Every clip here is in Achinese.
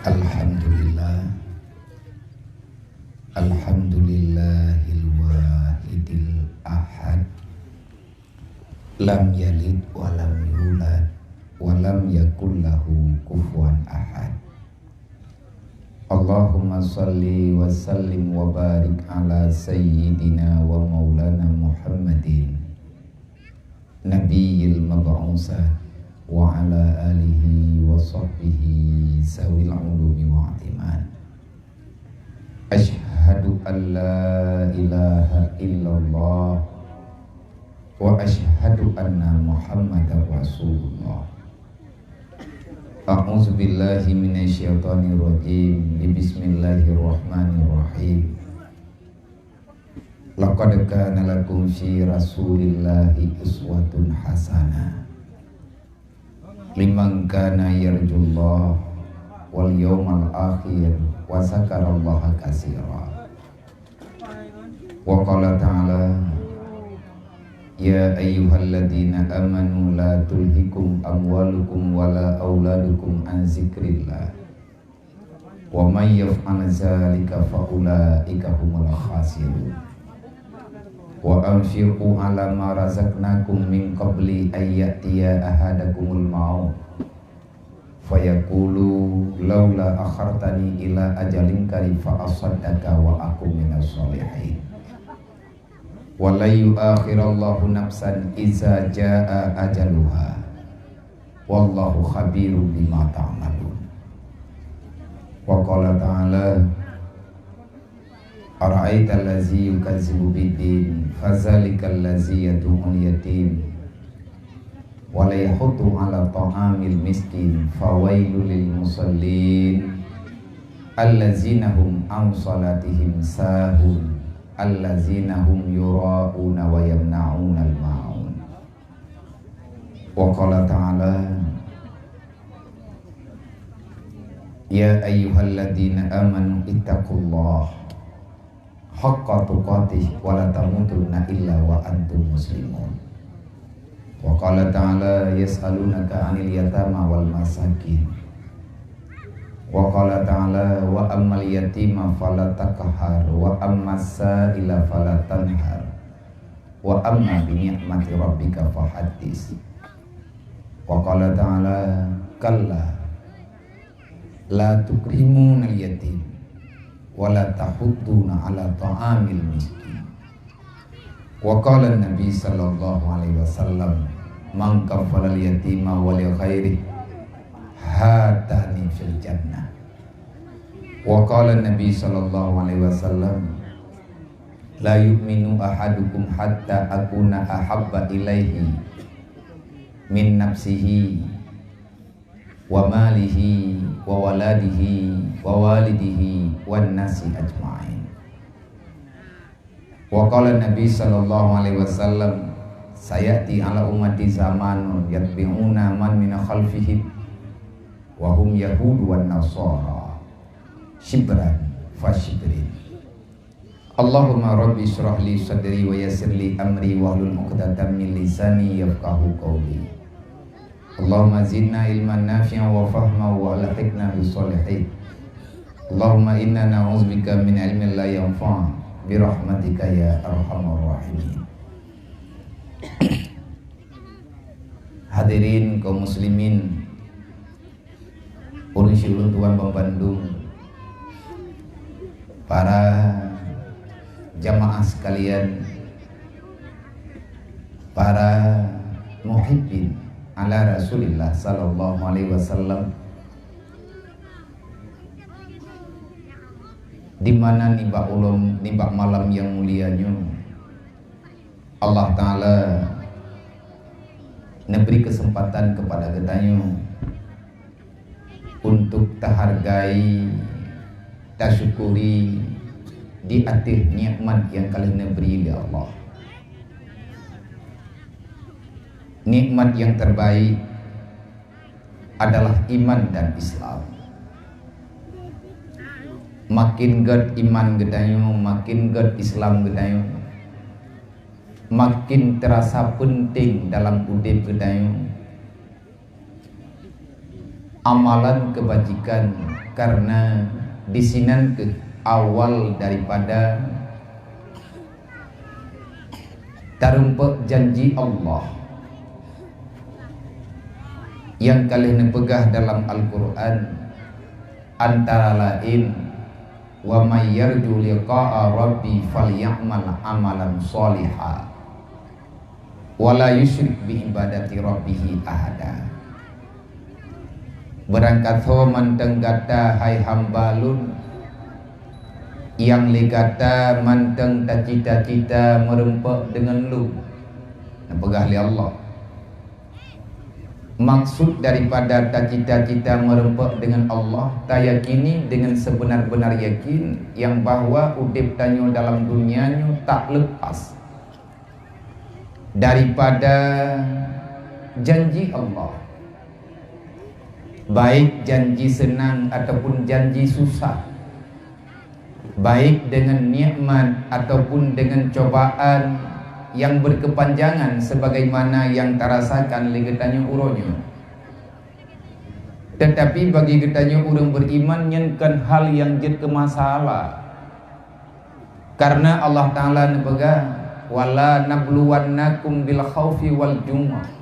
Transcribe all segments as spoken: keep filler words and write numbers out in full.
Alhamdulillah. Alhamdulillahil wahidil ahad. Lam yalid wa lam yulad wa lam yakul lahu kufuwan ahad. Allahumma shalli wa sallim wa barik ala sayyidina wa maulana Muhammadin nabiyil mab'utsah wa ala alihi wa sahbihi zawil ulumi wa i'timan. Asyhadu an la ilaha illallah wa asyhadu anna Muhammadar Rasulullah. A'udzubillahi minasyaitonirrajim. Bismillahirrahmanirrahim. Laqad kana lakum fi Rasulillahi uswatun hasanah liman kana yarjullah wal yaumal akhir wa dzakarallaha katsira. Wa qala ta'ala, "Ya ayyuhalladzina amanu la tulhikum amwalukum wala auladukum an dzikrillah. Wa may yaf'al dzalika fa ulaika humul khasirun. Wa anfiqu ala ma razaqnakum min qabli an ya'tiya ahadakumul maut fayaqulu laula akhartani ila ajalin qarib fa asaddaqa wa akun minas shalihin. Wa la yu'akhirallahu nafsan iza jaa ajaluha. Wallahu khabirum bima ta'malun." Wa qala ta'ala, "Ara'aital ladzi yukazzibu biddin, fadzalikal ladzi yadu'ul yatim, wa la yahuddu 'ala ta'amil miskin, fawailul lil musallin, alladzina hum 'an shalatihim sahun, alladzina hum yura'una wa yamna'unal ma'un." Wa qala ta'ala, "Ya ayyuhalladzina amanu ittaqullaha haqqa tuqatih wa la tamutunna illa wa antum muslimun." Wa qala ta'ala, "Yas'alunaka 'anil yatama wal masakin." Wa qala ta'ala, "Wa ammal yatima fala taqhar, wa ammas sa'ila fala tanhar, wa amma bi ni'mati rabbika fahaddits." Wa qala ta'ala, "Kalla la tukrimunal yatim, wa la tahudduna 'ala ta'amil miskin." Wa qala Nabi sallallahu alaihi wasallam, "Man kaffalal yatima wa li ghairihi hatani fil jannah." Wa qala Nabi sallallahu alaihi wasallam, "La yu'minu ahadukum hatta akuna ahabba ilaihi min nafsihi wa malihi wa waladihi wa walidihi wan nasi ajma'in." Wa qala Nabi sallallahu alaihi wasallam, "Sayati ala ummati zamanun yatbi'una man min khalfihim wa hum yahudu wan nasara, shibran fa shibrin." Allahumma rabbi shrah li sadri wa yassir li amri wahlul 'uqdatam min lisani yafqahu qawli. Allahumma zidna ilman nafi'an wa fahma wa alhiqna bis shalihin. Allahumma inna na'udzubika min ilmin la yanfa' bi rahmatika ya arhamar rahimin. Hadirin kaum muslimin, ureueng siulôn tuan banmandum, para jamaah sekalian, para muhibbin ala Rasulillah sallallahu alaihi wasallam, di mana nibak ulôn, nibak malam nyang mulia nyoe, Allah Ta'ala neubri keuseumpatan keupada geutanyoe untuk tahargai, tasyukuri di ateueh nikmat nyang ka lheueh neubri lé Allah. Nikmat nyang terbaik adalah iman dan Islam. Makin gét iman geutanyoe, makin gét Islam geutanyoe, makin terasa penting dalam udeb geutanyoe, amalan kebajikan, karena disinan keuh awal daripada tarumpok janji Allah nyang ka lheueh neupeugah dalam Al-Qur'an, antara laén, "Wa may yarju liqa'a rabbi falyamal amalan shaliha, wa la yusyrik bi ibadati rabbihi ahada." Beurangkasoe mantong gata, hai hamba Lôn, nyang lé gata mantong tacita-cita meurumpok deungon Lôn. Neupeugah lé Allah. Maksud daripada tacita-cita meurumpok deungon Allah, tayakini deungon seubeuna-beuna yakin nyang bahwa udeb tanyoe dalam dunia nyoe tak leupas daripada janji Allah. Baik janji seunang ataupun janji susah, baik deungon nikmat ataupun deungon cobaan nyang beukeupanjangan sebagaimana nyang tarasakan lé geutanyoe uroe nyoe. Teutapi bagi geutanyoe ureuëng beriman, nyan kon hal nyang jeuet keu masalah. Karena Allah Ta'ala neupeugah, "Wala nabluwannakum bil khaufi wal ju'ah."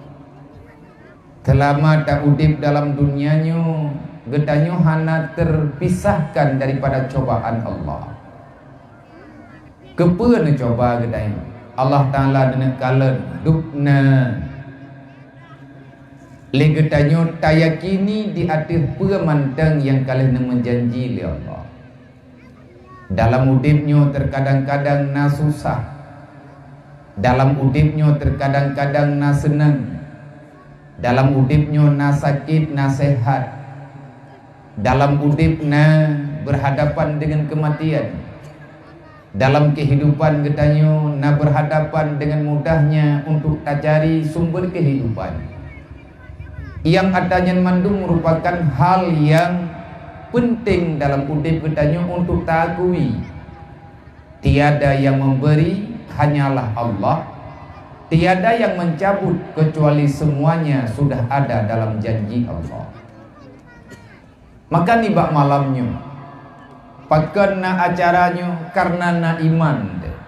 Seulama ta udeb dalam dunia nyoe, geutanyoe hana teupisahkan daripada cobaan Allah. Keupeue neucoba geutanyoe? Allah Ta'ala neuneuk kalon dubna. Lé geutanyoe tayakini di ateueh peue mantong nyang ka lheueh neumeujanji lé Allah. Dalam udeb nyoe teukadang-kadang na susah. Dalam udeb nyoe teukadang-kadang na seunang. Dalam udeb nyoe na sakét, na sehat. Dalam udeb na beurhadapan deungon keumatian. Dalam keuhidupan geutanyoe na beurhadapan deungon mudahnya untuk tacari sumber keuhidupan. Nyang ata nyan mandum meurupakan hal nyang peunteng dalam udeb geutanyoe untuk taakui, tiada yang memberi, hanyalah Allah. Tiada yang mencabut, kecuali semuanya sudah ada dalam janji Allah. Maka nibak malam nyoe, pakon na acara nyoe karena na iman teuh.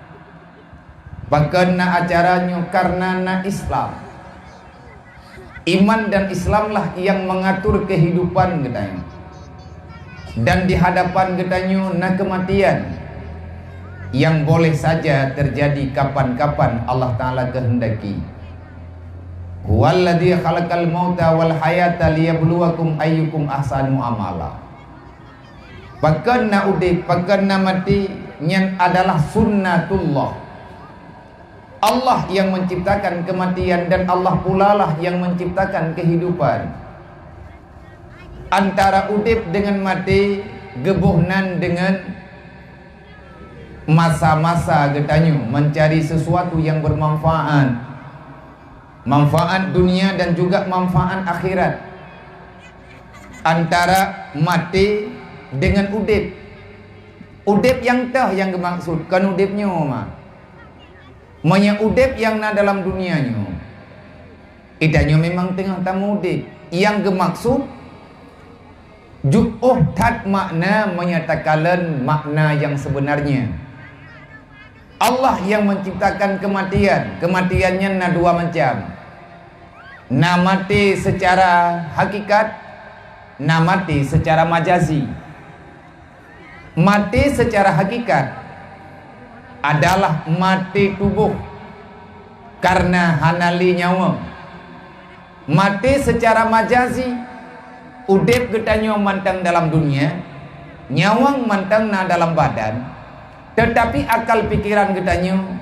Pakon na acara nyoe karena na Islam. Iman dan Islamlah yang mengatur kehidupan geutanyoe. Dan di hadapan geutanyoe na keumatian yang boleh saja terjadi kapan-kapan Allah Ta'ala keuheundaki. "Huwallazi khalaqal mauta wal hayata liyabluwakum ayyukum ahsanu amala." Pakon na udeb, pakon na maté, nyan adalah sunnatullah. Allah yang menciptakan kematian dan Allah pulalah yang menciptakan kehidupan. Antara udeb dengan maté, geuboh nan dengan masa-masa geutanyoe mencari sesuatu yang bermanfaat. Manfaat dunia dan juga manfaat akhirat. Antara maté dengan udeb. Udeb nyang teuh nyang geumaksud, kon udeb nyoe ma. Meunyoe udeb nyang na dalam dunia nyoe, geutanyoe memang teungoh tameuudeb. Nyang geumaksud, jiôh that makna meunyoe takalon makna nyang sebenarnya. Allah yang menciptakan kematian. Kematian nyan na dua macam. Na maté secara hakikat, na maté secara majazi. Maté secara hakikat adalah maté tuboh karena hana lé nyawöng. Maté secara majazi, udeb geutanyoe mantong dalam dunia, nyawöng mantong na dalam badan, teutapi akal pikeran geutanyoe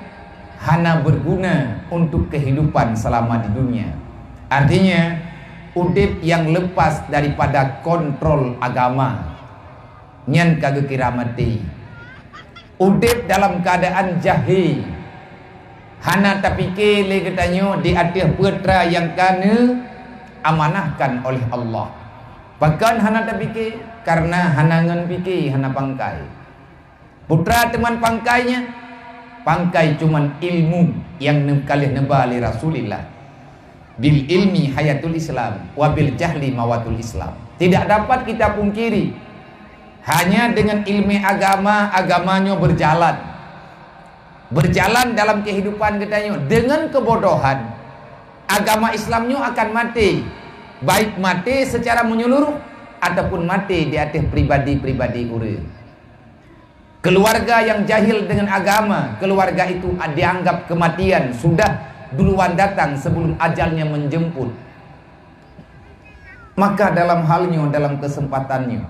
hana beuguna untuk keuhidupan seulama di dunia. Artinya, udeb nyang leupas daripada kontrol agama, nyan ka geukira maté. Udeb dalam keuadaan jahé, hana tapike lé geutanyoe di ateueh peue teuma nyang ka neuamanahkan oleh Allah. Pakon hana tapike? Karena hana ngon pike, hana pangkai. Peue teuma pangkai nyan? Pangkai cuman ilmu nyang neukaleh neuba lé Rasulillah. Bil ilmi hayatul Islam, wa bil jahli mawatul Islam. Tidak dapat kita pungkiri, hanya dengan ilmu agama, agama nyoe berjalan. Berjalan dalam kehidupan geutanyoe. Dengan kebodohan, agama Islam nyoe akan mati. Baik mati secara menyeluruh ataupun mati di atas pribadi-pribadi ureuëng. Keluarga yang jahil dengan agama, keluarga itu dianggap kematian sudah duluan datang sebelum ajalnya menjemput. Maka dalam hal nyoe, dalam kesempatan nyoe,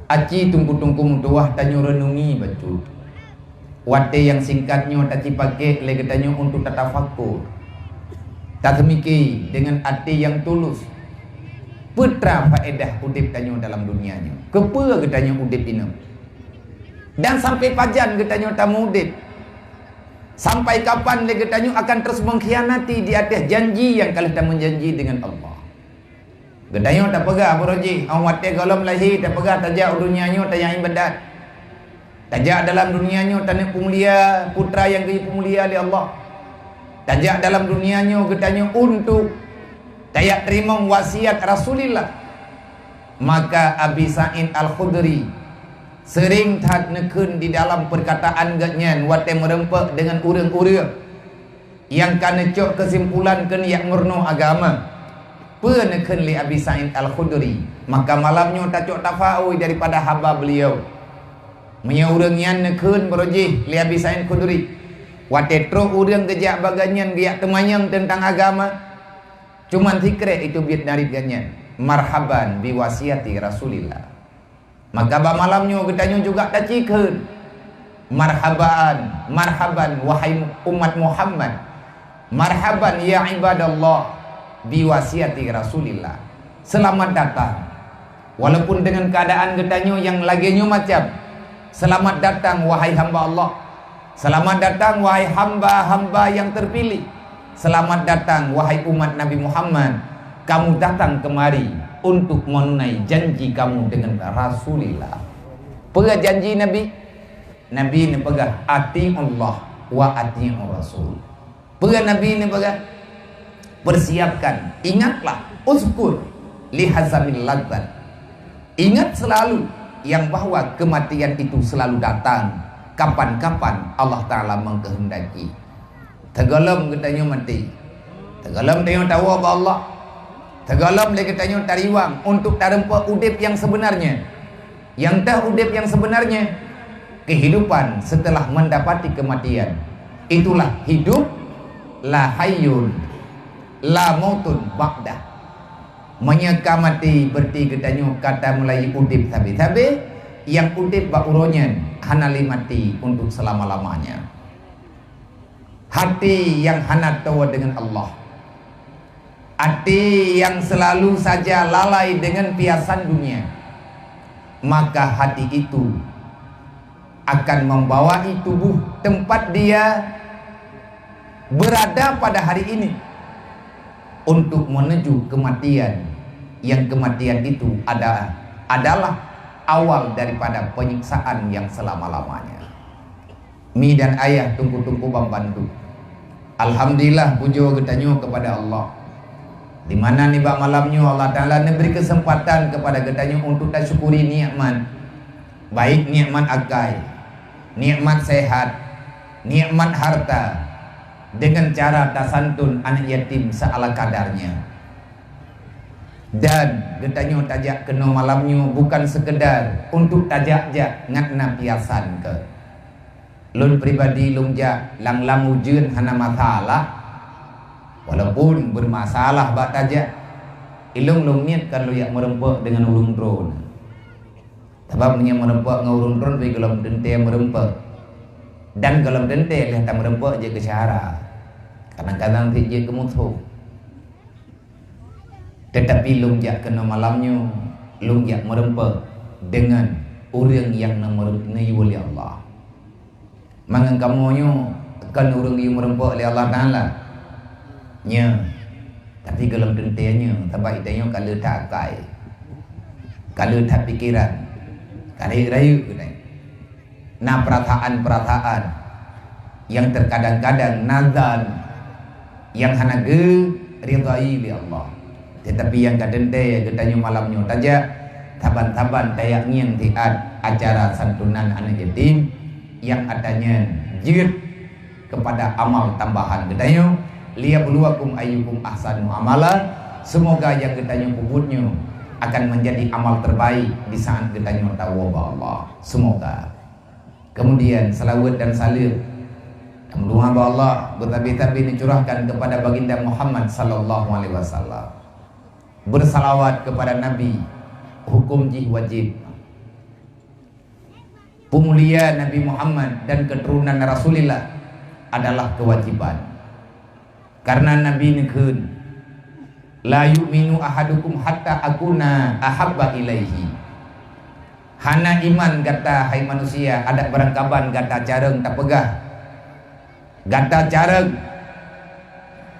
aci teungku-teungku meutuwah, tanyoe renungi bacut. Watée nyang singkat nyoe tacipakée lé geutanyoe untuk tatafakur, tateumiki dengan até nyang tulus. Peue teuma faedah udeb tanyoe dalam dunia nyoe? Keupeue geutanyoe udeb inong? Dan sampai pajan geutanyoe tameuudeb? Sampai kapan lé geutanyoe akan terus mengkhianati di atas janji nyang ka lheueh tameujanji dengan Allah? Geutanyoe tapeugah, baroe jih, óh watée gohlom lahé tapeugah tajak u dunia nyoe tanyang iébadat. Tajak dalam dunia nyoe taneuk peumulia putra nyang geuyue peumulia lé Allah. Tajak dalam dunia nyoe geutanyoe untuk tajak teurimong wasiat Rasulillah. Maka Abi Sa'id Al-Khudri sering that neukheun di dalam perkataan geuhnyan watée meureumpok deungon ureuëng-ureuëng nyang ka neucok keusimpulan keu neujak meurunoe agama. Peue neukheun lé Abi Sa'id Al-Khudri? Maka malam nyoe tacok tafaui daripada haba beliau. Meunyoe ureuëng nyan neukheun, baroe jih, lé Abi Sa'id Khudri, watée trok ureuëng geujak bak geuhnyan geujak teumanyong teuntang agama, cuman sikrek itu biet narit geuhnyan, "Marhaban bi wasiati Rasulillah." Maka bak malam nyoe geutanyoe juga tacikheun, "Marhaban, marhaban, wahai umat Muhammad! Marhaban, ya ibadallah, bi wasiati Rasulillah." Selamat datang. Walaupun dengan keadaan geutanyoe nyang lagée nyoe macam, selamat datang, wahai hamba Allah. Selamat datang, wahai hamba-hamba nyang terpilih. Selamat datang, wahai umat Nabi Muhammad. Kamu datang kemari untuk menunai janji kamu dengan Rasulillah. Peue janji Nabi? Nabi neupeugah, "Ati'ullah wa ati'ur Rasul." Peue Nabi neupeugah? Persiapkan, ingatlah, uzkur li hazamil ladzat. Ingat selalu yang bahwa kematian itu selalu datang kapan-kapan Allah Taala mengkehendaki. Teugohlom geutanyoe maté, teugohlom tanyoe tawoe bak Allah, teugohlom lé geutanyoe tariwang untuk tareumpok udeb nyang sebenarnya. Nyang teuh udeb nyang sebenarnya, kehidupan setelah mendapati kematian. Itulah hidup, la hayyun, la mautun ba'dah. Meunyoe ka maté, berarti geutanyoe ka tamulai udeb sabe-sabe, nyang udeb bak uroe nyan hana lé maté untuk selama-lamanya. Hati nyang hana toe deungon Allah, hati nyang seulalu saja lalai deungon piasan dunia, maka hati itu akan membawai tubuh tempat dia berada pada hari ini untuk menuju kematian, yang kematian itu ada, adalah awal daripada penyiksaan yang selama-lamanya. Mi dan ayah, teungku-teungku ban bantu. Alhamdulillah, pujoe geutanyoe kepada Allah. Di mana nibak malam nyoe Allah Taala neubri keuseumpatan kepada geutanyoe untuk tasyukuri nikmat, baik nikmat akai, nikmat sehat, nikmat harta, dengan cara tasantun aneuk yatim seala kadarnya. Dan geutanyoe tajak keunoe malam nyoe bukan sekedar untuk tajak-jak ngat na piasan keu. Lôn pribadi lôn jak lam-lam ujeuen hana masalah, walaupun bermasalah bak tajak. Ilôn lôn niet kan lôn jak meureumpok deungon ureuëng droe. Sabab meunyoe meureumpok ngon ureuëng droe, pih gohlom teuntée meureumpok. Dan gohlom teuntée lheueh tameureumpok jeuet keu syedara. Kadang-kadang pih jeuet keu musoh. Teutapi lôn jak keunoe malam nyoe, lôn jak meureumpok deungon ureuëng nyang neumeu-, neuyue lé Allah. Mangat kamoe nyoe kon ureuëng geuyue meureumpok lé Allah Taala. Nyo, tapi gohlom teuntée nyo, sabab geutanyoe ka le that akai, ka le that pikeran, ka rayeuk-rayeuk geutanyoe. Na peurasaan-peurasaan nyang teukadang-kadang na zan, nyang hana geuridhai lé Allah. Teutapi nyang ka teuntèe geutanyoe malam nyoe tajak saban-saban tajak ngieng siat acara santunan aneuk yatim nyang ata nyan jeuet keupada amal tambahan geutanyoe, "Liyabluwakum ayyukum ahsanu amala." Seumoga nyang geutanyoe peubuet nyoe akan meunjadi amal terbaik di saat geutanyoe tawoe bak Allah. Seumoga. Kemudian, seulaweuet dan saleuem dan meudoa bak Allah beutabi-tabi neucurahkan keupada Baginda Muhammad sallallahu alaihi wasallam. Beusalawat keupada Nabi, huköm jih wajéb. Peumulia Nabi Muhammad dan keuturonan Rasulillah adalah keuwajéban. Kareuna Nabi neukheun, "La yu'minu ahadukum hatta akuna ahabba ilaihi." Hana iman gata, hai manusia, adak barangkaban gata carông tapeugah. Gata carông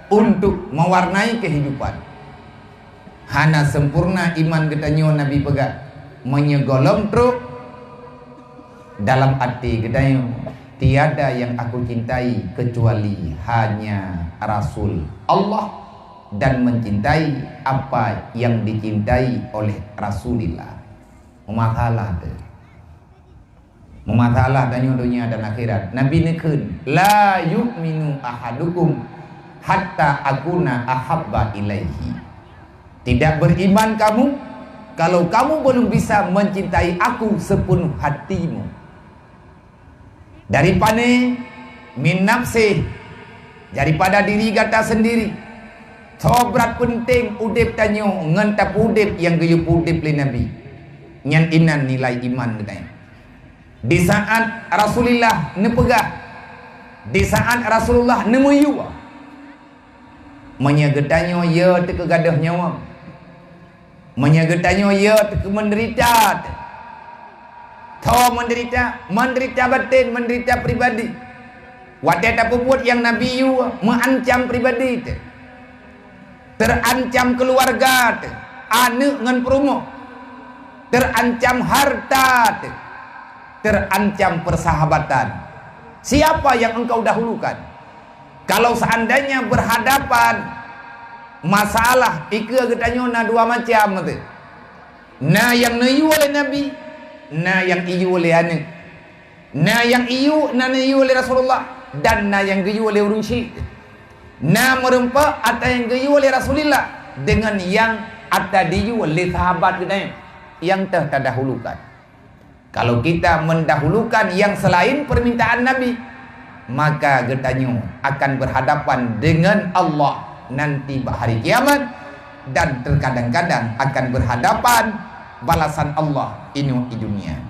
untuk mewarnai kehidupan. Hana sempurna iman geutanyoe, Nabi peugah, meunyoe gohlom trok dalam até geutanyoe, "Tiada yang aku cintai kecuali hanya Rasul Allah dan mencintai apa yang dicintai oleh Rasulillah." Meumasalah teuh. Meumasalah tanyoe donya dan akhirat. Nabi neukheun, "La yu'minu ahadukum hatta akuna ahabba ilaihi." Tidak beriman kamu kalau kamu belum bisa mencintai aku sepenuh hatimu. Dari pané? Min nafsih, daripada diri gata sendiri. Soe brat peunteng udeb tanyoe ngon tapeuudeb nyang geuyue peuudeb lé Nabi. Nyan inan nilai iman geutanyoe. Di saat Rasulillah neupeugah, di saat Rasulullah neumiyueb, meunyoe geutanyoe yo teuh keu gadôh nyoe, meunyoe geutanyoe yo teuh keu meunderita, tho meunderita, meunderita batén, meunderita pribadi. Watée tapeubuet nyang Nabi yue, meuancam pribadi teuh, teurancam keuluwarga teuh, aneuëk ngon peurumoh, teurancam hareuta teuh, teurancam peusahabatan. Siapa yang engkau dahulukan? Kalau seandainya berhadapan masalah, ikeue geutanyoe na dua macam teuh. Na nyang neuyue lé Nabi, na nyang iyue lé aneuëk. Na nyang iyue, na neuyue lé Rasulullah, dan na nyang geuyue lé ureuëng syik. Na meurumpok ata nyang geuyue lé Rasulillah deungon nyang ata diyue lé sahabat geutanyoe nyang teuh tadahulukan. Kalau kita mendahulukan yang selain permintaan Nabi, maka geutanyoe akan berhadapan dengan Allah nanti bak hari kiamat, dan terkadang-kadang akan berhadapan balasan Allah inoe di dunia.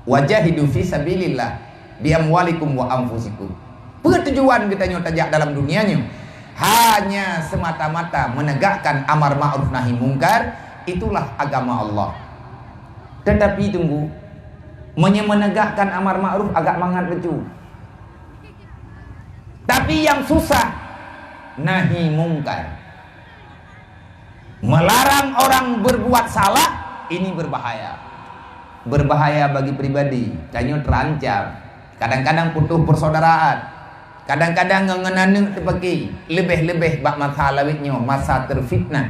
Wajahidu fi sabilillah bi amwalikum wa anfusikum. Peue tujuan geutanyoe tajak dalam dunia nyoe? Hanya semata-mata menegakkan amar ma'ruf nahi mungkar, itulah agama Allah. Tetapi tunggu, meunyoe menegakkan amar ma'ruf agak mangat beutôi. Tapi yang susah, nahi mungkar. Melarang orang berbuat salah, ini berbahaya. Berbahaya bagi pribadi, tanyoe terancam. Kadang-kadang putus persaudaraan. Kadang-kadang ngon, ngon aneuëk teupaki, leubeh-leubeh bak masa lawét nyoe, masa terfitnah.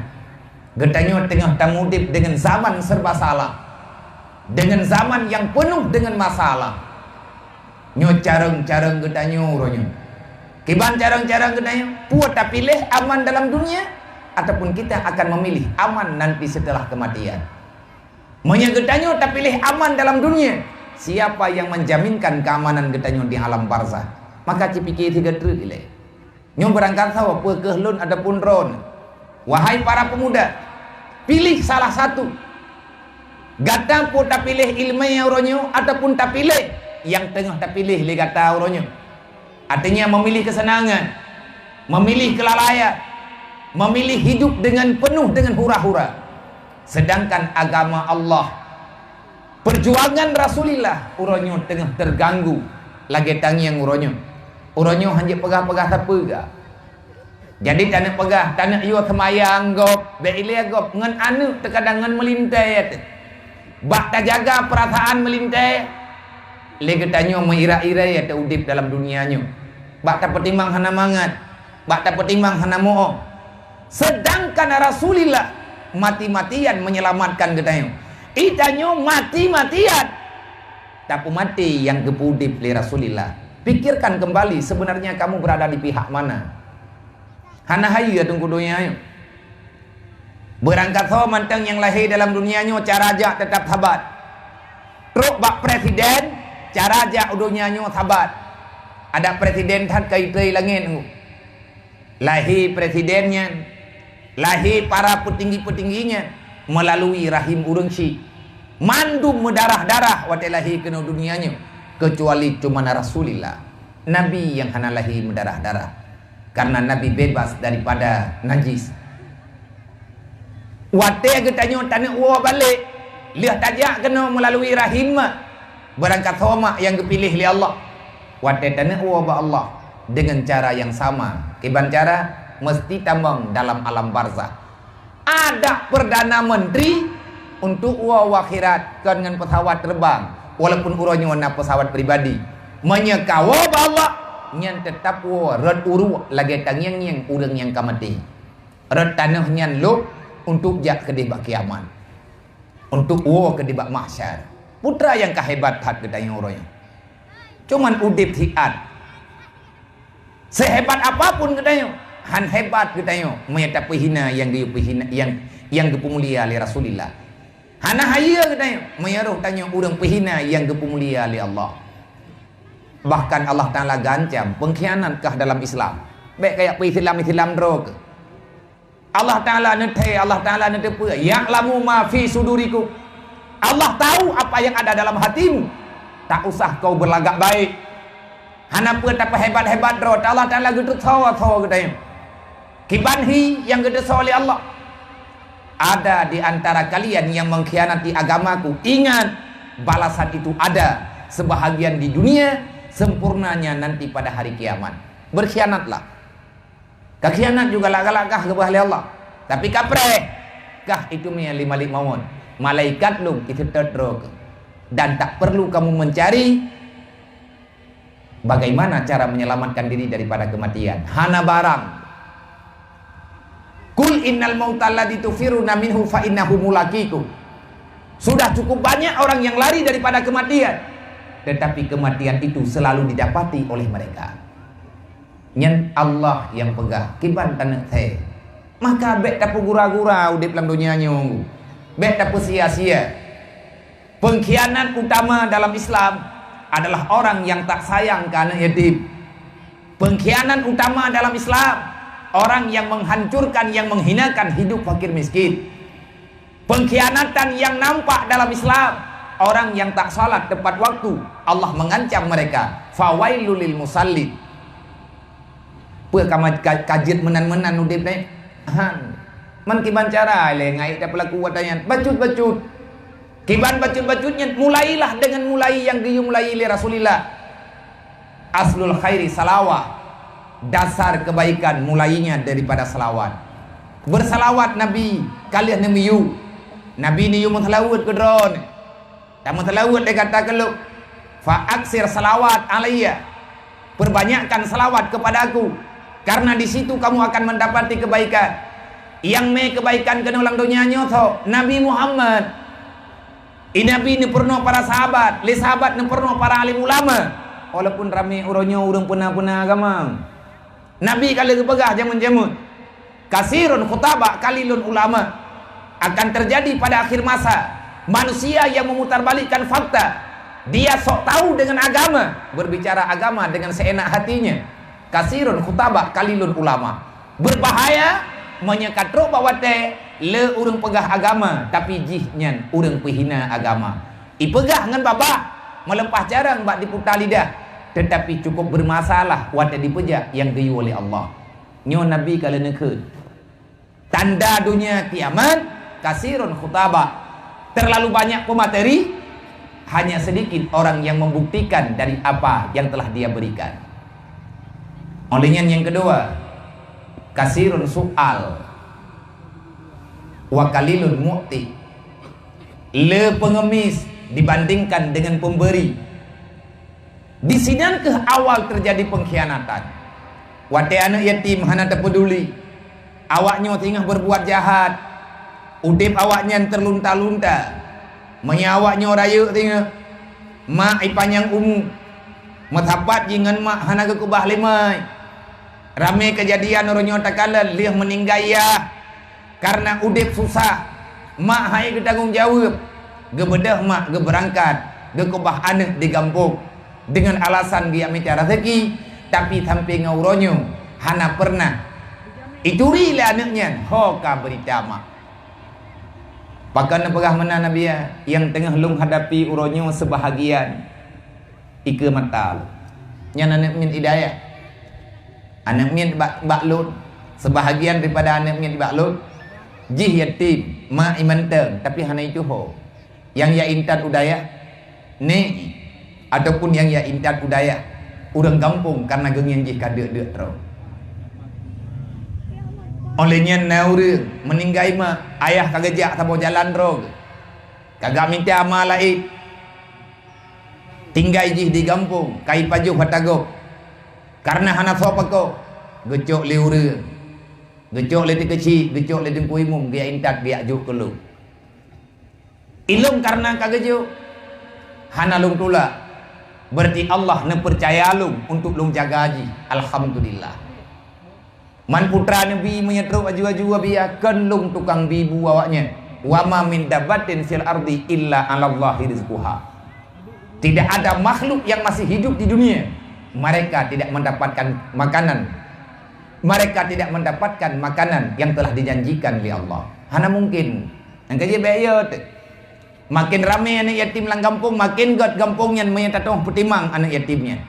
Geutanyoe teungoh tamudeb deungon zaman serba salah, deungon zaman nyang peunoh deungon masalah. Nyoe carông-carông geutanyoe uroe nyoe. Kiban carông-carông geutanyoe, peue tapiléh aman dalam dunia, ataupun kita akan memilih aman nanti setelah kematian? Meunyoe geutanyoe tapiléh aman dalam dunia, siapa yang menjaminkan keamanan geutanyoe di alam barzakh? Maka cipike sigoe treuk ilée. Nyoe beurangkat saboh, peue keuh lôn ataupun droeneuh. Wahai para pemuda, pilih salah satu. Gata peue tapiléh iéleumé uroe nyoe ataupun tapiléh nyang teungoh tapiléh lé gata uroe nyoe? Artinya memilih kesenangan, memilih kelalaian, memilih hidup dengan penuh dengan hura-hura. Sedangkan agama Allah, perjuangan Rasulillah uroe nyoe teungoh terganggu lagée tangieng uroe nyoe. Uroe nyoe hanjeuet peugah-peugah sapeue ga. Jadi taneuk peugah, taneuk yue seumayang gob, bék ilée gob, ngon aneuëk teukadang ngon meulintée teuh. Bak tajaga peurasaan meulintée, lé geutanyoe meuirak-irai teuh udeb dalam dunia nyoe. Bak tapeutimang hana mangat, Bak tapeutimang hana muoh. Sedangkan Rasulullah mati-matian menyelamatkan geutanyoe. Geutanyoe mati-matian tapeumaté nyang geupeuudeb lé Rasulullah. Pikirkan kembali, sebenarnya kamu berada di pihak mana? Hana hayeue teungku donya nyoe. Beurangkasoe mantong nyang lahé dalam dunia nyoe cara jak teutap sabat. Trok bak presiden, cara jak u donya nyoe sabat. Adak presiden that ka itrei langét nyoe. Lahé presiden nyan, lahé para peutinggi-peutinggi nyan meulalu rahim ureuëng syiek. Mandum meudarah-darah watée lahé keunoe dunia nyoe, keucuali cuman Rasulullah, Nabi nyang hana lahé meudarah-darah, karena Nabi bebas daripada najis. Watée geutanyoe taneuk woe balek, lheueh tajak keunoe meulalu rahim mak, beurangkasoe mak nyang geupiléh lé Allah. Watée taneuk woe bak Allah deungon cara nyang sama, kiban cara, meuseuti tamong dalam alam barzakh. Adak Perdana Menteri untuk woe u akhirat kon ngon pesawat terbang, walaupun uroe nyoe na pesawat pribadi. Meunyoe ka woe bak Allah, nyan teutap woe rot uruek lagée tangieng-ngieng ureuëng nyang ka maté. Rot tanoh nyan lôb untuk jak keudeh bak kiamat, untuk woe keudeh bak mahsyar. Putra nyang ka hebat that geutanyoe uroe nyoe. Cuman udeb siat. Sehebat apapun geutanyoe, han hebat geutanyoe meunyoe tapeuhina nyang geupeuhina, nyang, nyang geupeumulia lé Rasulullah. Hana hayeue geutanyoe meunyoe roh tanyoe ureuëng peuhina nyang geupeumulia lé Allah. Bahkan Allah Taala gancam pengkhianat kah dalam Islam. Bék kayak peuislam-islam droe keuh. Allah Taala neuthée, Allah Taala neuteupeue, "Ya'lamu ma fi sudurikum." Allah tahu apa yang ada dalam hatimu. Tak usah kau berlagak baik. Hana peue tapeuhebat-hebat droe, Allah Taala geuteusoe-soe geutanyoe. Kiban hi nyang geuteusoe lé Allah. Ada di antara kalian yang mengkhianati agamaku, ingat, balasan itu ada, sebahagian di dunia, sempurnanya nanti pada hari kiamat. Berkhianatlah. Ka khianat juga galak-galak kah geubah lé Allah. Tapi kapreh kah itu mia lima lima won. Malaikat lom itu terdroge. Dan tak perlu kamu mencari bagaimana cara menyelamatkan diri daripada kematian. Hana barang. Kul innal mautal ladzi tufiruna minhu fa innahu mulaqikum. Sudah cukup banyak orang yang lari daripada kematian, tetapi kematian itu selalu didapati oleh mereka. Nyan Allah nyang peugah, kiban taneuk thée. Maka bék tapeugura-gura udeb lam donya nyoe. Bék tapeusia-sia. Pengkhianat utama dalam Islam adalah orang yang tak sayang ke anak yatim. Pengkhianat utama dalam Islam, orang yang menghancurkan, yang menghinakan hidup fakir miskin. Pengkhianatan yang nampak dalam Islam, orang yang tak salat tepat waktu, Allah mengancam mereka, "Fawailul lil musallin." Peue ka ma-, ka, ka jeuet meunan-meunan udeb nyoe? Han. Man kiban cara lé ngai tapeulaku watée nyan? Bacut-bacut. Kiban bacut-bacut nyan, mulailah dengan mulai nyang geuyue mulai lé Rasulullah. Aslul khairi salawah. Dasar kebaikan mulainya daripada salawat. Bersalawat Nabi, ka lheueh neumiyueb. Nabi neuyue meusalaweuet keu droeneuh. Tameusalaweuet lé gata keu lôn. Fa aksir salawat alayya. Perbanyakkan salawat kepada aku, karena di situ kamu akan mendapati kebaikan. Nyang mé kebaikan keunoe lam donya nyoe tho, Nabi Muhammad. I Nabi neupeurunoe para sahabat, lé sahabat neupeurunoe para alim ulama. Walaupun ramé uroe nyoe ureuëng peuna-peuna agama. Nabi ka lheueh geupeugah jameun-jameun, "Kasirun khutaba, qalilun ulama." Akan terjadi pada akhir masa, manusia yang memutarbalikkan fakta. Dia sok tahu dengan agama, berbicara agama dengan seenak hatinya. Kasirun khutaba, qalilun ulama. Berbahaya meunyoe ka trok bak watée le ureuëng peugah agama, tapi jih nyan ureuëng peuhina agama. Ipeugah ngon babah, meuleupah carông bak diputa lidah, teutapi cukup beureumasalah watée dipeujak nyang geuyue lé Allah. Nyoe Nabi ka lheueh neukheun. Tanda donya kiamat, kasirun khutaba. Terlalu banyak pemateri, hanya sedikit orang yang membuktikan dari apa yang telah dia berikan. Oleh nyan nyang keudua, kasirun sual, wa qalilun mu'ti. Le pengemis dibandingkan dengan pemberi. Di sinan keuh awal terjadi pengkhianatan. Watée aneuëk yatim hana teupeuduli, awaknyoe singoh beurbuat jahat, udeb awaknyan teulunta-lunta. Meunyoe awaknyoe rayeuk singoh, mak ipanyang umu, meusapat jih ngon mak hana geukeubah lé mai. Ramé keujadian uroe nyoe takalon lheueh meuninggai yah. Kareuna udeb susah, mak hai geutanggong jaweueb, geubeudôh mak geubeurangkat, geukeubah aneuëk di gampông deungon alasan geujak mita raseuki, tapi sampoe ngon uroe nyoe hana peureunah ituri lé aneuëk nyan ho ka beurita mak. Pakon neupeugah meunan Nabi, nyang teungoh lôn hadapi uroe nyoe seubahagian ikeue mata lôn. Nyan aneuëk miet i dayah. Aneuëk miet bak, bak lôn, seubahagian daripada aneuëk miet bak lôn, jih yatim, mak i mantong, tapi hana ituho. Nyang jak intat u dayah, nek, ataupun nyang jak intat u dayah, ureuëng gampông kareuna geungieng jih ka deuk-deuk droe. Óh lheueh nyan na ureuëng meuninggai mak, ayah ka geujak saboh jalan droe, ka geumita ma laén. Tinggai jih di gampông, ka ipajoh batagok. Kareuna hana soe pakoe, geucok lé ureuëng, geucok lé teukeuchik, geucok lé teungku imum, geujak intat, geujak jok keu lôn. Ilôn kareuna ka geujok, hana lôn tulak. Beurati Allah neupeucaya lôn untuk lôn jaga jih. Alhamdulillah. Man putra Nabi meunyoe trok aju-aju Nabi akan lôn tukang bi bu awaknyan. Wa ma min dabbatin fil ardi illa 'alallahi rizquha. Tidak ada makhluk yang masih hidup di dunia, mereka tidak mendapatkan makanan. Mereka tidak mendapatkan makanan yang telah dijanjikan oleh Allah. Hana mungkin. Nyang ka jih bék yo teuh. Makin ramé aneuëk yatim lam gampông, makin gét gampông nyan meunyoe tatong peutimang aneuëk yatim nyan.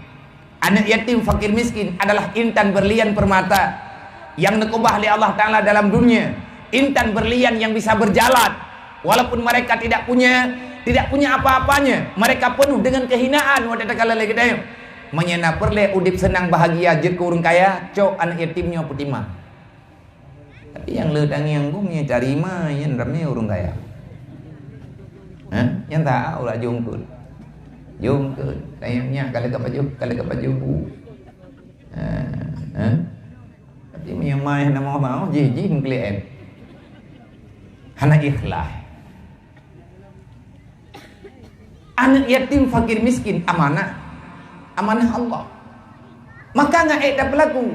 Aneuëk yatim fakir miskin adalah intan berlian permata yang neukeubah lé Allah Taala dalam dunia. Intan berlian yang bisa berjalan. Walaupun mereka tidak punya, tidak punya apa-apanya, mereka penuh dengan kehinaan watée takalon lé geutanyoe. Meunyoe na peureulée udeb seunang bahagia jeuet keu ureuëng kaya, cok aneuëk yatim nyoe peutimang. Tapi nyang le tangieng gum nyang cari ma nyan ramé ureuëng kaya. Hah? Nyang ta ulah jong keun. Jong keun. Tangieng nyak ka leuka pajoh, ka leuka pajoh bu. Ha, ha? Tapi meunyoe ma nyang na mau-mau, jih, jih meukliem. Hana ikhlas. Aneuëk yatim, fakir miskin, amanah. Amanah Allah. Maka ngon ék tapeulaku.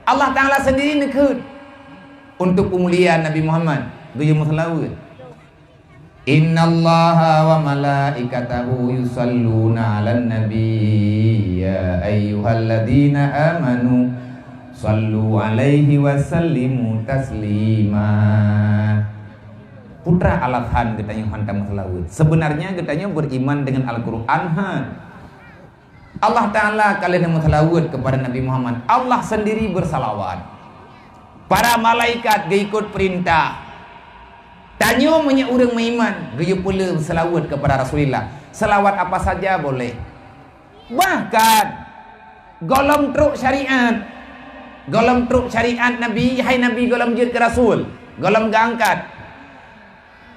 Allah Taala sendiri neukheun untuk peumuliaan Nabi Muhammad, geuyue meuseulaweuet. Innallaha wa malaikatahu yusalluna 'alan nabi, ya ayyuhalladzina amanu sallu 'alaihi wa sallimu taslima. Peue teuma alasan geutanyoe hantom meuseulaweuet? Seubeunarnya geutanyoe beriman dengan Al-Qur'an, han. Allah Taala ka lheueh meuseulaweuet keupada Nabi Muhammad. Allah sendiri bersalawat. Para malaikat geuikot peurintah. Tanyoe meunyoe ureuëng meuiman, geuyue peuleueh seulaweuet keupada Rasulullah. Seulawat apa saja boleh. Bahkan, gohlom trok syariat, gohlom trok syariat Nabi, hai Nabi gohlom jeuet keu rasul, gohlom geuangkat.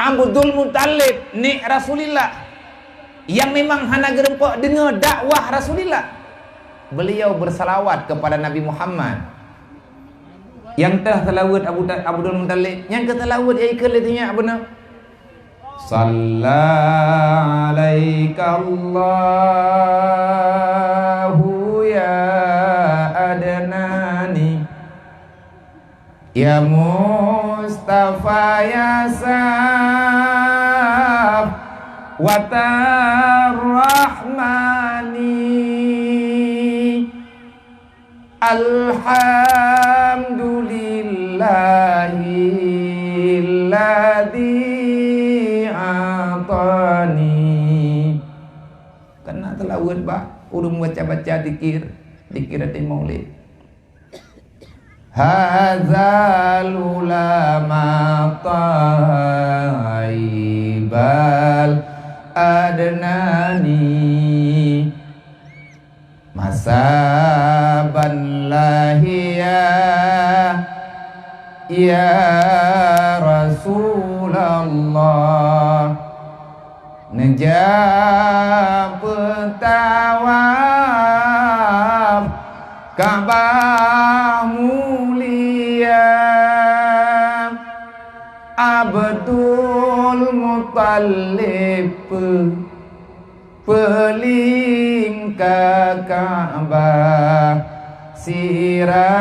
Abdul Muthalib, nek Rasulillah, nyang memang hana geureumpok deungoe dakwah Rasulillah, beliau bersalawat kepada Nabi Muhammad. Nyang teuh seulaweuet Abu Ta-, Abdul Muthalib, nyang keu seulaweuet nyang ikheun lé sinyak beuna. Salla 'alaikallahu ya Adnani, ya Mustafa ya Safwatar Rahmani. Alhamdulillahilladzi a'tani. Kana seulaweuet bak ureuëng baca-baca zikir, zikir ateueh maulid. Hadzal ulama thayyibal adnani. Masaban lahia, ya Rasulullah, neujak peutawaf Ka'bah. Abdul Muthalib peuling ka Ka'bah, sira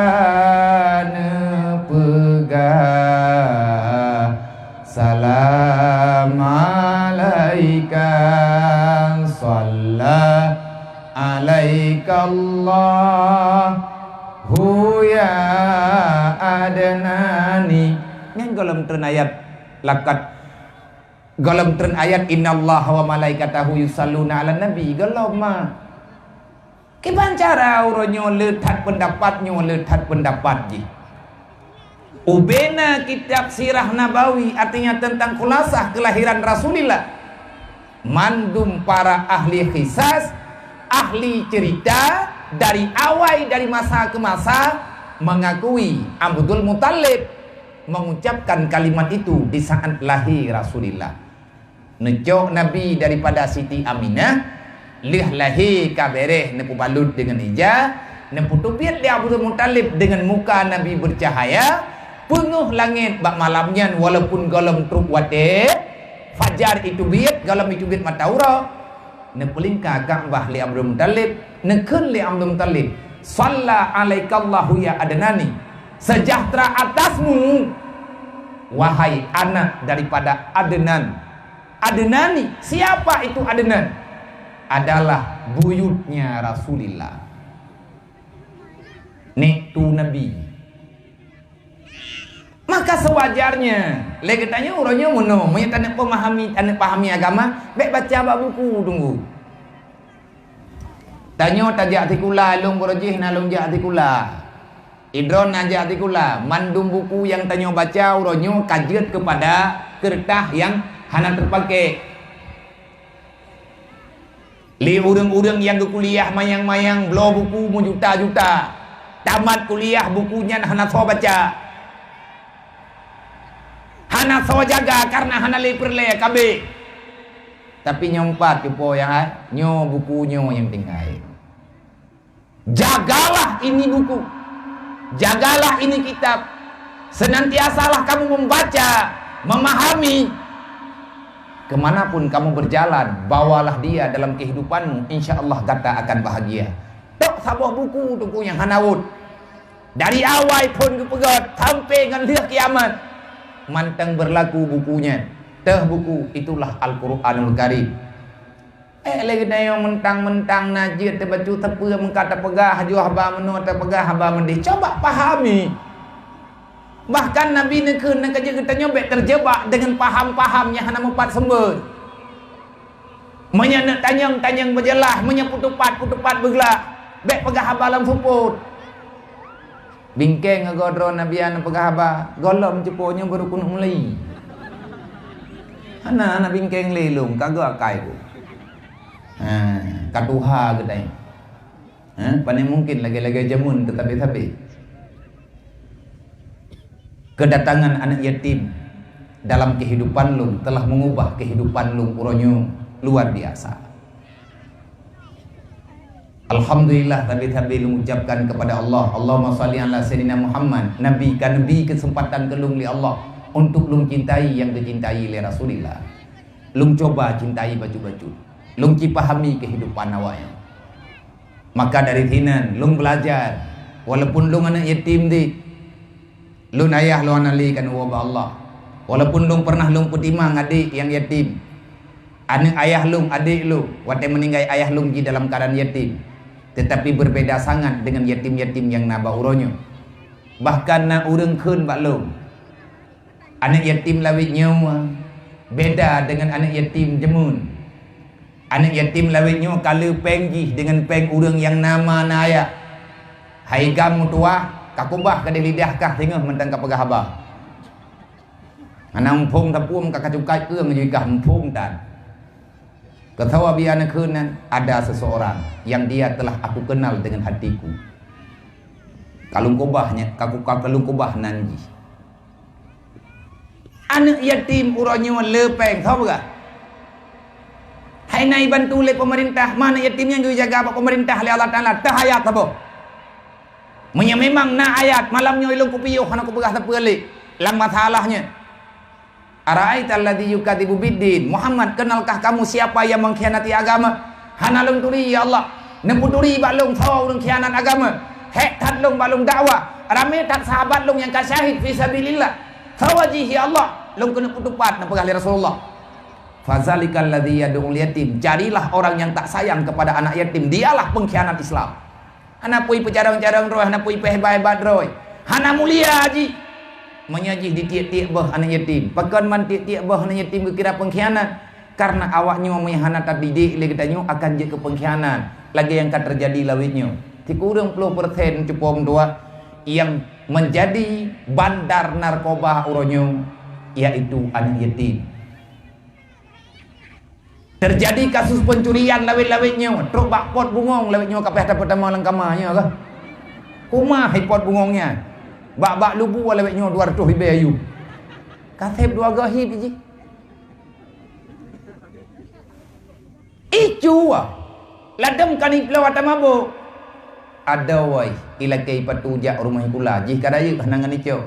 neupeugah, "Salam alaika, shalla alaikallahu ya Adnani." Nyan gohlom treun ayat, laqad, gohlom treun ayat, "Innallaha wa malaikatahu yusalluna 'alan nabi." Gohlom ma. Kiban cara uroe nyoe le that peundapat, nyoe le that peundapat jih. Ubena kitab Sirah Nabawi, artinya tentang khulasah kelahiran Rasulillah. Mandum para ahli kisah, ahli cerita, dari awai, dari masa ke masa, mengakui Abdul Muthalib mengucapkan kalimat itu di saat lahir Rasulillah. Neucok Nabi daripada Siti Aminah, lheueh lahé ka béréh neupeubalot deungon ija, neupeutubiet lé Abdul Muthalib deungon muka Nabi beucahaya, peungeuh langét bak malam nyan walaupun gohlom trok watée fajar iteubiet, gohlom iteubiet mata uroe. Neupeulingka Ka'bah lé Abdul Muthalib, neukheun lé Abdul Muthalib, "Shalla alaikallahu ya Adnani." Sejahtera atasmu, wahai anak daripada Adnan. Adnani, siapa itu Adnan? Adalah buyutnya Rasulillah. Nek tu Nabi. Maka sewajarnya, lé geutanyoe uroe nyoe meunoe, meunyoe taneuk peumahami, taneuk pahami agama, bék baca bak buku teungku. Tanyoe tajak sikula, lôn uroe jih na lôn jak sikula. Idroe na jak sikula, mandum buku nyang tanyoe baca uroe nyoe ka jeuet keupada keureutah nyang hana teupaké. Lé ureuëng-ureuëng nyang geukuliah manyang-manyang bloe buku meujuta-juta, tamat kuliah buku nyan hana soe baca, hana soe jaga kareuna hana lé peureulée ka abéh. Tapi nyoe pat cupo nyang hai, nyoe buku nyoe nyang tinggai. Jagalah ini buku, jagalah ini kitab. Senantiasalah kamu membaca, memahami. Kemanapun kamu berjalan, bawalah dia dalam kehidupanmu. Insya Allah gata akan bahagia. Tok saboh buku teungku nyang hana wot. Dari awai phon geupeugét sampai ngon lheueh kiamat, mantong berlaku buku nyan. Teuh buku, itulah Al-Quranul Karim. Eh, lé geutanyoe meuntang-meuntang na jeuet teubacut sapeue meuka tapeugah, haju haba meunoe tapeugah haba meudeh. Coba pahami. Bahkan Nabi neukheun, neukajeuet geutanyoe bék terjebak deungon paham-paham nyang hana mupat sumber. Meunyoe neuk tanyong, tanyong beujeulaih, meunyoe peutupat, peutupat beuglak, bék peugah haba lam seupôt. Bingkeng agoe droe Nabi Adam peugah haba, gohlom cupo nyoe baru keuneuk mulai. Hana, hana bingkeng lé lôn, ka geuakai ku. Ha, ka tuha geutanyoe. Ha, pane mungkin lagée-lagée jameun teutabé-tabé. Kedatangan anak yatim dalam kehidupan lôn telah mengubah kehidupan lôn uroe nyoe luar biasa. Alhamdulillah, tabi-tabi lôn ucapkan kepada Allah, Allahumma shalli ala Sayyidina Muhammad. Nabi ka neubi keuseumpatan keu lôn lé Allah untuk lôn cintai nyang geucintai lé Rasulillah. Lôn cuba cintai bacut-bacut. Lôn cipahami keuhidupan awaknyan. Maka dari sinan lôn beulajar, walaupun lôn aneuk yatim dit, lôn ayah lôn hana lé keunoe bak Allah. Walaupun lôn pernah lôn peutimang adék nyang yatim, aneuk ayah lôn, adék lôn, watée meuninggai ayah lôn jih dalam keuadaan yatim, tetapi berbeda sangat dengan yatim-yatim nyang na bak uroe nyoe. Bahkan na ureuëng kheun bak lôn, aneuk yatim lawét nyoe beda dengan aneuk yatim jameun. Aneuk yatim lawét nyoe ka le péng jih deungon péng ureuëng nyang na ma na ayah. Hai gam meutuwah, ka kubah keudeh lidah kah singoh mantong ka peugah haba. Hana muphom sapeue, ka kacukai keueng jih kah muphom tan. Keusawa biya neukheun nan, ada seseorang yang dia telah aku kenal dengan hatiku. Ka lôn kubah nyan, ka ku-, ka lôn kubah nan jih. Aneuk yatim uroe nyoe le péng, soe peugah? Hai na ibantu lé peumeurintah, ma aneuk yatim nyan geujaga bak peumeurintah lé Allah Taala, teuh ayat saboh. Meunyoe memang na ayat, malam nyoe ilôn kupiôh hana kupeugah sapeue lé lam masalah nyan. "Ara'aital ladzi yukadzibu biddin?" Muhammad, kenalkah kamu siapa yang mengkhianati agama? Hana lôn turi, ya Allah. Neupeuturi bak lôn soe ureuëng khianat agama. Hék that lôn bak lôn dakwah. Ramé that sahabat lôn nyang ka syahid fi sabilillah. Soe jih, ya Allah? Lôn keuneuk peutupat, neupeugah lé Rasulullah. "Fadzalikal ladzi yad'ul yatim." Carilah orang yang tak sayang kepada anak yatim. Dialah pengkhianat Islam. Hana pui peucarông-carông droe, hana pui peuhebat-hebat droe. Hana mulia jih. Meunyoe jih ditiek-tiek boh aneuk yatim. Pakon man tiek-tiek boh aneuk yatim geukira pengkhianat? Karena awak nyoe meunyoe hana tadidik lé geutanyoe akan jeuet keu pengkhianat. Lagée nyang ka teujadi lawét nyoe. Sikureueng ploh persen cupo meutuah nyang menjadi bandar narkoba uroe nyoe, yaitu aneuk yatim. Teujadi kasus pencurian lawét-lawét nyoe, trok bak pot bungong lawét nyoe ka payah tapeutamong lam kama nyoe kah? Kumah i pot bungong nyan. Bak-bak lubu lawét nyoe dua ratus ribée ayub. Kaseb dua goe hib jih. Icu ah. Ladom ka niploh ata mabök. Adoe, ilakée ipatu jak rumoh sikula, jih ka rayeuk hana ngon icok.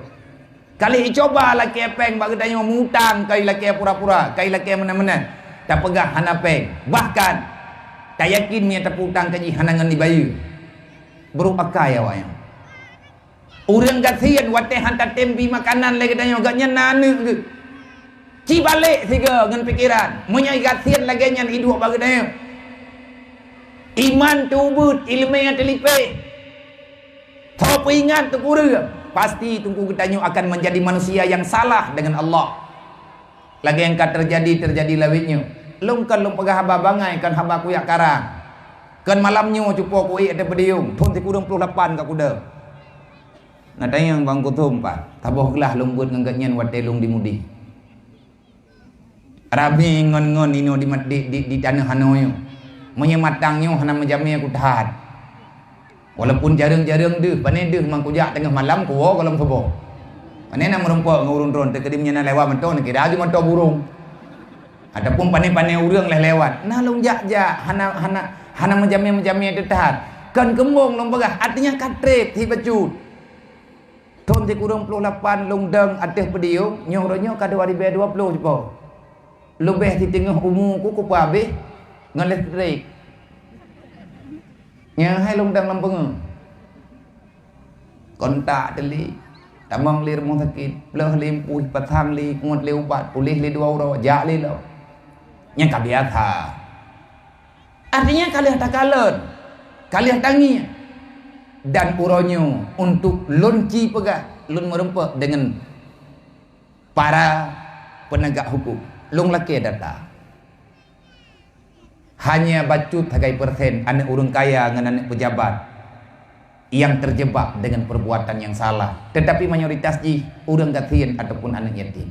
Ka lheueh icuba lakée péng bak geutanyoe, mutang, ka ilakée pura-pura, ka ilakée meunan-meunan. Tapeugah hana péng. Bahkan, tayakin meunyoe tapeu-utang ka jih hana ngon ibayeue. Brok akai awaknyan. Ureuëng gasien watée han tatem bi makanan lé geutanyoe, gobnyan na aneuëk geuh. Ci balek sigoe ngon pikeran. Meunyoe gasien lagée nyan iduek bak geutanyoe. Iman teubeuet, iéleumé teulipéh. Soe peuingat teungku ureuëng, pasti teungku geutanyoe akan menjadi manusia yang salah dengan Allah. Lagée nyang ka teujadi, teujadi lawét nyoe. Lôn kon lôn peugah haba bangai, kon haba kuyak karang. Kon malam nyoe cupo kuék ateueh podium, thon sikureueng ploh lapan ka kuda. Na tanyong bang kuthom pat, saboh glah lôn beuet ngon gobnyan watée lôn di Mudi. Ramé ngon-ngon inoe di, di, di, di tanoh anoe nyoe. Meunyoe matang nyoe hana meujamé kuthat. Walaupun jareueng-jareueng deuh, pané deuh mang kujak teungoh malam kuwoe goh lom suboh. Pané na meurumpok ngon ureuëng droen, teukeudi meunyoe na lewat moto, neukira ju moto burong. Ataupun pané-pané ureuëng lheueh lewat. Na lôn jak-jak, hana, hana, hana meujamé-meujamé teuthat. Kon keumbong lôn peugah, artinya ka treb hi bacut. Thon sikureueng ploh lapan lôn dong ateueh podium, nyoe uroe nyoe ka dua ribée dua ploh jipo. Leubeh siteungoh umu ku kupeue abéh ngon listrik. Nyan hai lôn dong lam peungeuh. Kontak teuh lé, tamong lé rumoh sakét, pleueh lé mpuih, pasang lé, ngot lé ubat, puléh lé dua uroe, jak lé lom. Nyan ka biasa. Artinya ka lheueh takalon, ka lheueh tangieng. Dan uroe nyoe untuk lôn ci peugah, lôn meurumpok deungon para peunegak huköm. Lôn lakée data. Hanya bacut sagai persen aneuëk ureuëng kaya ngon aneuëk peujabat nyang teujebak deungon peurbuatan nyang salah, teutapi mayoritas jih ureuëng gasien ataupun aneuëk yatim.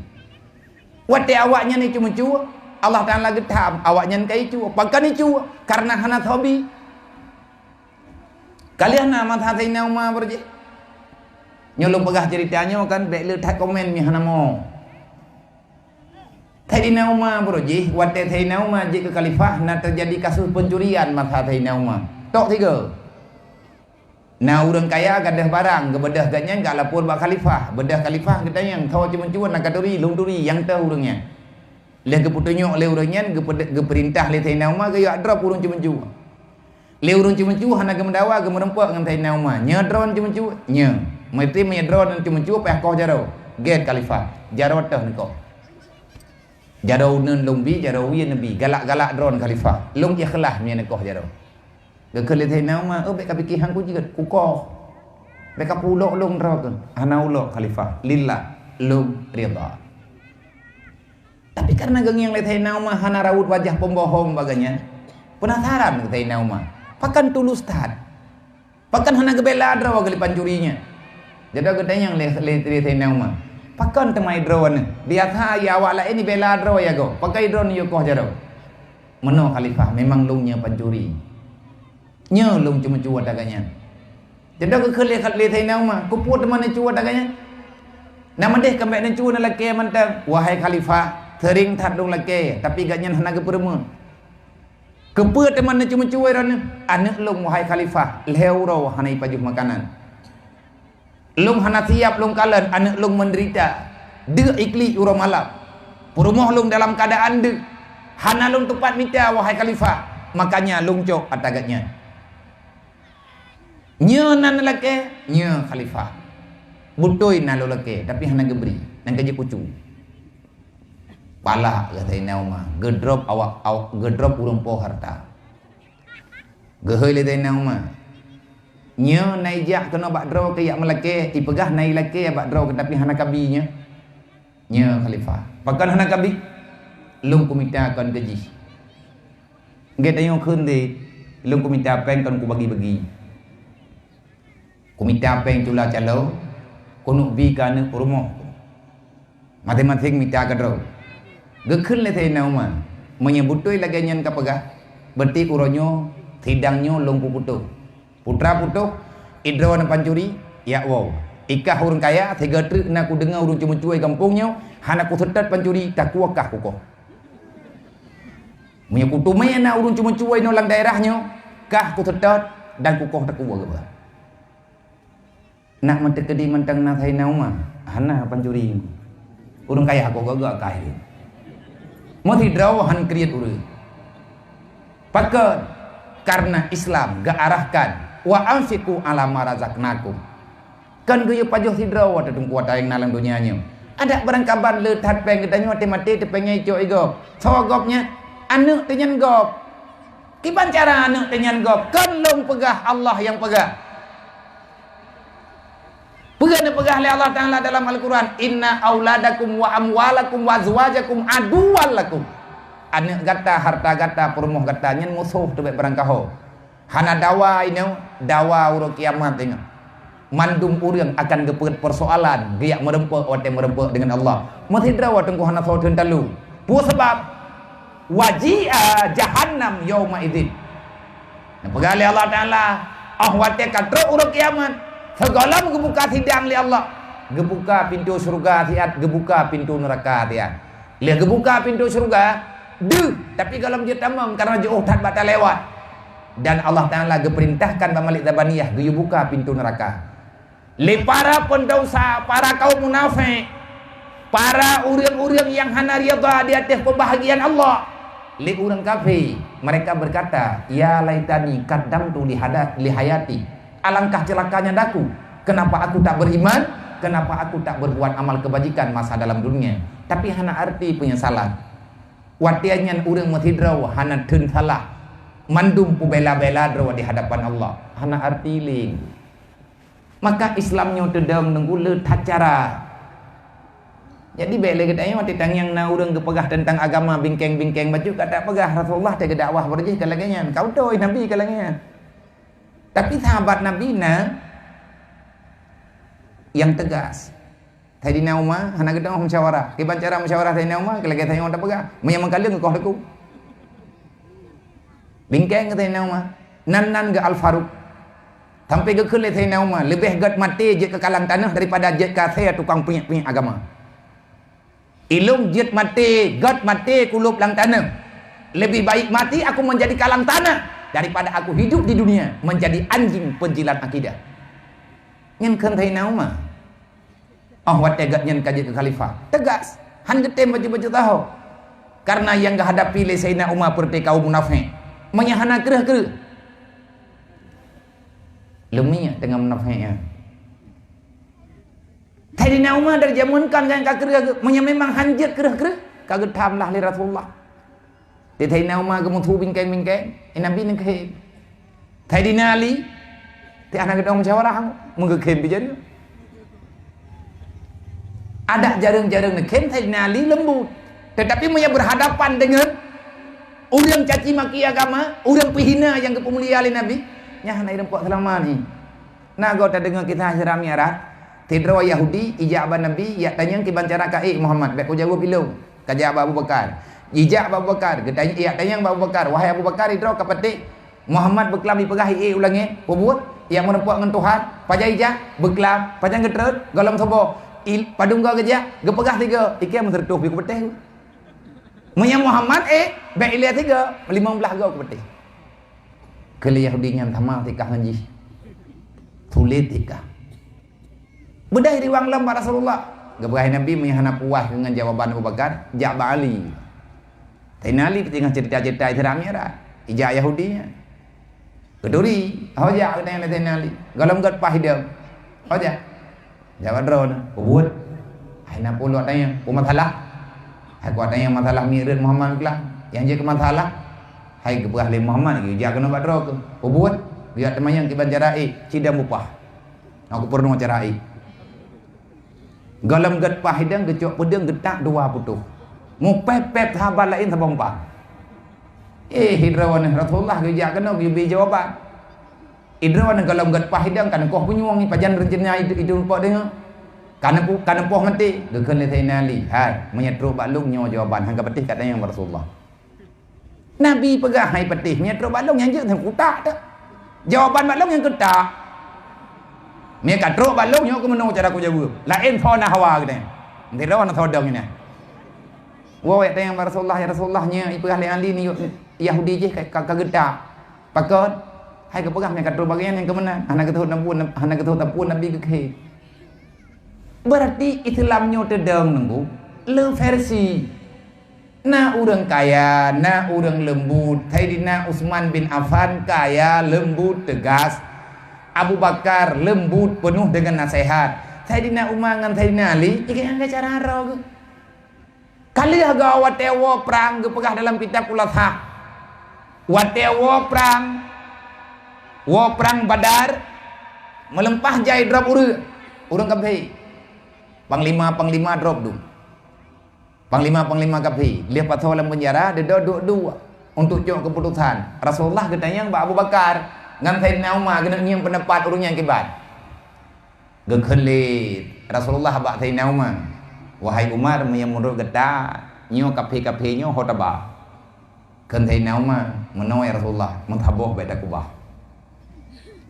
Watée awaknyan icu-meucue, Allah Taala geutham awaknyan ka icu. Pakon icu? Karena hana soe bi. Ka lheueh na masa Saidina Umar beurjih. Nyoe lôn peugah ceurita nyoe kan, bék le that komen meuhana mo. Saidina Umar beurjih, watée Saidina Umar jeuet keu khalifah, na teujadi kasus pencurian masa Saidina Umar. Tok tiga. Na ureuëng kaya gadôh barang, geubeudôh gobnyan gak lapor bak khalifah. Beudôh khalifah geutanyong, "Soe cu-meucue na katuri?" "Lôn turi." "Nyang toh ureuëng nyan?" Lheueh geupeutunyok lé ureuëng nyan, geupeu-, geupeurintah lé Saidina Umar geuyue drop ureuëng cu-meucue. Lé ureuëng cu-meucue hana geumeudawa, geumeurumpok ngon Saidina Umar. "Nyoe droeneuh cu-meucue?" "Nyoe." "Meuti meunyoe droeneuh cu-meucue, payah koh jaroe." "Gét khalifah, jaroe toh neukoh." Jaroe uneun lôn bi, jaroe wie neubi, galak-galak droeneuh khalifah. Lôn ikhlas meunyoe neukoh jaroe. Geukheun lé Saidina Umar, "Oh, bék kapike han kujeuet, kukoh. Bék kapeulok lôn droe keuh." "Hana ulok khalifah, lillah, lôn ridha." Tapi karena geungieng lé Saidina Umar hana rawot wajah pembohong bak gobnyan, penasaran Saidina Umar, "Pakon tulus that? Pakon hana geubela droe geuh lé pancuri nyan?" Jadi geutanyong lé, lé, lé Saidina Umar, "Pakon teuma droeneuh? Biasa ya awak laén ibela droe ya goe. Pakon droeneuh yue koh jaroe?" "Meunoe khalifah, memang lôn nyoe pancuri. Nyoe lôn cu-meucue ata gobnyan." Jadi geukheun lé, lé Saidina Umar, "Keupeue teuma neucue ata gobnyan? Na meudeh ka bék neucue neulakée mantong?" "Wahai khalifah, seuring that lôn lakée, tapi gobnyan hana geupeurumeuen." "Keupeue teuma neucu-meucue droeneuh?" "Aneuëk lôn, wahai khalifah, lhée uroe hana ipajoh makanan. Lôn hana siab lôn kalon aneuëk lôn meudeurita, deuk iklik uroe malam. Peurumoh lôn dalam keuadaan deuk, hana lôn teupat mita, wahai khalifah, makanya lôn cok ata geuh nyan. Nyoe nan lakée, nyoe khalifah. Beutôi na lôn lakée, tapi hana geubri, nan ka jikucu. Palak geuh Saidina Umar, geudrop awak, awak geudrop ureuëng po harta. Geuhôi lé Saidina Umar, "Nyoe na ijak keunoe bak droe keuh yak meulakée, ipeugah na ilakée bak droe keuh, tapi hana kabi nyoe." "Nyoe khalifah." "Pakon hana kabi?" "Lôn kumita kon keu jih. Gét tanyoe kheun deh, lôn kumita péng kon kubagi-bagi. Kumita péng cula calo, keuneuk bi keu aneuëk peurumoh. Maséng-maséng mita keudroe." Geukheun lé Saidina Umar, "Meunyoe beutôi lagée nyan kapeugah, beureuti uroe nyoe sidang nyoe lôn kuputôh. Putra putôh, idroe na pancuri, yak woe. Ikah ureuëng kaya, sigoe treuk na kudeungoe ureuëng ceumeucue gampông nyoe, hana kuseutôt pancuri, takue kah kukoh. Meunyoe kuteumé na ureuëng ceumeucue inoe lam daerah nyoe, kah kuseutôt dan kukoh takue geuba." Nak meuteukeudi mantong na Saidina Umar, hana pancuri. Ureuëng kaya kok gagak kaya. Meusidroe han kriet ureuëng. Pakon? Karena Islam geuarahkan, "Wa anfiqu ala ma razaqnakum." Kon geuyue pajoh sidroe teungku watée na lam donya nyoe. Adak barangkaban le that péng geutanyoe maté-maté teupéng icok igop. Soe gop nyan? Aneuëk teuh nyan gop. Kiban cara aneuëk teuh nyan gop? Kon lôn peugah, Allah nyang peugah. Peue neupeugah lé Allah Taala dalam Al-Quran, "Inna auladakum wa amwalakum wa azwajakum aduwwal lakum." Aneuëk gata, harta gata, peurumoh gata nyan musoh teuh bék barangkaho. Hana dawa inoe, dawa uroe kiamat ingat. Mandum ureuëng akan geupeuet persoalan, geuyak meureumpok watée meureumpok dengan Allah. Meusidroe teungku hana soe theun talu. Peue sabab? "Waji'a jahannam yauma idzin." Neupeugah lé Allah Taala, oh watée ka trok uroe kiamat, sigohlom geubuka sidang lé Allah. Geubuka pintoe syeuruga siat, geubuka pintoe neuraka siat. Lheueh geubuka pintoe syeuruga, deuh, tapi gohlom jeuet tamong karena jiôh that bak talewat. Dan Allah Taala geupeurintahkan bak Malik Zabaniyah geuyue buka pintoe neuraka. Lé para peundosa, para kaum munafék, para ureuëng-ureuëng nyang hana ridha di ateueh peubahgian Allah, lé ureuëng kafé, mereka berkata, "Ya laitani qaddamtu li hada-, li hayati." Alangkah ceulakanya daku, kenapa aku tak beriman? Kenapa aku tak berbuat amal kebajikan masa dalam dunia? Tapi hana arti penyesalan. Watée nyan ureuëng meusidroe hana theun salah, mandum peubela-bela droe di hadapan Allah. Hana arti lé. Maka Islam nyoe teudong deungon le that cara. Jadi bék lé geutanyoe watée tangieng na ureuëng geupeugah teuntang agama bingkeng-bingkeng bacut, ka tapeugah Rasulullah teuh geudakwah bak jih ka lagée nyan, ka beutôi Nabi ka lagée nyan. Tapi sahabat Nabi na nyang teugas. Saidina Umar hana geutanyoe musyawarah. Kiban cara musyawarah Saidina Umar, lagée tanyoe tapeugah, meunyoe meukaleueng koh teukue. Bingkeng Saidina Umar. Nan-nan geuh Al-Faruq. Sampai geukheun lé Saidina Umar, "Leubeh gét maté jeuet keu kalang tanoh daripada jeuet keu asée tukang peunyek-peunyek agama. Ilôn jeuet maté, gét maté kulôb lam tanoh. Lebih baik mati aku menjadi kalang tanah daripada aku hidup di dunia menjadi anjing penjilat akidah." Nyan kheun Saidina Umar. Oh watée gét nyan ka jeuet keu khalifah, teugas, han geutem bacut-bacut taho. Karena nyang geuhadapi lé Saidina Umar peureuté kaum munafék, meunyoe hana kreueh-kreueh. Leumiek teungoh munafék nyan. Saidina Umar dari jameun kan nyang ka kreueh, meunyoe memang han jeuet kreueh-kreueh, ka geutham lah lé Rasulullah. Di Saidina Umar geumeusu bingkeng-bingkeng, eh, Nabi neukheun. Saidina Ali, ti hana geudong musyawarah, meugeukheun bijari. Adak jareueng-jareueng neukheun Saidina Ali leumbut. Tetapi meunyoe berhadapan dengan ureuëng caci maki agama, ureuëng peuhina nyang geupeumulia lé Nabi, nyan hana ireumpok seulama ni. Na goe tadeungoe kisah Isra Mi'raj, sidroe Yahudi ijak bak Nabi, ijak tanyong kiban cara ka ék Muhammad, bék kujaweueb ilôn. Kajak bak Abu Bakar. Ijak bak Abu Bakar, geutanyong, ijak tanyong bak Abu Bakar, "Wahai Abu Bakar, idroe ka patéh Muhammad beuklam jipeugah ék u langét, peubuet, ijak meurumpok ngon Tuhan, pajan ijak, beuklam, pajan geutrön, gohlom soe boh, il-, padum goe geujak, geupeugah sigoe, ikei meuseureutoh pih kupatéh." Meunyoe Muhammad ék, bék ilée sigoe, limong blaih goe kupatéh. Keu lé Yahudi nyan sama sikah ngon jih. Sulet sikah. Beudôh riwang lom bak Rasulullah. Geupeugah Nabi, meunyoe hana puas ngon jawaban Abu Bakar, jak bak Ali. Saidina Ali teungoh ceurita-ceurita Isra Mi'raj. Ijak Yahudi nyan. Geuturi, "Ho jak," geutanyong lé Saidina Ali. "Gohlom gét paih idong. Ho jak." Jak bak droeneuh, "Peubuet." "Hai na peue lôn tanyong, peue masalah?" "Hai kuat tanyong masalah mireuet Muhammad keulaih. Nyang jeuet keu masalah, hai geupeugah lé Muhammad, geujak keunoe bak droe keuh. Peubuet, geujak teumanyong kiban cara ék, cidong bupah. Aku peurunoe cara ék." Gohlom gét paih idong, geucok peudeueng, geutak dua putôh. Mupéh-péh sahabat laén saboh umpang. Eh, sidroe nyan Rasulullah geujak keunoe geubri jawaban. Sidroe nyan gohlom gét paih idong, ka neukoh punyueng, pajan reuncana itu, itu rupa deungoe. Ka neupu-, ka neupoh maté, geukheun lé Saidina Ali, "Hai, meunyoe trok bak lôn nyoe jawaban, han ka patéh ka tanyong bak Rasulullah." Nabi peugah, "Hai patéh, meunyoe trok bak lôn nyang jeuet kutak teuh. Jawaban bak lôn nyang keutak. Meunyoe ka trok bak lôn nyoe keumeunong cara kujaweueb. Laén soe na hawa geutanyoe. Sidroe na sodong nyan." Woe tanyong bak Rasulullah, "Ya Rasulullah, nyoe ipeugah lé Ali ni Yahudi jih ka, ka, ka geutak." "Pakon?" "Hai geupeugah meunyoe ka trok bak geutanyoe nyang keuh meunan. Hana geuthot na peue, hana geuthot na peue Nabi geukheun." Berarti Islam nyoe teudong nunggu le versi. Na ureuëng kaya, na ureuëng leumbut. Saidina Utsman bin Affan kaya, leumbut, teugas. Abu Bakar leumbut, peunoh deungon nasehat. Saidina Umar ngon Saidina Ali, jih ngon cara droe geuh. Ka lheueh geuh watée woe prang geupeugah dalam kitab Khulasah. Watée woe prang, woe prang Badar, meulimpah jai drob ureuëng, ureuëng kafé. Panglima-panglima drob dum. Panglima-panglima kafé, lheueh pasoe lam peunjara, dudoe duek-duek untuk cok keuputosan. Rasulullah geutanyong bak Abu Bakar ngon Saidina Umar, keuneuk ngieng peundapat ureuëng nyan kiban. Geukheun lé Rasulullah bak Saidina Umar, "Wahai Umar, meunyoe meunurot gata, nyoe kafé-kafé nyoe ho taba." Kheun Saidina Umar, "Meunoe ya Rasulullah, meusaboh bék takubah.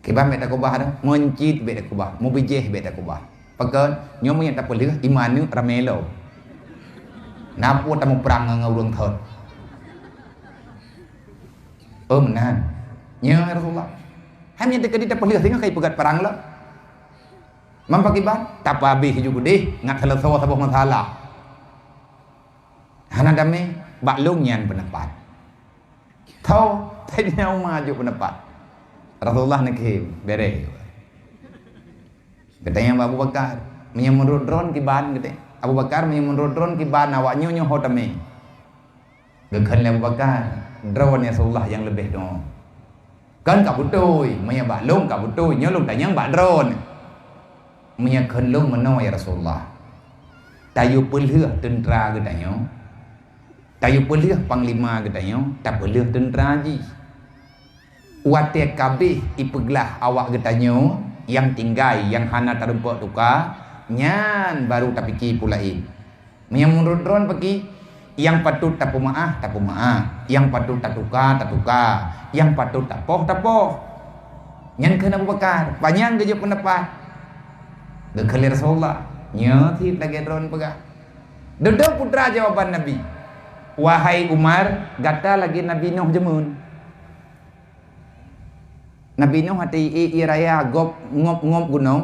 Kiban bék takubah dah, meuncit bék takubah, meubijéh bék takubah. Pakon, nyoe meunyoe tapeulheueh, iman neuk ramé lom. Na peue tamuprang ngon ureuëng thon?" "Oh, meunan. Nyoe ya Rasulullah. Hai meunyoe teukeudi tapeulheueh singoh ka ipeugét prang lom." "Man pakiban?" "Tapeuhabéh ju keudeh, ngat seuleusoe saboh masalah. Hana damé, bak lôn nyan peundapat." Tho, Saidina Umar jok peundapat. Rasulullah neukheun, "Béréh." Geutanyong bak Abu Bakar, "Meunyoe meunurot droen kiban?" geutanyong. "Abu Bakar, meunyoe meunurot droen kiban, awak nyoe nyoe ho tamé?" Geukheun lé Abu Bakar, "Droen ya Rasulullah nyang leubeh doe." "Kon ka beutôi, meunyoe bak lôn ka beutôi, nyoe lôn tanyong bak droen." "Meunyoe kheun lôn meunoe ya Rasulullah, tayue peulheueh teuntra geutanyoe, tayue peulheueh panglima geutanyoe, tapeulheueh teuntra jih. Watée ka abéh ipeuglah awak geutanyoe nyang tinggai, nyang hana tarumpok tuka, nyan baru tapike peue laén. Meunyoe meunurot droen peuki, nyang patôt tapeumeuáh, tapeumeuáh. Nyang patôt tatuka, tatuka. Nyang patôt tapoh, tapoh." Nyan kheun Abu Bakar, panyang geujok peundapat. Geukheun lé Rasulullah, "Nyoe cit lagée droen peugah." Dudoe peue teuma jawaban Nabi, "Wahai Umar, gata lagée Nabi Nuh jameun." Nabi Nuh watée ié, ié raya gob ngop-ngop gunong,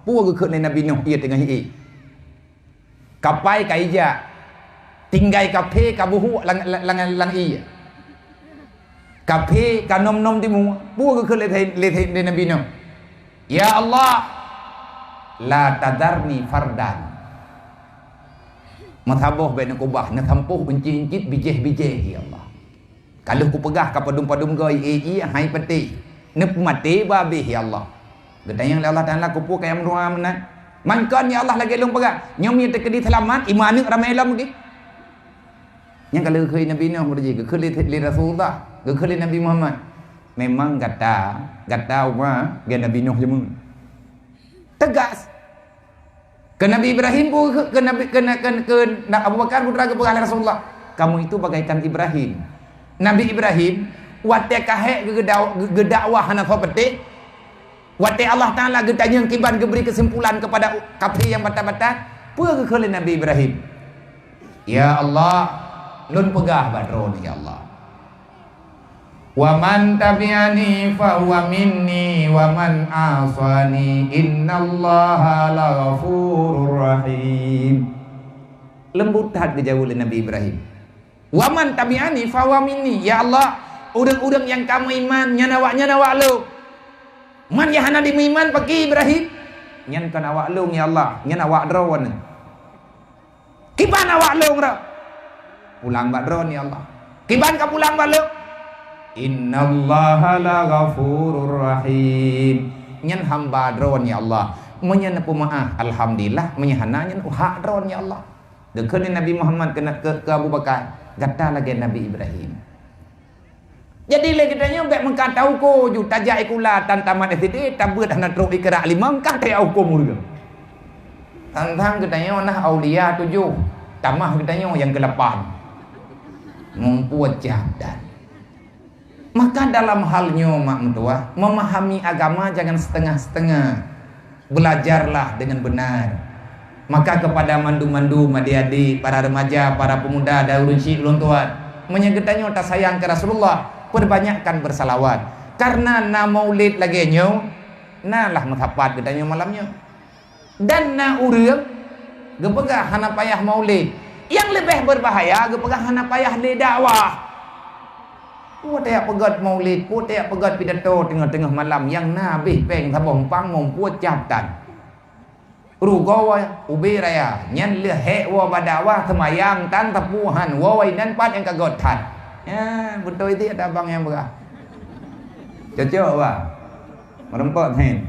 peue geukheun lé Nabi Nuh ié teungoh ié? Kapai ka ijak, tinggai kafé ka buhuk lam, lam, lam, lam ié. Kafé ka nom-nom timu, peue geukheun lé, lé, lé Nabi Nuh? "Ya Allah, la tadzarni fardan." Meusaboh bék neukubah, neusampôh euncit-euncit, bijéh-bijéh, ya Allah. Ka lheueh kupeugah ka padum-padum goe, ié-ié hai patéh. Neupeumaté babéh, ya Allah. Geutanyong lé Allah Taala, "Keupeue kayém dua meunan?" "Man kon, ya Allah, lagée lôn peugah, nyoe meunyoe teukeudi seulamat, iman neuk ramé lom geuh." Nyang ka lheueh geukheun Nabi Nuh beureuji, geukheun lé, lé Rasulullah, geukheun lé Nabi Muhammad. Memang gata, gata umat gen Nabi Nuh jameun. Teugas. Keu Nabi Ibrahim pun, keu Nabi, keu, keu, keu Abu Bakar putra geupeugah lé Rasulullah, "Kamu itu bagaikan Ibrahim." Nabi Ibrahim, watée ka hék geuda-, geudakwah hana soe patéh, watée Allah Taala geutanyong kiban geubri keusimpulan keupada kafé nyang batat-batat, peue geukheun lé Nabi Ibrahim? "Ya Allah, lôn peugah bak Droeneuh, ya Allah. "Wa man tabi'ani fahuwa minni wa man asani innallaha laghafurur rahim." Lembut that geujaweueb lé Nabi Ibrahim. "Wa man tabi'ani fahuwa minni." Ya Allah, ureuëng-ureuëng nyang ka meuiman nyan awaknyan awak lôn. Man nyang hana dimeuiman pakri Ibrahim, nyan kon awak lôn ya Allah, nyan awak droeneuh. Kiban awak lôn ro? Pulang bak droeneuh ya Allah. Kiban ka pulang bak lôn? Innallaha laghafurur rahim. Nyan hamba droeneuh ya Allah. Meunyoe neupeumaáh, alhamdulillah, meunyoe hana nyan hak droeneuh ya Allah. Geukheun lé Nabi Muhammad keu, keu, keu Abu Bakar, gata lagée Nabi Ibrahim. Jadi lé geutanyoe bék meuka tauko ju tajak sikula tan tamat S D, tabeuet hana trok ikra lima, ka teuka hukôm ureuëng. Tantang geutanyoe na aulia tujoh, tamah geutanyoe nyang keulapan. Mumpue cah dan. Maka dalam hal nyoe mak meutuah, memahami agama jangan setengah-setengah. Belajarlah dengan benar. Maka kepada mandum-mandum adik-adik, para remaja, para pemuda dan ureuëng syik ulôn tuan, meunyoe geutanyoe tasayang keu Rasulullah, perbanyakkan bersalawat. Karena na maulid lagée nyoe, na lah meusapat geutanyoe malam nyoe. Dan na ureuëng geupeugah hana payah maulid. Nyang leubeh berbahaya geupeugah hana payah lé dakwah. Peue tajak peugét maulid, peue tajak peugét pidato teungoh-teungoh malam nyang na habéh péng saboh umpang mumpue cah tan. Rugoe ubé raya, nyan lheueh hék woe bak dakwah seumayang tan sapeue han woe inan pat nyang ka gét that. Nyan beutôi that abang nyang beurah. Cocok bah. Meureumpok hen.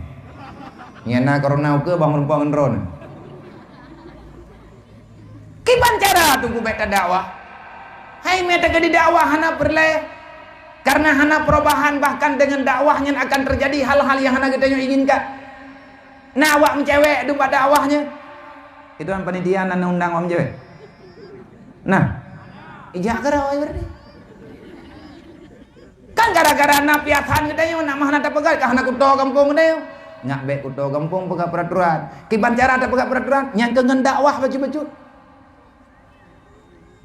Nyang na corona ukeue bah meureumpok ngon droeneuh. Kiban cara teungku bék tadakwah? Hai mé teuka didakwah hana peureulée. Karena hana perubahan, bahkan dengan dakwah nyan akan terjadi hal-hal yang hana geutanyoe inginkan. Na awak meucewek dum bak dakwah nyan. Itu kan panitia na undang awak meucewek. Nah, ijak keu awak berarti. Kan gara-gara na piasan geutanyoe, nak mah na tapeugah ka hana kuto gampông geutanyoe. Nyak bék kuto gampông peugah peraturan. Kiban cara tapeugah peraturan, nyang keu ngon dakwah bacut-bacut.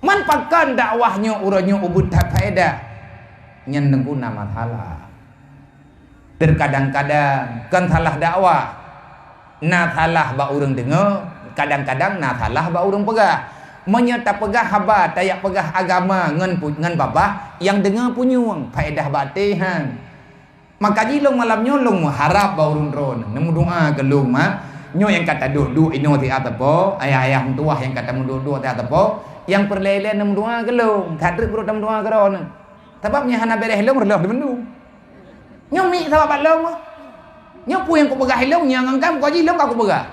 Man pakon dakwah nyoe uroe nyoe ubit that faedah. Nyan teungku na masalah. Terkadang-kadang kon salah dakwah. Na salah bak ureuëng deungoe, kadang-kadang na salah bak ureuëng peugah. Meunyoe tapeugah haba, tajak peugah agama ngon pu-, ngon babah, nyang deungoe punyueng, faedah bak até han. Maka jih lôn malam nyoe lôn meuharab bak ureuëng droeneuh, neumeudoa keu lôn mak. Nyoe nyang ka taduek-duek inoe siat sapo, ayah-ayah meutuwah nyang ka tameuduek-duek siat sapo, nyang peureulée-lée neumeudoa keu lôn, that treuk beurôh tameudoa keu droeneuh. Sabab nyang hana béreh lôn reuloh di bandum. Nyoe miet saboh bak lôn. Nyoe peue nyang kupeugah ilôn nyang ngon kamoe jih lôn ka kupeugah.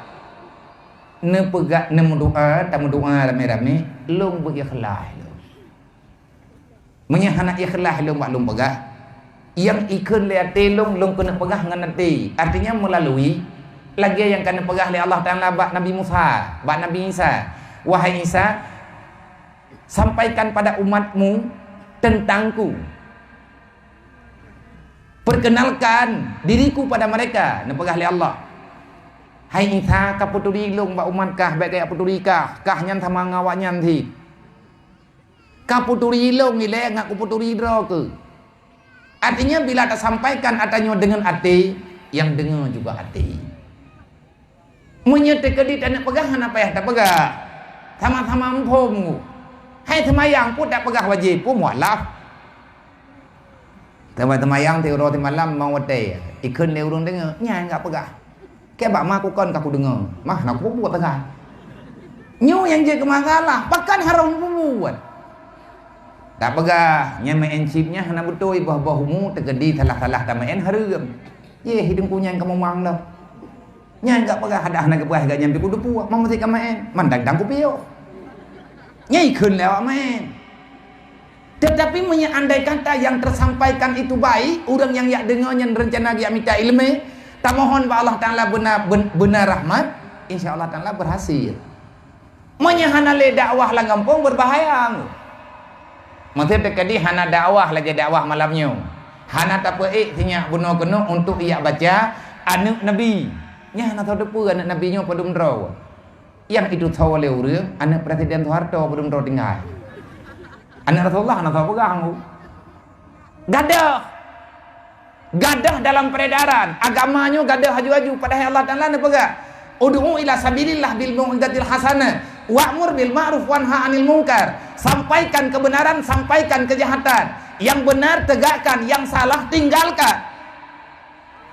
Neupeugah, neumeudoa, tameudoa ramé-ramé, lôn beu ikhlas lôn. Meunyoe hana ikhlas lôn bak lôn peugah, nyang ikheun lé até lôn, lôn keuneuk peugah ngon até. Artinya melalui lagée nyang ka neupeugah lé Allah Taala bak Nabi Musa, bak Nabi Isa, "Wahai Isa, sampaikan pada umatmu tentangku." Perkenalkan diriku pada mereka, neupeugah lé Allah. Hai Isa, kapeuturi lôn bak umat kah, bék kajak peuturi kah, kah nyan sama ngon awaknyan cit. Kapeuturi lôn ilée ngat kupeuturi droe keuh. Artinya bila tasampaikan ata nyoe deungon até, nyang deungoe juga até. Meunyoe teukeudi taneuk peugah hana payah tapeugah. Sama-sama muphom. Hai seumayang peue tapeugah wajéb, peue mualaf. Teuma seumayang tiep uroe tiep malam limong watée, ikheun lé ureuëng deungoe, nyan ka peugah. Keu bak ma kukon ka kudeungoe, mah na kupubuet teuka. Nyoe nyang jeuet keu masalah, pakon harôh mupubuet. Tapeugah, nyan meu'en chip nyan hana beutôi, boh-boh umu teukeudi salah-salah tameu'en hareuem. Yeh, hidung kunyang ka mumang dah. Nyan gak peugah hadah hana geupeugah gak nyan pi kudupu, mam meusi ka maén, mandang dang kupiôh. Nyai kheun lé awak maén. Tetapi meunyoe andai kata yang tersampaikan itu baik, ureuëng nyang jak deungoe nyan reuncana jak mita iéleumé, tamohon bak Allah Taala beuna, ben-, beuna rahmat, insya Allah Taala berhasil. Meunyoe hana lé dakwah lam gampông, berbahaya. Maksud teukeudi hana dakwah lagée dakwah malam nyoe. Hana tapeuék sinyak bunoe keunoe untuk ijak baca aneuëk Nabi. Nyan hana soe teupeue aneuëk Nabi nyoe padum droe. Nyang itu soe lé ureuëng, aneuëk Presiden Soeharto padum droe tinggai. Aneuëk Rasulullah hana soe peugah. Gadoh. Gadoh dalam peredaran. Agama nyoe gadoh aju-aju. Padahai Allah Taala neupeugah, "Ud'u ila sabilillah bil mau'izatil hasanah, wa'mur bil ma'ruf wanha 'anil munkar." Sampaikan kebenaran, sampaikan kejahatan. Yang benar tegakkan, yang salah tinggalkan.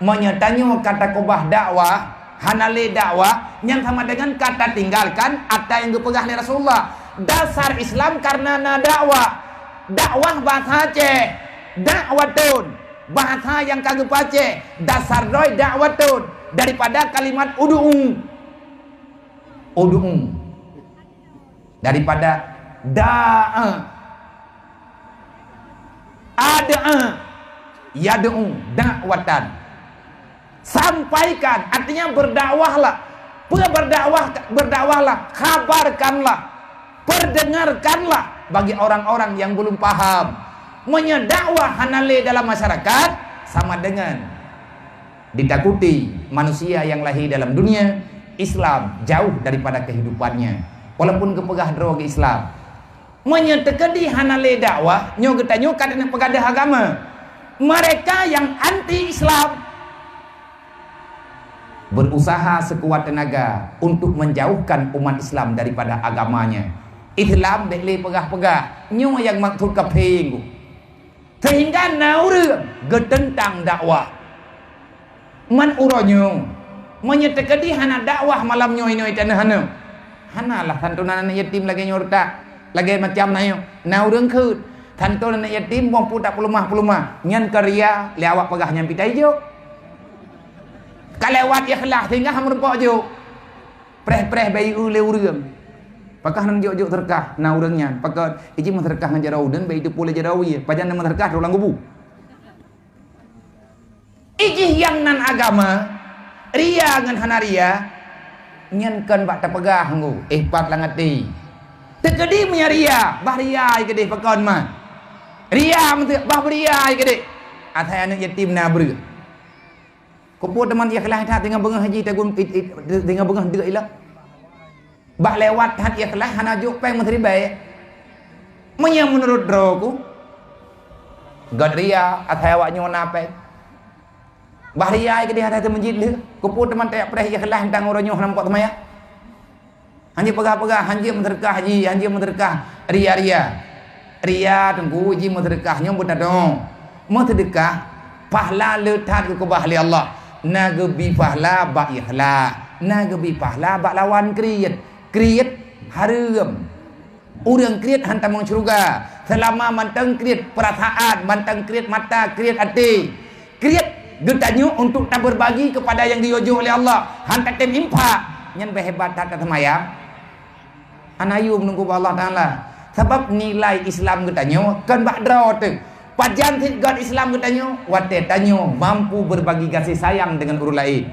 Meunyoe tanyoe ka takeubah dakwah, hana lé dakwah, nyan sama dengan ka tatinggalkan atra nyang geupeugah lé Rasulullah. Dasar Islam karena na dakwah. Dakwah bahasa Aceh, dakwatun. Bahasa nyang ka geupeuaceh, dasar droe dakwatun. Daripada kalimat ud'u. Ud'u. Daripada da'a. Ad'a, yad'u, dakwatan. Sampaikan, artinya berdakwahlah. Peue berdakwah, berdakwahlah, kabarkanlah, perdengarkanlah bagi orang-orang yang belum paham. Meunyoe dakwah hana lé dalam masyarakat, sama dengan ditakuti manusia yang lahir dalam dunia Islam jauh daripada kehidupannya. Walaupun geupeugah droe geu Islam, meunyoe teukeudi hana lé dakwah, nyoe geutanyoe ka taneuk peugadoh agama. Mereka yang anti Islam berusaha sekuat tenaga untuk menjauhkan umat Islam daripada agamanya. Islam bék lé peugah-peugah, nyoe nyang maksud kafé. Sehingga na ureuëng geuteuntang dakwah. Man uroe nyoe, meunyoe teukeudi hana dakwah malam nyoe inoe teuh hana. Hanalah santunan aneuk yatim lagée nyoe reutak, lagée macam na nyoe. Na ureuëng kheut, santunan aneuk yatim boh pu tak peulumah-peulumah, nyan keu ria lé awak peugah nyan pita ijok. Ka lewat ikhlas sehingga han meurumpok jok. Preh-preh bak ié lé ureuëng. Pakon han jok-jok seudeukah na ureuëng nyan. Pakon iji meuseudeukah ngon jaroe udeuen bak iteupeue lé jaroe ié. Pajan na meuseudeukah droe lam kubu. Iji nyang nan agama, ria ngon hana ria, nyan kon bak tapeugah nggu, eh pat lam até. Teukeudi meunyoe ria, bah ria ai keudeh pakon man. Ria meuteuk bah beuria ai keudeh. Asai aneuk yatim na breueh. Keupeue teuma ikhlas that teungoh beungoh haji tagun it, it, teungoh beungoh deuk ilak. Bah lewat that ikhlas hana jok péng meusiribée. Meunyoe meunurot droe ku, göt ria asai awak nyoe na péng. Bah ria ai keudeh asai teumeujid lheueh. Keupeue teuma tajak preh ikhlas tang uroe nyoe hana mupat seumayang. Hanjeuet peugah-peugah, hanjeuet meuseudeukah ji, hanjeuet meuseudeukah ria-ria. Ria teungku ji meuseudeukah nyoe beutadong. Meuseudeukah, pahla le that geukeubah lé Allah. Na geubi pahla bak ikhlas, na geubi pahla bak lawan kriet. Kriet hareuem. Ureuëng kriet han tamong syeuruga. Seulama mantong kriet peurasaan, mantong kriet mata, kriet até. Kriet geutanyoe untuk tabeubagi keupada nyang geuyue jok lé Allah, han tatem infak, nyan beu hebat that taseumayang. Hana yum nunggu bak Allah Taala. Sabab nilai Islam geutanyoe kon bak droe teuh. Pajan cit göt Islam geutanyoe, watée tanyoe mampu beubagi gaséh sayang deungon ureuëng laén.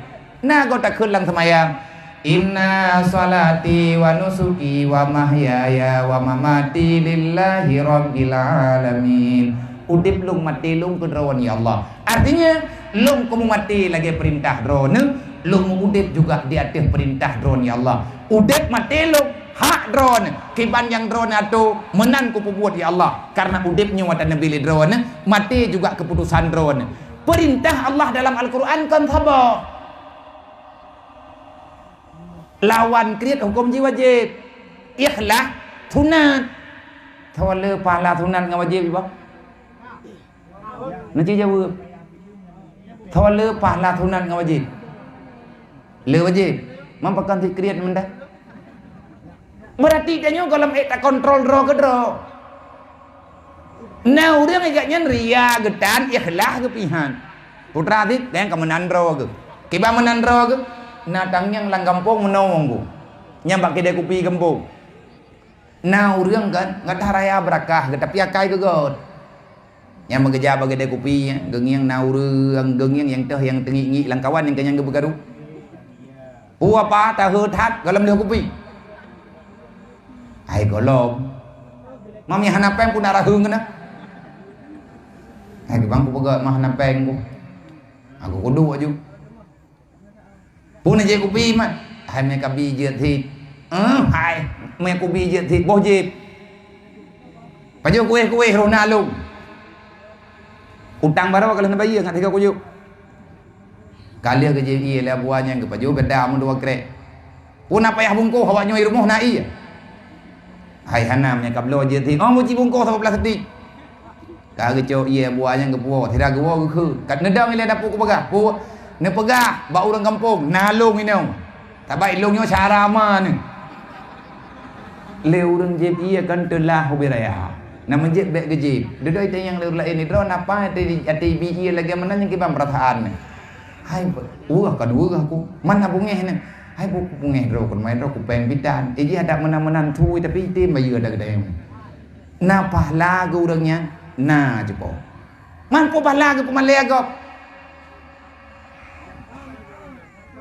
Na goe takheun lam seumayang, "Inna shalati wa nusuki wa mahyaya wa mamati lillahi rabbil alamin." Udeb lôn maté lôn keu Droeneuh ya Allah. Artinya, lôn keumu maté lagée peurintah Droeneuh, lôn udeb juga di ateueh peurintah Droeneuh ya Allah. Udeb maté lôn hak Droeneuh, kiban nyang Droeneuh atô meunan kupeubuet ya Allah. Karena udeb nyoe atra neubi lé Droeneuh, maté juga keuputosan Droeneuh. Peurintah Allah dalam Al-Qur'an kon saboh. Lawan kriet huköm jih wajéb. Ikhlas sunat. Soe le pahla sunat ngon wajéb iba? Neuci jaweueb. Soe le pahla sunat ngon wajéb? Le wajéb. Man pakon cit kriet meunan? Beurati tanyoe gohlom ék takontrol droe keudroe. Na ureuëng jak nyan ria geutan, ikhlas geupihan. Putra cit, dang ka meunan droe geuh. Kiban meunan droe geuh, na tang nyang lam gampông meunoe geuh. Nyang bak keudè kupi gampông. Na ureuëng kan, gata raya beurakah geuh, tapi akai geugot. Nyang meugeujak bak keudè kupi, geungieng na ureuëng, geungieng nyang teuh nyang teungiek-ngiek lam kawan nyang keunyan geubeukaru. Peue apa tahe that gohlom lheueh kupi? Hai gohlom. Mam nyang hana péng pun na raheueng keunan. Hai geuh bang kupeugah mah hana péng ku. Aku kuduek aju. Pun jeuet kupi mat. Hai meukabi jeuet cit. Eh, hai meukubi jeuet cit boh jép. Pajoh kuéh-kuéh roh na lôn. Utang baroe ka lheueh neubayeue ngat tiga kujok. Ka lheueh geujép ié lé Abu Anyang geupajoh beda meudua krek. Peue na payah bungkôh awak nyoe i rumoh na ié. Hai hana meunyo ka bloe jeuet thik. Oh, muci bungkôh saboh plastik. Ka geucok ié Abu Anyang geupuwoe, sira geuwoe geukheun. Ka neudong ilée dapu kupeugah, peue neupeugah bak ureuëng gampông, na lôn inong. Sabai lôn nyoe syara ma neuh. Lé ureuëng jieb ié kan teulah ubé raya. Na meujéb bék geujieb. Dudoe itanyong lé ureuëng laén, "Droe napa até, até ibi ié lagée meunan nyang kiban peurasaan?" "Hai, weueh kan weueh aku. Man na beungéh nyan?" "Hai, bu-, beungéh droe kan, mai droe kupéng bidan. Iji adak meunan-meunan thui, tapi item bayeue adak geutanyoe." Na pahala geu ureuëng nyan? Na jipo. Man po pahala geu peumalée gob?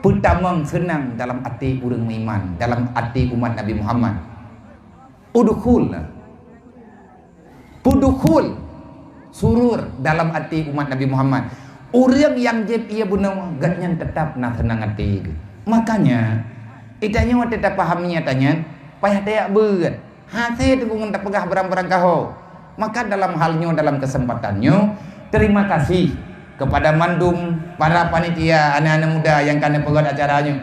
Peutamong seunang dalam até ureuëng meuiman, dalam até umat Nabi Muhammad. Udkhul. Peudukhul surur dalam até umat Nabi Muhammad. Ureuëng nyang jieb ié bunoe, gobnyan teutap na seunang até geuh. Makanya, itanyoe watée tapahami ata nyan, payah tayak beuet. Hase teungku ngon tapeugah barang-barang kaho. Maka dalam hal nyoe, dalam keuseumpatan nyoe, terima kasih kepada mandum para panitia, aneuk-aneuk muda nyang ka neupeugét acara nyoe,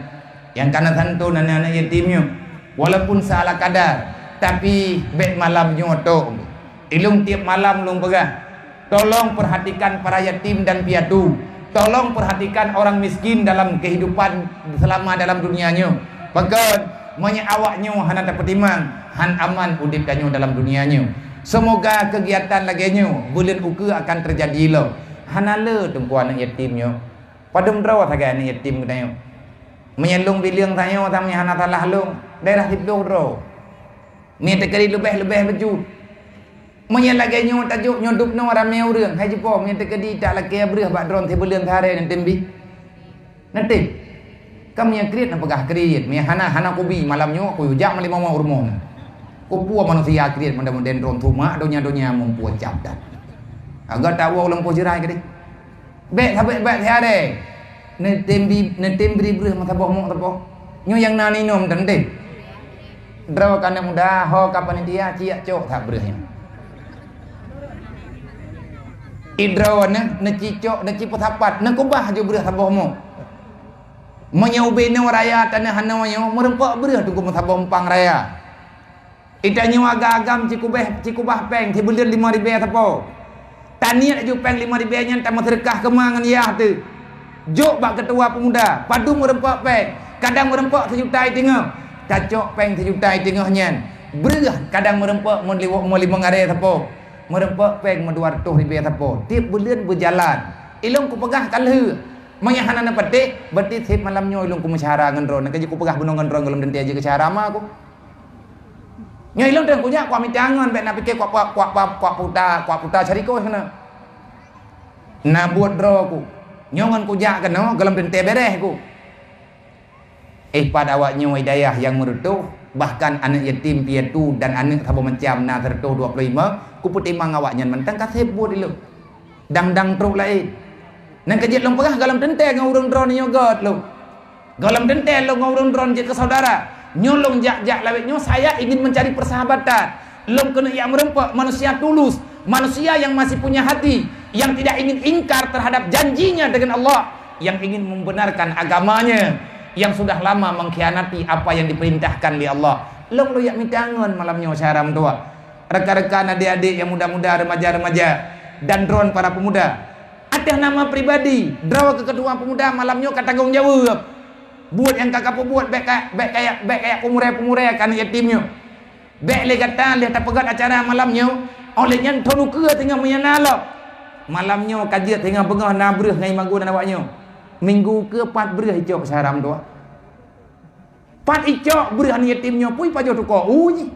nyang ka neusantun aneuk-aneuk yatim nyoe. Walaupun seala kadar, tapi bék malam nyoe tok. Ilong tiep malam lôn peugah, Tolong perhatikan para yatim dan piatu. Tolong perhatikan orang miskin dalam kehidupan selama dalam dunia nyoe. Pakon, meunyoe awak nyoe hana tapeutimang, han aman udeb tanyoe dalam dunia nyoe. Seumoga keugiatan lagée nyoe buleuen ukeue akan teujadi lom. Hana le teungku aneuk yatim nyoe. Padum droe sagai aneuk yatim geutanyoe. Meunyoe lôn bileueng tanyoe, tanyoe hana salah lôn, daerah siplôh droe. Meunyoe teukeudi leubeh-leubeh bacut. Meunyoe lagée nyoe tajok nyoe dub noe ramé ureuëng, hai jipo, meunyoe teukeudi tak lakée breueh bak droeneuh sibuleuen sehari neutem bi. Neutem. Ka meunyoe kriet neupeugah kriet, meunyoe hana, hana kubi malam nyoe kujak meulimong rumoh nyoe. Kupeue manusia kriet mudah-mudahan droeneuh tumak donya-donya mumpue cap that. Agak tawoe lampu jirai keudeh. Bék sabé-bék siaré. Neutem bi-, neutem bri breueh meusaboh mok saboh. Nyoe nyang na inom teuntée. Droe ka aneuk muda, ho ka panitia, ciyak cok that breueh nyan. Idroe neuh, neucicok, neucipeusapat, neukubah ju breueh saboh mok. Meunyoe ubé nyoe raya tanoh hanoe nyoe, meurumpok breueh teungku meusaboh umpang raya. Itanyoe agam-agam cikubéh, cikubah péng sibuleuen limong ribée sapo. Taniet aju péng limong ribée nyan tameuseudeukah keuma ngon yah teuh. Jok bak keutua peumuda, padum meurumpok péng, kadang meurumpok sijuta i teungoh. Tacok péng sijuta i teungoh nyan. Breueh kadang meurumpok meuliwo-, meulimong aré sapo. Meurumpok péng meudua reutôh ribée sapo. Tieb buleuen beujalan. Ilong kupeugah ka lheueh. Meunyoe hana neupatéh, berarti seb malam nyoe ilong kumeusyara ngon droeneuh. Ka jeuet kupeugah bunoe ngon droeneuh gohlom teuntée jeuet keu syara ma ku. Nyoe ilong teuk kujak kuak mita ngon bék na pike kuak, kuak, kuak, kuak, kuak puta, kuak puta syariko keunoe. Na buet droe ku. Nyoe ngon kujak keunoe gohlom teuntée béréh ku. Eh, pat awak nyoe i dayah nyang meureutôh, bahkan aneuk yatim piatu dan aneuk saboh macam na seureutôh dua ploh lima, kupeutimang awak nyan mantong ka seb buet ilong. Dang-dang trok laén. Nang ka jeuet lôn peugah gohlom teuntée ngon ureuëng droeneuh nyoe göt lôn. Gohlom teuntée lôn ngon ureuëng droeneuh jeuet keu saudara. Nyoe lôn jak-jak lawét nyoe, saya ingin mencari persahabatan. Lôn keuneuk jak meurumpok manusia tulus, manusia yang masih punya hati, yang tidak ingin ingkar terhadap janjinya dengan Allah, yang ingin membenarkan agamanya, yang sudah lama mengkhianati apa yang diperintahkan oleh Allah. Lôn lôn jak mita ngon malam nyoe syara meutuah. Rekan-rekan, adik-adik yang muda-muda, remaja-remaja, dan droeneuh para pemuda. Ateueh nama pribadi, droe keu keutua peumuda malam nyoe ka tanggong jaweueb. Buet nyang ka kapeubuet bék ka, bék kaya, bék kaya peumurée-peumurée keu aneuk yatim nyoe. Bék lé gata lheueh tapeugét acara malam nyoe, óh lheueh nyan thon ukeue teungoh meuyana lom. Malam nyoe ka jeuet teungoh beungoh na breueh ngon imagun awak nyoe. Minggu keue pat breueh icok syara meutuah. Pat icok breueh aneuk yatim nyoe pui pajoh tuko ui.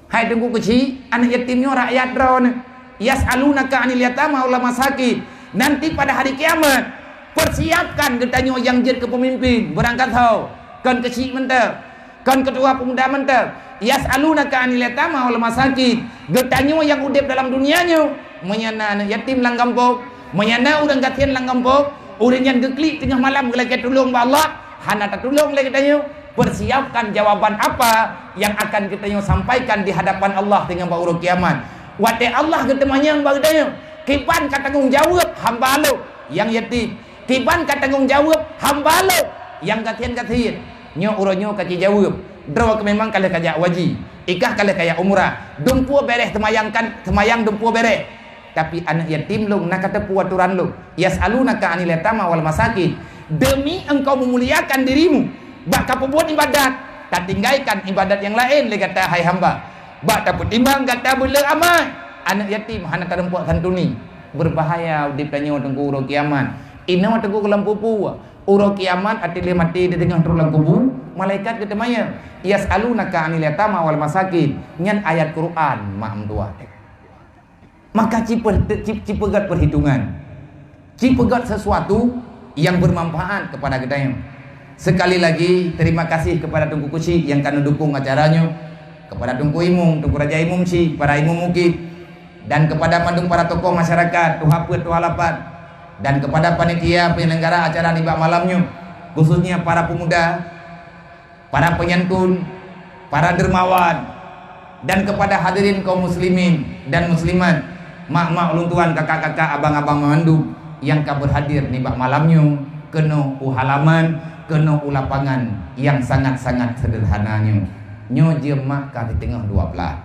Hai Teungku Keuchik, aneuk yatim nyoe rakyat droeneuh. Yas'alunaka 'anil yatama wal masakin. Nanti pada hari kiamat, persiapkan geutanyoe nyang jeuet keu peumimpin, beurangkat ho, kon keuchik mantong, kon keutua peumuda mantong. Yas'alunaka 'anil yatama wal masakin. Geutanyoe nyang udeb dalam dunia nyoe, meunyoe na aneuk yatim lam gampông, meunyoe na ureuëng gasien lam gampông, ureuëng nyan geuklik teungoh malam geulakée tulông bak Allah, hana tatulông lé geutanyoe. Persiapkan jawaban apa yang akan geutanyoe sampaikan di hadapan Allah teungoh bak uroe kiamat. Watée Allah geuteumanyong bak geutanyoe, Kiban ka tanggong jaweueb hamba lôn nyang yatim. Kiban ka tanggong jaweueb hamba lôn nyang gasien-gasien. Nyoe uroe nyoe ka jijaweueb. Droe keuh memang ka lheueh kajak haji, ikah ka lheueh kajak umrah. Dumpeue bereh seumayang kan, seumayang dumpeue bereh. Tapi aneuëk yatim lôn na kateupeue atoran lôn. Yas'alunaka 'anil yatama wal masakin. Demi engkau memuliakan dirimu, bak kapeubuet ibadat, tatinggaikan ibadat nyang laén lé gata hai hamba. Bak tapeutimbang gata beuleueh amai, aneuëk yatim hana tarumpok santuni. Beubahaya udeb tanyoe teungku uroe kiamat. Inoe teungku lam pupu. Uroe kiamat até lé maté di teungoh trok lam kubu, malaikat geuteumanyong, "Yas'alunaka 'anil yatama wal masakin." Nyan ayat Quran, mak meutuah. Maka ci per-, ci, ci peugét perhitungan. Ci peugét sesuatu yang bermanfaat kepada geutanyoe. Sekali lagi, terima kasih kepada Teungku Kuchik yang ka neudukong acara nyoe, kepada Teungku Imum, Teungku Raja Imum Chik, para imum mukib, dan kepada mandum para tokoh masyarakat, tuha peuet, tuha lapan, dan kepada panitia penyelenggara acara nibak malam nyoe, khususnya para pemuda, para penyantun, para dermawan, dan kepada hadirin kaum muslimin dan muslimat, mak-mak ulôn tuan, kakak-kakak, abang-abang mandum nyang ka berhadir nibak malam nyoe, keunoe u halaman, keunoe u lapangan nyang sangat-sangat sederhana nyoe. Nyoe jeuem mak ka di teungoh dua blah.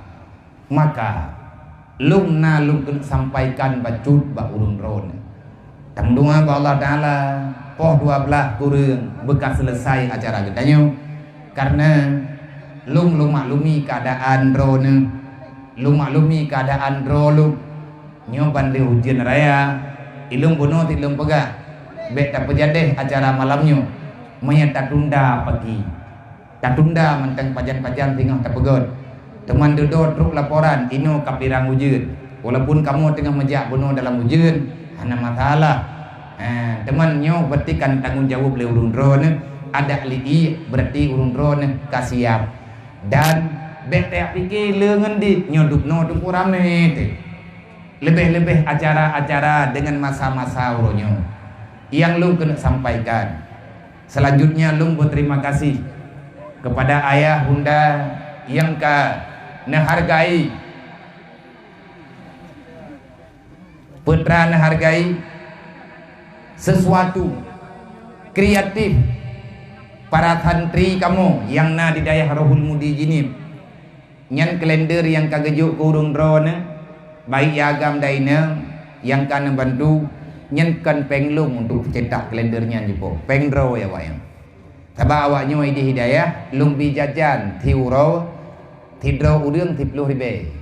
Maka, lôn na lôn keuneuk sampaikan bacut bak ureuëng droeneuh. Tameudoá bak Allah Taala, poh dua blah kureueng beuka seuleusai acara geutanyoe, kareuna lôn, lôn maklumi keuadaan droeneuh, lôn maklumi keuadaan droe lôn. Nyoe ban lheueh ujeuen raya, ilôn bunoe sit lôn peugah, bék tapeujadeh acara malam nyoe, meunyo tatunda pagi. Tatunda mantong pajan-pajan teungoh tapeugét. Teuma dudoe trok laporan inoe ka pirang ujeuen. Walaupun kamoe teungoh meujak bunoe dalam ujeuen, hana masalah. Eh, teuma nyoe berarti kan tanggong jaweueb lé ureuëng droeneuh, adak li ié berarti ureuëng droeneuh ka siab. Dan bék tajak pike le ngon dit nyoe dubnoe teungku ramé teuh. Leubeh-leubeh acara-acara deungon masa-masa uroe nyoe nyang lôn keuneuk sampaikan. Selanjutnya, lôn beuterima kasih kepada ayah bunda nyang ka neuhargai, peutra neuhargai sesuatu kreatif para santri kamoe nyang na di dayah Rohul Mudi Jeunieb. Nyan kalender nyang ka geujok keu ureuëng droeneuh, baik nyang agam dan inong nyang ka neubantu, nyan kon péng lôn untuk peucetak kalender nyan jipoh, péng droe awaknyan. Sabab awaknyoe idéh i dayah lôn bi jajan siuroe, sidroe ureuëng siploh ribée,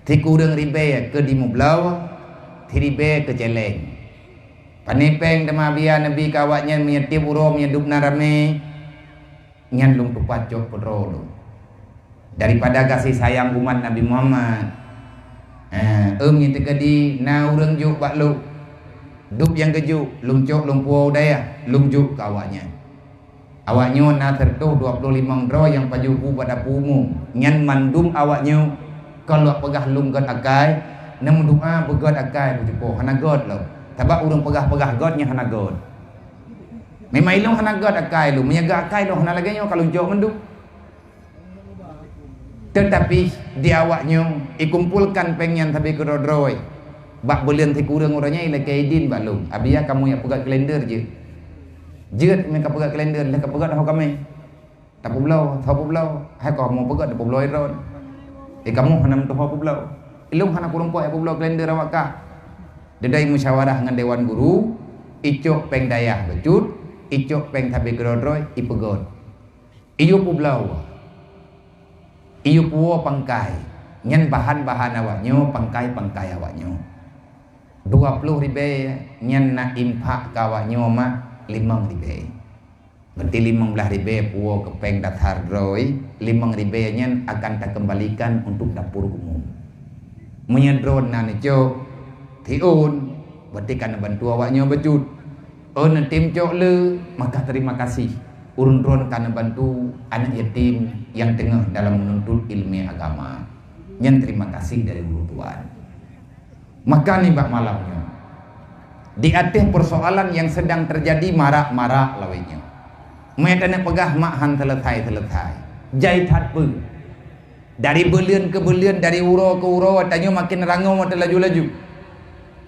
sikureueng ribée keu di Meubloe, siribée keu Céléng. Pané péng teuma bia neubi keu awaknyan meunyoe tieb uroe meunyoe dub na ramé, nyan lôn tupat cok keu droe lôn. Daripada gaséh sayang umat Nabi Muhammad, eh, eum nyang teukeudi na ureuëng jok bak lôn. Dub nyang geujok, lôn cok lôn puwoe u dayah, lôn jok keu awaknyan. Awaknyoe na sireutôh dua ploh limong droe nyang pajoh bu bak dapu umum. Nyan mandum awaknyoe kon lôn peugah lôn gét akai, neumeudoá beugét akai beucupo, hana gét lom. Sabab ureuëng peugah-peugah gét nyan hana gét. Memang ilôn hana gét akai lôn, meunyoe gét akai lôn hana lagée nyoe ka lôn jok mandum. Teutapi di awaknyoe ikumpolkan péng nyan sabe keudroe-droe. Bak buleuen sikureueng uroe nyan ilakée idin bak lôn, "Abiya kamoe jak peugét kalender jeuet." Jeuet meuka peugét kalender, lheueh ka peugét ho kamé. Tapeubloe, tapeubloe, hai kamoe peugét tapeubloe droe. Eh, kamoe hana meutuho peubloe. Ilôn hana kurumpok jak peubloe kalender awak kah. Deudai musyawarah ngon dewan guru, icok péng dayah bacut, icok péng sabe keudroe-droe, ipeugét. Iyue peubloe, iyue puwoe pangkai, nyan bahan-bahan awaknyoe, pangkai-pangkai awaknyoe. Dua ploh ribée nyan na infak keu awaknyoe mak limong ribée. Berarti limong blaih ribée puwoe keu péng dasar droe, limong ribée nyan akan takeumbalikan untuk dapur umum. Meunyoe droe na neucok, siôn, berarti ka neubantu awaknyoe bacut. Oh, neutem cok le, maka terima kasih. Ureuëng droe ka neubantu aneuëk yatim nyang teungoh dalam meununtut iéleumé agama. Nyan terima kasih dari ureuëng tuan. Maka nibak malam nyoe, di ateueh persoalan nyang sedang terjadi marak-marak lawét nyoe, meutanyoe peugah mak han seuleusai-seuleusai. Jai that peue? Dari buleuen keu buleuen, dari uroe keu uroe, tanyoe makin rangoe teulaju-laju.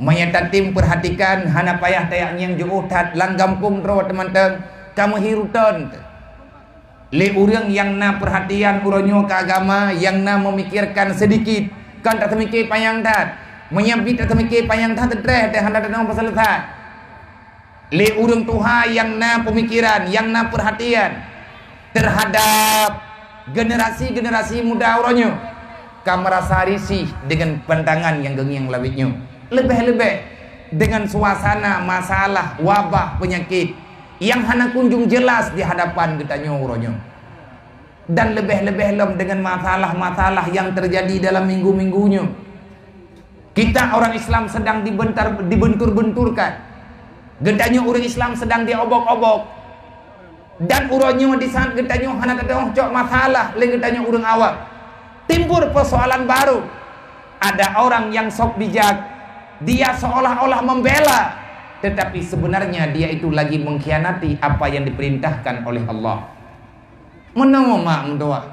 Meunyo tatem peurhatikan, hana payah tajak ngieng jiôh that, lam gampông droe teumantong ka meuhiruton. Lé ureuëng nyang na peurhatian uroe nyoe keu agama, nyang na meumikirkan seudikit, kon taseumike panyang that. Meunyo bit taseumike panyang that, teutreh teuh hana tanoh peuseuleusoe. Lé ureuëng tuha nyang na peumikirkan, nyang na peurhatian teuhadab generasi-generasi muda uroe nyoe, ka meurasa risih deungon pandangan nyang geungieng lawét nyoe. Leubeh-leubeh deungon suasana masalah wabah peunyakét nyang hana kunjong jeulaih di hadapan geutanyoe uroe nyoe. Dan leubeh-leubeh lom deungon masalah-masalah nyang teujadi dalam minggu-minggu nyoe. Kita orang Islam sedang dibentar-, dibentur-benturkan. Geutanyoe ureuëng Islam sedang diobok-obok. Dan uroe nyoe di saat geutanyoe hana teudoh cok masalah lé geutanyoe ureuëng awam, timbul persoalan baru. Ada orang yang sok bijak, dia seolah-olah membela, tetapi sebenarnya dia itu lagi mengkhianati apa yang diperintahkan oleh Allah. Meunoe mak meutuah,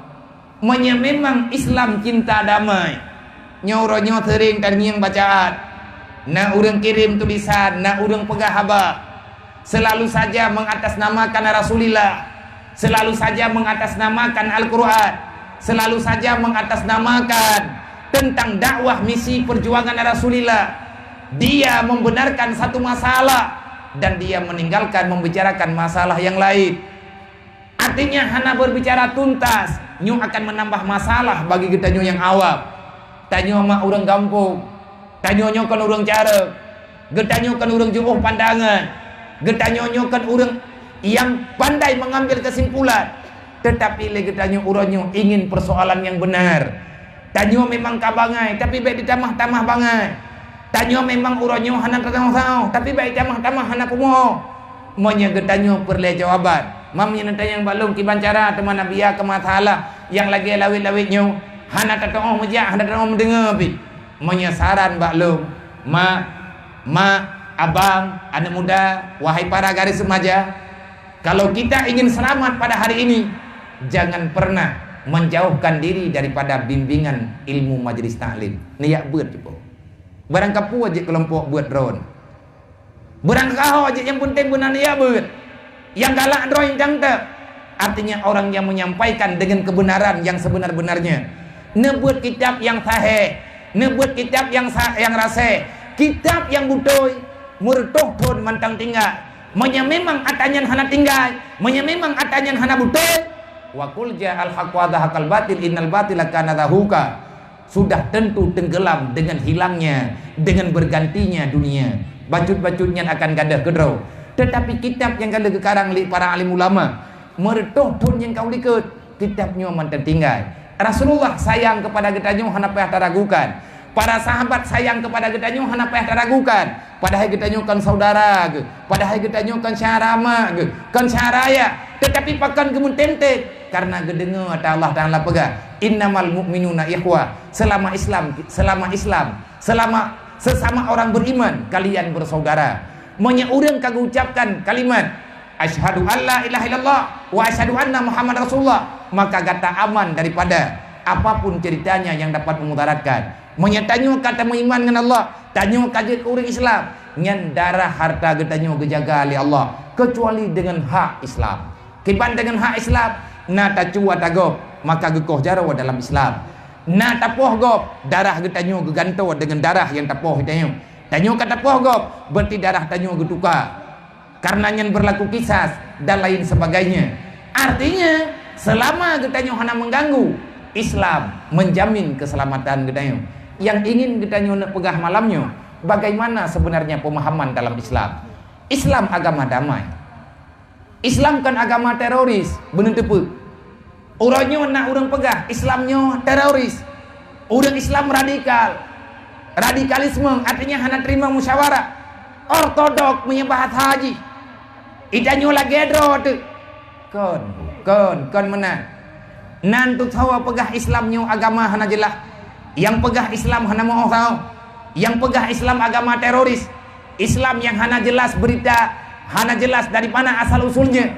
meunyoe memang Islam cinta damai, nyoe uroe nyoe seuring tangieng bacaan, na ureuëng kirém tulisan, na ureuëng peugah haba, selalu saja mengatasnamakan Rasulillah, selalu saja mengatasnamakan Al-Quran, selalu saja mengatasnamakan tentang dakwah misi perjuangan Rasulillah. Dia membenarkan satu masalah dan dia meninggalkan membicarakan masalah yang lain. Artinya hana berbicara tuntas, nyoe akan menambah masalah bagi geutanyoe nyang awam. Tanyoe mak ureuëng gampông, tanyoe nyoe kon ureuëng carông, geutanyoe kon ureuëng jiôh pandangan, geutanyoe nyoe kon ureuëng nyang pandai mengambil kesimpulan. Tetapi lé geutanyoe uroe nyoe ingin persoalan yang benar. Tanyoe memang ka bangai, tapi bék ditamah-tamah bangai. Tanyoe memang uroe nyoe hana teusaôh-saôh, tapi bék tamah-tamah hana pumoe. Meunyoe geutanyoe peureulée jawaban, mam nyan tanyong bak lôn kiban cara teuma Nabi ya keu masalah nyang lagée lawét-lawét nyoe, hana tatuoh meujak, hana tatuoh meudeungoe pih. Meunyoe saran bak lôn, mak, mak, abang, aneuëk muda, wahai para garis remaja, kalau kita ingin selamat pada hari ini, jangan pernah menjauhkan diri daripada bimbingan ilmu majlis taklim. Neujak beuet cukôp. Barang kapeue jeuet keulompok beuet droen. Barang kaho jeuet nyang peunteng beuna neujak beuet. Nyang galak droen nyang teuh. Artinya orang yang menyampaikan dengan kebenaran yang sebenar-benarnya. Neubeuet kitab nyang sahih, neubeuet kitab nyang sa-, nyang rasai, kitab nyang beutôi, meureutoh thon mantong tinggai. Meunyoe memang ata nyan hana tinggai, meunyoe memang ata nyan hana beutôi, wa qul ja'al haqq wa zahaqal batil innal batila kana zahuqa. Sudah tentu tenggelam dengan hilangnya, dengan bergantinya dunia. Bacut-bacut nyan akan gadôh keudroe. Tetapi kitab nyang ka lheueh geukarang lé para alim ulama, meureutoh thon nyang ka u likot, kitab nyoe mantong tinggai. Rasulullah sayang kepada geutanyoe hana payah taragukan. Para sahabat sayang kepada geutanyoe hana payah taragukan. Padahai geutanyoe kon saudara geuh, padahai geutanyoe kon syedara mak geuh, kon syedara ayah, tetapi pakon geumeutém-tém? Karena geudeungoe ata Allah Taala peugah, "Innamal mu'minuna ikhwah." Selama Islam, selama Islam, selama sesama orang beriman, kalian bersaudara. Meunyoe ureuëng ka geuucapkan kalimat, "Asyhadu an la ilaha illallah wa asyhadu anna Muhammad Rasulullah," maka gata aman daripada apapun ceritanya yang dapat memudaratkan. Meunyoe tanyoe ka tameuiman ngon Allah, tanyoe ka jeuet ureuëng Islam, nyan darah harta geutanyoe geujaga lé Allah, keucuali deungon hak Islam. Kiban deungon hak Islam, na tacuwa tagob, maka geukoh jaroe dalam Islam. Na tapoh gob, darah geutanyoe geugantoe deungon darah nyang tapoh geutanyoe. Tanyoe ka tapoh gob, berarti darah tanyoe geutuka. Karena nyan berlaku kisas dan lain sebagainya. Artinya, selama geutanyoe hana mengganggu, Islam menjamin keselamatan geutanyoe. Yang ingin geutanyoe nak peugah malam nyoe, bagaimana sebenarnya pemahaman dalam Islam? Islam agama damai. Islam kon agama teroris, beuneuteupeu. Uroe nyoe na ureuëng peugah Islam nyoe teroris. Ureuëng Islam radikal. Radikalisme artinya hana terima musyawarah. Ortodok meunyoe bahasa jih. Ita nyoe lagée droe teuh. Kon, kon, kon meunan. Nan teutoe peugah Islam nyoe agama hana jeulaih. Nyang peugah Islam hana meuoh saôh. Nyang peugah Islam agama teroris. Islam nyang hana jeulaih beurita, hana jeulaih dari mana asal usulnya.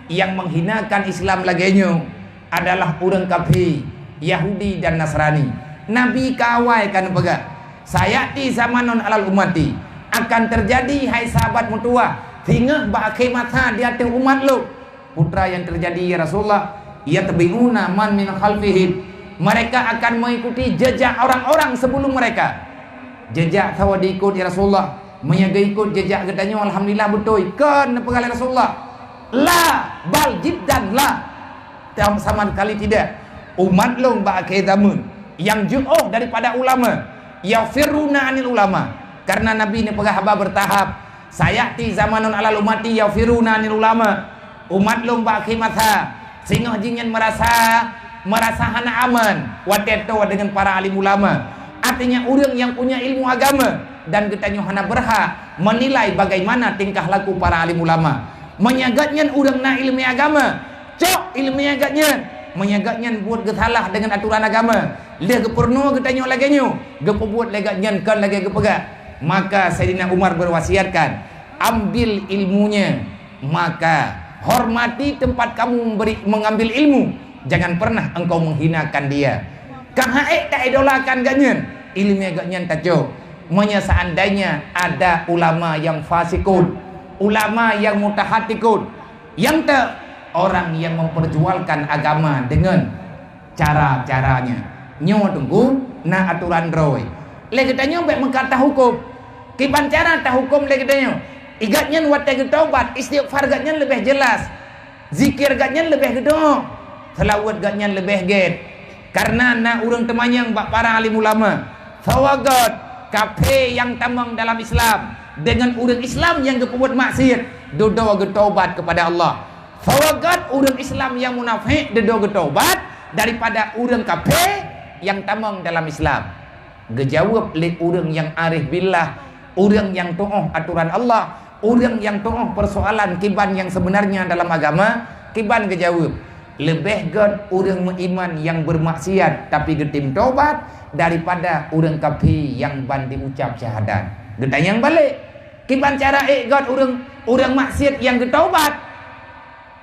Nyang menghinakan Islam lagée nyoe adalah ureuëng kafé, Yahudi dan Nasrani. Nabi ka awai ka neupeugah, "Sayati zamanun alal ummati," akan terjadi, hai sahabat meutuwah, singoh bak akhé masa di ateueh umat lôn. "Peue nyang terjadi, ya Rasulullah?" "Yattabi'una man min khalfihim," mereka akan mengikuti jejak orang-orang sebelum mereka. "Jejak saboh diikot, ya Rasulullah?" "Meunyoe geuikot jejak geutanyoe, alhamdulillah beutôi." "Kon," neupeugah lé Rasulullah. "La, bal jiddan la." Tam-, sama sekali tidak. Umat lôn bak akhé zaman nyang jiôh daripada ulama, yafirruna anil ulama. Karena Nabi neupeugah haba beurtahap, "Sayati zamanun alal ummati yafirruna anil ulama." Umat lôn bak akhé masa, singoh jih nyan meurasa, meurasa hana aman watée toe deungon para alim ulama. Artinya, ureuëng nyang punya ilmu agama dan geutanyoe hana beurhak menilai bagaimana tingkah laku para alim ulama. Meunyoe gobnyan ureuëng na iéleumé agama, cok iéleumé gobnyan. Meunyoe gobnyan buet geusalah deungon atoran agama, lheueh geupeurunoe geutanyoe lagée nyoe, geupeubuet lé gobnyan kon lagée geupeugah, maka Saidina Umar berwasiatkan, "Ambil ilmunya, maka hormati tempat kamu memberi, mengambil ilmu. Jangan pernah engkau menghinakan dia." Ka han ék taidolakan gobnyan, iéleumé gobnyan tacok. Meunyoe seandainya ada ulama yang fasikun, ulama yang mutahatikun, nyang te orang yang memperjualkan agama dengan cara-caranya. Nyoe teungku na atoran droe. Lé geutanyoe bék meukat tahukôm. Kiban cara tahukôm lé geutanyoe? Gobnyan watée geutobat, istighfar gobnyan leubeh jelas. Zikir gobnyan leubeh geudoe. Seulaweuet gobnyan leubeh gét. Karena na ureuëng teumanyong bak para alim ulama, "Sawagat kafé nyang tamong dalam Islam deungon ureuëng Islam nyang geupeubuet maksiat dudoe geutobat keupada Allah? Sawagat ureuëng Islam nyang munafék dudoe geutobat daripada ureuëng kafé nyang tamong dalam Islam?" Geujaweueb lé ureuëng nyang arif billah, ureuëng nyang tuoh atoran Allah, ureuëng nyang tuoh peusoalan kiban nyang seubeunarnya dalam agama, kiban geujaweueb, "Leubeh gét ureuëng meuiman nyang beurmaksiat tapi geutem tobat daripada ureuëng kafé nyang ban diucab syahadat." Geutanyong balek, "Kiban cara ék gét ureuëng, ureuëng maksiat nyang geutobat?"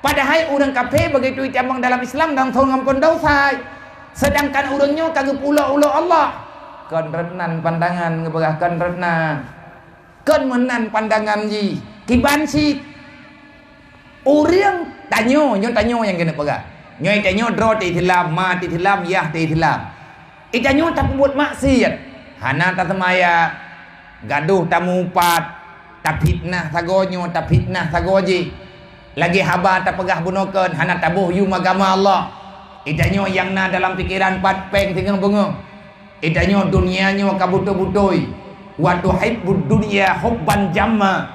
Padahai ureuëng kafé begitu itamong dalam Islam langsong ngampôn dosa, seudangkan ureuëng nyoe ka geupeulo-ulo Allah. Kon reunan pandangan geupeugah, kon reunan. Kon meunan pandangan jih. Kiban cit. Ureuëng tanyoe, nyoe tanyoe nyang keuneuk peugah. Nyoe tanyoe droe teu Islam, ma teu Islam, yah teu Islam. Ita nyoe tapeubuet maksiat, hana taseumayang, gadôh tamupat, tafitnah sagoe nyoe, tafitnah sagoe jih. Lagée haba tapeugah bunoe kon, hana taboh yum agama Allah. Ita nyoe nyang na dalam pikeran pat péng singoh beungoh. Ita nyoe dunia nyoe ka beutôi-beutôi. "Wa tuhibbud dunya hubban jamma."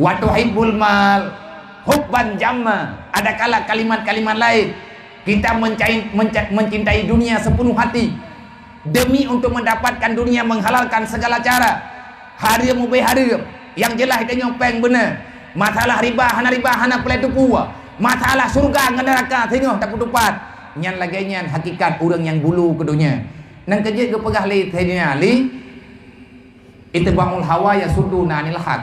"Wa tuhibbul mal hubban jamma." Adakala kalimat-kalimat laén, kita mencai-, menca-, mencintai dunia sepenuh hati demi untuk mendapatkan dunia, menghalalkan segala cara. Hareuem ubé hareuem, nyang jeulaih tanyoe péng beuna. Masalah riba hana riba, hana peulai tupue. Masalah syeuruga ngon neuraka singoh tapeutupat. Nyan lagée nyan hakikat ureuëng nyang bulu keu donya. Nyang keujeuet geupeugah lé Saidina Ali, "Itba'ul hawa yasudduna 'anil haq."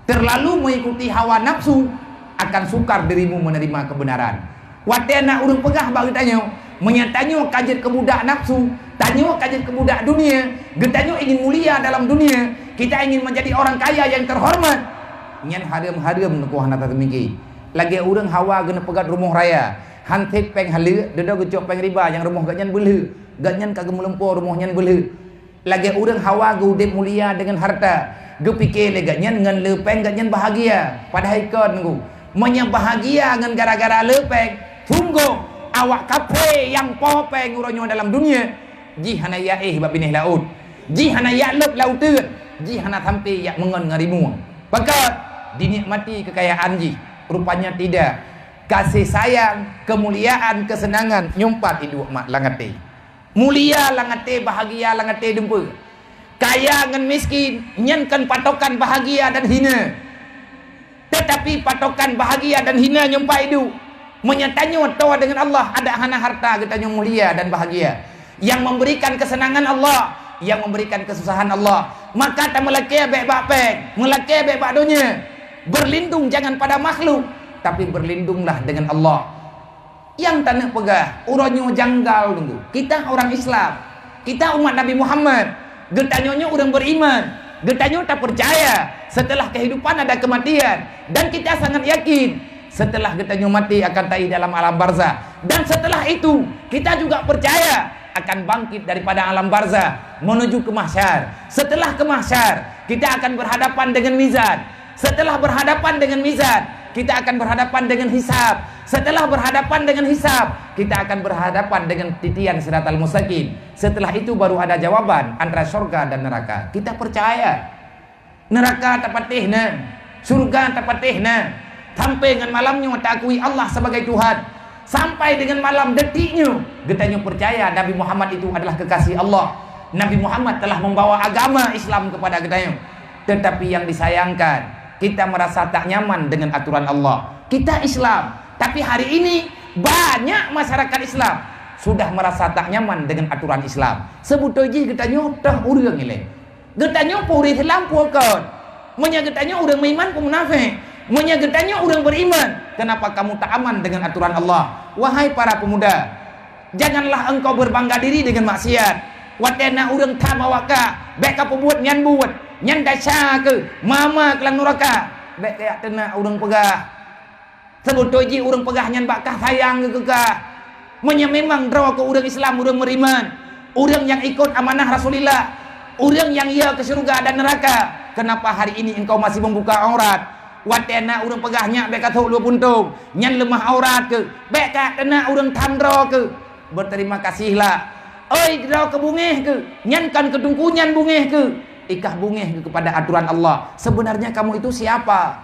Terlalu mengikuti hawa nafsu akan sukar dirimu menerima kebenaran. Watée na ureuëng peugah bak geutanyoe, meunyoe tanyoe ka jeuet keu budak nafsu, tanyoe ka jeuet keu budak dunia, geutanyoe ingin mulia dalam dunia, kita ingin menjadi orang kaya yang terhormat, nyan hareuem-hareuem neukoh hana tateumiki. Lagée ureuëng hawa geuneuk peugét rumoh raya, han sép péng haleuek, dudoe geucok péng riba nyang rumoh gobnyan beulheuek, gobnyan ka geumeulumpo rumoh nyan beulheuek. Lagée ureuëng hawa geuudeb mulia deungon hareuta, geupike lé gobnyan ngon le péng gobnyan bahagia, padahai kon nunggu. Meunyoe bahagia ngon gara-gara le péng, sunggoh awak kafé nyang po péng uroe nyoe dalam dunia, jih hana jak éh bak binéh laôt, jih hana jak lôb lam uteuen, jih hana sampoe jak meungon ngon rimueng. Pakon dinikmati keukayaan jih, rupanya tidak. Kasih sayang, keumuliaan, keuseunangan nyoe pat iduek mak lam até. Mulia lam até, bahagia lam até dumpeue. Kaya ngon miskin, nyan kon patokan bahagia dan hina. Teutapi patokan bahagia dan hina nyoe pat iduek. Meunyoe tanyoe toe deungon Allah, adak hana hareuta geutanyoe mulia dan bahagia. Nyang memberikan keuseunangan Allah, nyang memberikan keususahan Allah. Maka tameulakée bék bak péng, meulakée bék bak donya. Berlindung jangan pada makhluk, tapi berlindunglah dengan Allah. Nyang taneuk peugah, uroe nyoe janggal nunggu. Kita orang Islam. Kita umat Nabi Muhammad, geutanyoe nyoe ureuëng beriman, geutanyoe tapeucaya setelah kehidupan ada kematian, dan kita sangat yakin setelah geutanyoe mati akan tahi dalam alam barzah, dan setelah itu kita juga percaya akan bangkit daripada alam barzah menuju ke mahsyar. Setelah ke mahsyar, kita akan berhadapan dengan mizan. Setelah berhadapan dengan mizan, kita akan berhadapan dengan hisab. Setelah berhadapan dengan hisab, kita akan berhadapan dengan titian siratal mustaqim. Setelah itu baru ada jawaban antara syurga dan neraka. Kita percaya. Neraka tapatéh na, syurga tapatéh na. Sampai ngon malam nyoe taakui Allah sebagai Tuhan. Sampai dengan malam detik nyoe, geutanyoe percaya Nabi Muhammad itu adalah kekasih Allah. Nabi Muhammad telah membawa agama Islam kepada geutanyoe. Tetapi yang disayangkan, kita merasa tak nyaman dengan aturan Allah. Kita Islam, tapi hari ini banyak masyarakat Islam sudah merasa tak nyaman dengan aturan Islam. Sebeutôi jih geutanyoe toh ureuëng ilée. Geutanyoe peue ureuëng Islam peue kon? Meunyoe geutanyoe ureuëng meuiman peue munafék? Meunyoe geutanyoe ureuëng beriman, kenapa kamu tak aman dengan aturan Allah? Wahai para pemuda, janganlah engkau berbangga diri dengan maksiat. Watée na ureuëng tham awak kah, bék ka peubuet nyan buet, nyan desya keuh, mama keuh lam nuraka. Bék kajak teunak ureuëng peugah. Sebeutôi jih ureuëng peugah nyan bak kah sayang keu kah. Meunyoe memang droe keu ureuëng Islam, ureuëng meuiman, ureuëng nyang ikot amanah Rasulullah, ureuëng nyang yö keu syeuruga dan neuraka, kenapa hari ini engkau masih membuka aurat? Watée na ureuëng peugah nyak bék ka thok lue puntông, nyan leumah aurat keuh, bék kajak teunak ureuëng tham droe keuh. Berterima kasihlah. Oi droe keuh bungéh keuh, nyan kon keu teungku nyan bungéh keuh. Ikah bungéh keuh kepada aturan Allah. Sebenarnya kamu itu siapa?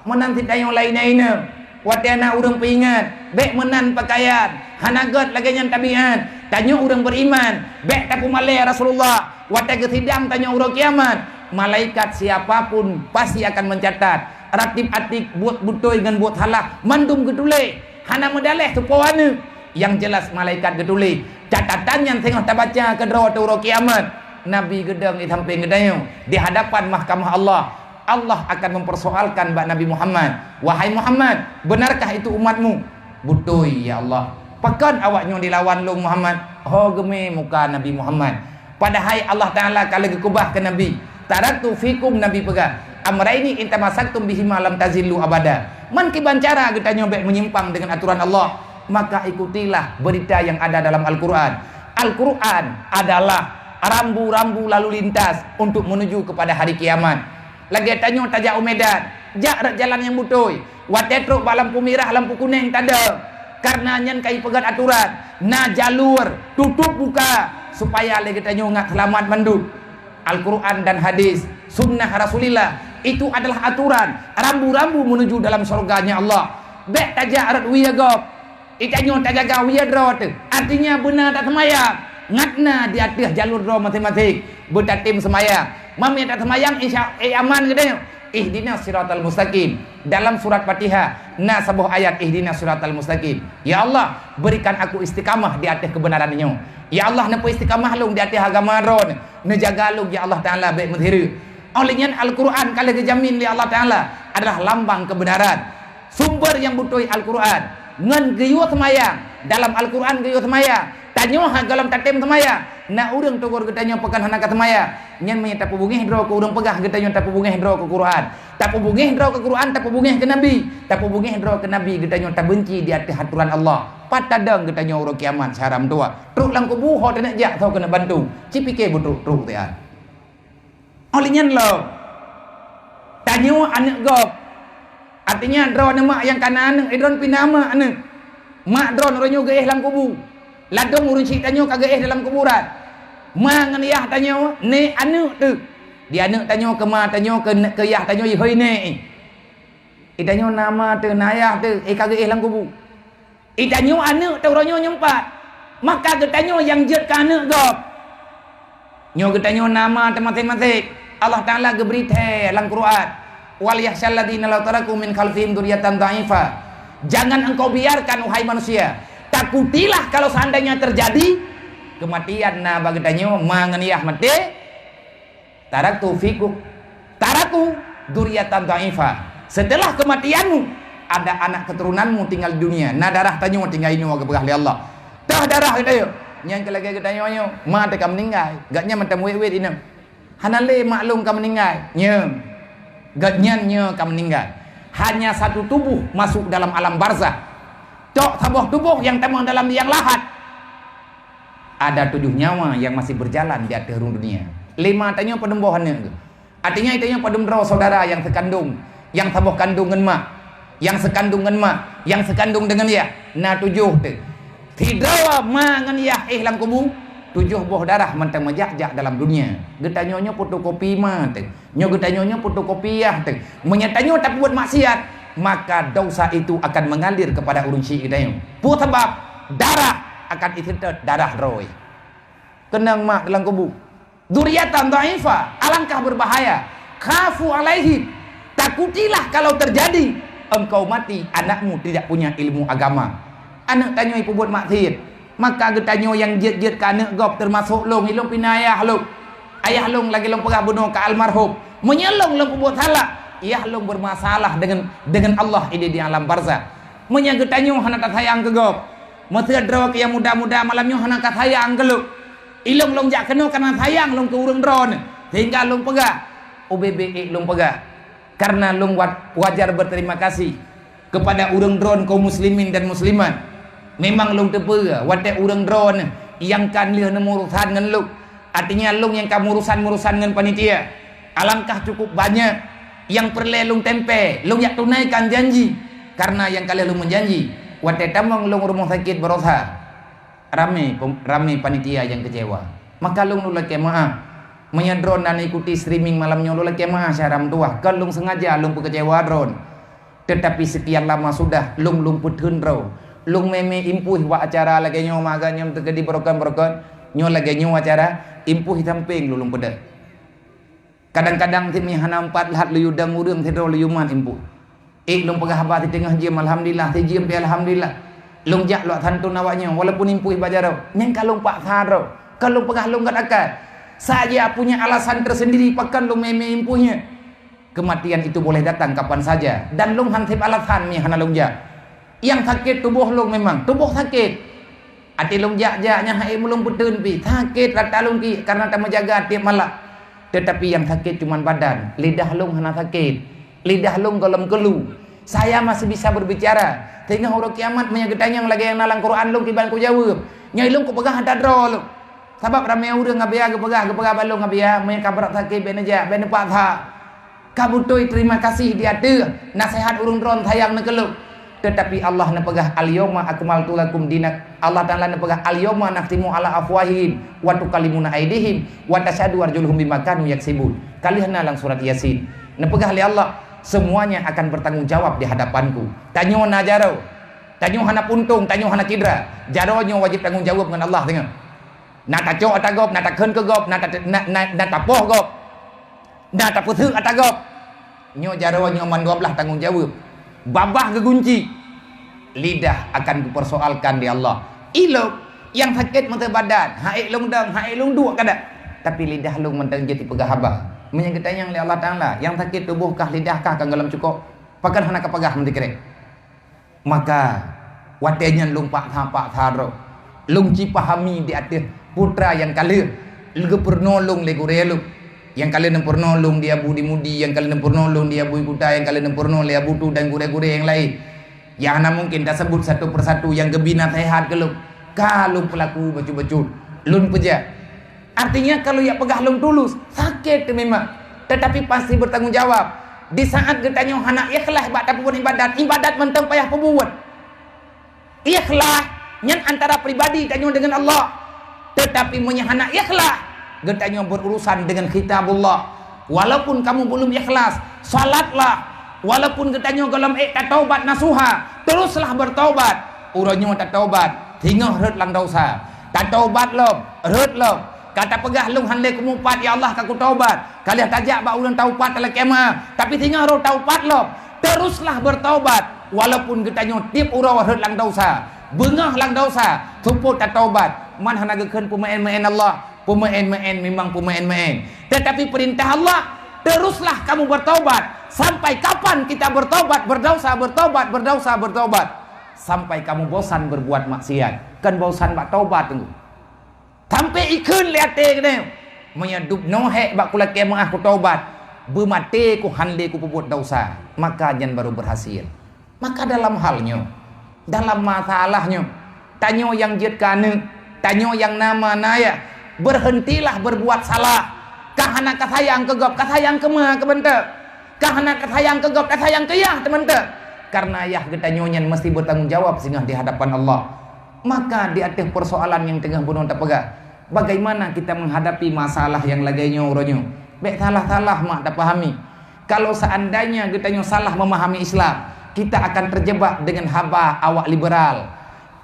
Meunan cit tanyoe laén-laén. Watée na ureuëng peuingat, bék meunan peukayan, hana gét lagée nyan tabiat. Tanyoe ureuëng beriman, bék tapeumalée Rasulullah. Watée geusidang tanyoe uroe kiamat, malaikat siapa pun pasti akan mencatat. Ratib-atib buet beutôi ngon buet salah mandum geutuléh. Hana meudaléh tupo aneuëk. Nyang jeulaih malaikat geutuléh. Catatan nyan singoh tabaca keudroe teuh uroe kiamat. Nabi geudong di sampéng geutanyoe di hadapan mahkamah Allah. Allah akan mempersoalkan bak Nabi Muhammad, "Wahai Muhammad, benarkah itu umatmu?" "Beutôi, ya Allah." "Pakon awak nyoe dilawan lôn, Muhammad?" Ho geumé muka Nabi Muhammad. Padahai Allah Taala ka lheueh geukeubah keu Nabi. "Taraktu fikum," Nabi peugah, "amraini in tamassaktum bihima lan tadhillu abada." Man kiban cara geutanyoe bék meunyimpang dengan aturan Allah, maka ikutilah berita yang ada dalam Al-Quran. Al-Quran adalah rambu-rambu lalu lintas untuk menuju kepada hari kiamat. Lagée tanyoe tajak u Medan, jak rot jalan nyang beutôi. Watée trok bak lampu mirah, lampu kunéng, tadong. Karena nyan ka ipeugét aturan, na jalur, tutup buka, supaya lé geutanyoe ngat seulamat mandum. Al-Quran dan hadis, sunnah Rasulillah, itu adalah aturan, rambu-rambu menuju dalam syurganya Allah. Bék tajak rot wie gob. Itanyoe tajaga wie droe teuh, artinya beuna taseumayang. Ngat na di ateueh jalur droe maséng-maséng, beutatem seumayang. Mamé taseumayang, insya, eh, aman geutanyoe. Ihdinas siratal mustaqim. Dalam surat Fatihah na saboh ayat, "Ihdinas siratal mustaqim." Ya Allah, berikan aku istiqamah di ateueh kebenaran nyoe. Ya Allah, neupeu istiqamah lôn di ateueh agama droe, neujaga lôn ya Allah Taala bék meusireuk. Oleh nyan Al-Quran ka lheueh geujamin lé Allah Taala adalah lambang kebenaran. Sumber nyang beutôi Al-Quran. Ngon geuyue seumayang, dalam Al-Quran geuyue seumayang. Tanyoe ha gohlom tatem seumayang. Na ureuëng teugor geutanyoe pakon hana ka seumayang. Nyan meunyoe tapeubungéh droe keu ureuëng peugah geutanyoe tapeubungéh droe keu Quran. Tapeubungéh droe keu Quran, tapeubungéh keu Nabi. Tapeubungéh droe keu Nabi geutanyoe tabeunci di ateueh aturan Allah. Pat tadong geutanyoe uroe kiamat syedara meutuwah. Trok lam kubu ho taneuk jak soe keuneuk bantu. Ci pike beutrok-trok siat. Óh lheueh nyan lom, tanyoe aneuëk gob. Artinya, droeneuh mak nyang kana aneuëk, eh, droeneuh pih na mak aneuëk. Mak droeneuh uroe nyoe geuéh lam kubu. Ladôm ureuëng syik tanyoe ka geuéh dalam kuburan. Ma ngon yah tanyoe, nèk aneuëk teuh. Di aneuëk tanyoe keu ma tanyoe, keu, keu yah tanyoe, ihôi nèk. Eh, tanyoe na ma teuh, na yah teuh, eh, ka geuéh lam kubu. Itanyoe aneuëk teuh uroe nyoe nyoe pat, maka geutanyoe nyang jeuet keu aneuëk gob. Nyoe geutanyoe na ma teuh maséng-maséng. Allah Taala geubri thèe lam Quran, "Wal yakhsyal ladzina law taraku min khalfihim dzurriyyatan dha'ifah." Jangan engkau biarkan, wahai manusia, takutilah kalau seandainya terjadi kematian na bak geutanyoe, ma ngon yah maté, Taraktu fikum, taraku dzurriyyatan dha'ifah. Setelah kematianmu, ada anak keturunanmu tinggal di dunia. Na darah tanyoe tinggai inoe geupeugah lé Allah. Toh darah geutanyoe. Nyang keu lagée geutanyoe nyoe, ma teuka meuninggai, gobnyan mantong wét-wét inong. Hana lé mak lôn ka meuninggai, nyoe. Gobnyan nyoe ka meuninggai. Hanya satu tubuh masuk dalam alam barzakh. Cok saboh tuboh nyang tamong dalam liang lahat. Ada tujoh nyawa nyang masih berjalan di ateueh rhueng dunia. Lé ma tanyoe padum boh aneuk geuh. Artinya, tanyoe padum droe syedara nyang seukandong, nyang saboh kandong ngon mak, nyang seukandong ngon mak, nyang seukandong deungon yah, na tujoh teuh. Sidroe ma ngon yah éh lam kubu, tujoh boh darah mantong meujak-jak dalam dunia. Geutanyoe nyoe fotokopi ma teuh. Nyoe geutanyoe nyoe fotokopi yah teuh. Meunyoe tanyoe tapeubuet maksiat, maka dosa itu akan mengalir kepada ureuëng syik geutanyoe. Peue sabab? Darah akan iseutôt darah droe. Keunong mak dalam kubu. Dzurriatan dhaifah, alangkah berbahaya. Khafu alaihim, takutilah kalau terjadi engkau mati, anakmu tidak punya ilmu agama. Aneuk tanyoe peubuet maksiat, maka geutanyoe nyang jeuet-jeuet keu aneuk gob, teumasok lôn, ilôn pih na ayah lôn. Ayah lôn lagée lôn peugah bunoe ka almarhum. Meunyoe lôn, lôn peubuet salah, yah lôn bermasalah dengan, dengan Allah di, di alam barzakh. Meunyoe geutanyoe hana tasayang keu gob, meuseu droe keu nyang muda-muda malam nyoe hana ka sayang keu lôn. Ilôn lôn jak keunoe kareuna sayang lôn keu ureuëng droeneuh, sehingga lôn peugah, ubé-bé ék lôn peugah. Kareuna lôn wa-, wajar berterima kasih kepada ureuëng droeneuh kaum muslimin dan muslimat. Memang lôn teupeue watée ureuëng droeneuh nyang ka lheueh neumurusan ngon lôn. Artinya lôn nyang ka murusan-murusan ngon panitia. Alangkah cukup banyak nyang peureulée lôn tempe, lôn jak tunaikan janji. Kareuna nyang ka lheueh lôn meujanji, watée tamong lôn rumoh sakét baroesa. Ramé pem-, ramé panitia nyang keucewa. Maka lôn, lôn lakée meuáh. Meunyoe droeneuh na ikuti streaming malam nyoe, lôn lakée meuáh syedara meutuwah. Kon lôn sengaja lôn peukeucewa droeneuh. Teutapi sekian lama sudah lôn, lôn peutheun droe. Lôn mé-mé impuih bak acara lagée nyoe, maka nyoe teukeudi beurokon-beurokon. Nyoe lagée nyoe acara, impuih sampéng lôn, lôn peudeuh. Kadang-kadang teumé hana meupat that lôn yue dong ureuëng sidroe lôn yue mat impuih. Ék lôn peugah haba siteungoh jeuem, alhamdulillah, sijeuem pih alhamdulillah. Lôn jak lôn santôn awaknyoe, walaupun impuih bak jaroe, nyan ka lôn paksa droe, ka lôn peugah lôn gét akai. Saja punya alasan tersendiri pakon lôn mé-mé impuih nyan. Kematian itu boleh datang kapan saja, dan lôn han seb alasan mé hana lôn jak. Nyang sakét tuboh lôn memang, tuboh sakét. Até lôn jak-jak nyang hai meulôn peuteun pih, sakét rata lôn ki kareuna tameujaga tieb malam. Teutapi nyang sakét cuman badan, lidah lôn hana sakét. Lidah lôn gohlom keulu. Saya masih bisa berbicara. Teungoh uroe kiamat meunyoe geutanyong lagée nyang na lam Quran lôn kiban kujaweueb. Nyoe lôn kupeugah ata droe lôn. Sabab ramé ureuëng Abiya geupeugah, geupeugah bak lôn, "Abiya, meunyoe ka brat sakét, bék neujak, bék neupaksa." Ka beutôi terima kasih di ateueh naseuhat ureuëng droe sayang neukeulok. Teutapi Allah neupeugah, "Al-yauma akmaltu lakum dinak-," Allah Taala neupeugah, "Al-yauma nakhtimu ala afwahihim wa tukallimuna aidihim wa tasyhadu arjuluhum bima kanu yaksibun." Ka lheueh na lam surat Yasin. Neupeugah lé Allah, "Semuanya akan bertanggung jawab di hadapan-Ku." Tanyoe na jaroe. Tanyoe hana puntông, tanyoe hana kidra. Jaroe nyoe wajéb tanggông jaweueb ngon Allah teungoh. Na tacok ata gob, na takheun keu gob, na ta-, na, na, na tapoh gob, na tapeuseuk ata gob. Nyoe jaroe nyoe mandua blaih tanggông jaweueb. Babah geugunci, lidah akan geupersoalkan di Allah. Ilok nyang sakét meuteubeubadan, han ék lôn dong, han ék lôn duek kada. Tapi lidah lôn mantong jeuet ipeugah haba. Meunyoe geutanyong lé Allah Taala, nyang sakét tuboh kah, lidah kah, ka gohlom cukôp? Pakon hana kapeugah meusikrek? Maka, watée nyan lôn paksa-paksa droe. Lôn cipahami di ateueh putra nyang ka lheueh geupeurunoe lôn lé gurée lôn. Nyang ka lheueh neupeurunoe lôn di Abu Dimudi, nyang ka lheueh neupeurunoe lôn di Abu Kuta, nyang ka lheueh neupeurunoe lé Abu Tu dan gurée-gurée nyang laén. Nyang hana mungken taseubut satu persatu nyang geubi naseuhat keu lôn. Ka lôn peulaku bacut-bacut. Lôn peujak. Artinya, kalau jak peugah lôn tulus, sakét teuh memang, teutapi pasti bertanggung jawab. Di saat geutanyoe hana ikhlas bak tapeubuet ibadat, ibadat mantong payah peubuet. Ikhlas nyan antara pribadi tanyoe deungon Allah. Teutapi meunyoe hana ikhlas, geutanyoe berurusan deungon Kitabullah. Walaupun kamu belum ikhlas, salatlah. Walaupun geutanyoe gohlom ék tataubat nasuha, teruslah bertaubat. Uroe nyoe tataubat, singoh rhot lam dosa. Tataubat lom, rhot lom. Ka tapeugah, "Lôn han lé kumupat, ya Allah, ka kutaubat." Ka lheueh tajak bak ureuëng taubat talakée meuáh, tapi singoh rhot taubat lom. Teruslah bertaubat, walaupun geutanyoe tieb uroe rhot lam dosa, beungoh lam dosa, seupôt tataubat. Man hana geukheun peumeuén-meuén Allah. Peumeuén-meuén memang peumeuén-meuén. Teutapi peurintah Allah, "Teruslah kamu bertaubat." Sampai kapan kita bertaubat, berdosa, bertaubat, berdosa, bertaubat? Sampai kamu bosan berbuat maksiat. Kon bosan bak taubat teungku. Sampai ikheun lé até geutanyoe, "Meunyoe dubnoe hék bak kulakée meu'ah kutobat, beumaté ku han lé kupeubuet desya, maka nyan barô beurhasil." Maka dalam hal nyoe, dalam masalah nyoe, tanyoe nyang jeuet keu aneuk, tanyoe nyang na ma na yah, berhentilah berbuat salah. Ka hana ka sayang keu gob, ka sayang keu ma keu mantong. Ka hana ka sayang keu gob, ka sayang keu yah teumantong. Karena yah geutanyoe nyan meusti beutanggung jawab singoh di hadapan Allah. Maka di ateueh peusoalan nyang teungoh bunoe tapeugah, bagaimana kita menghadapi masalah nyang lagée nyoe uroe nyoe? Bék salah-salah mak tapahami. Kalau seandainya geutanyoe salah memahami Islam, kita akan terjebak dengan haba awak liberal.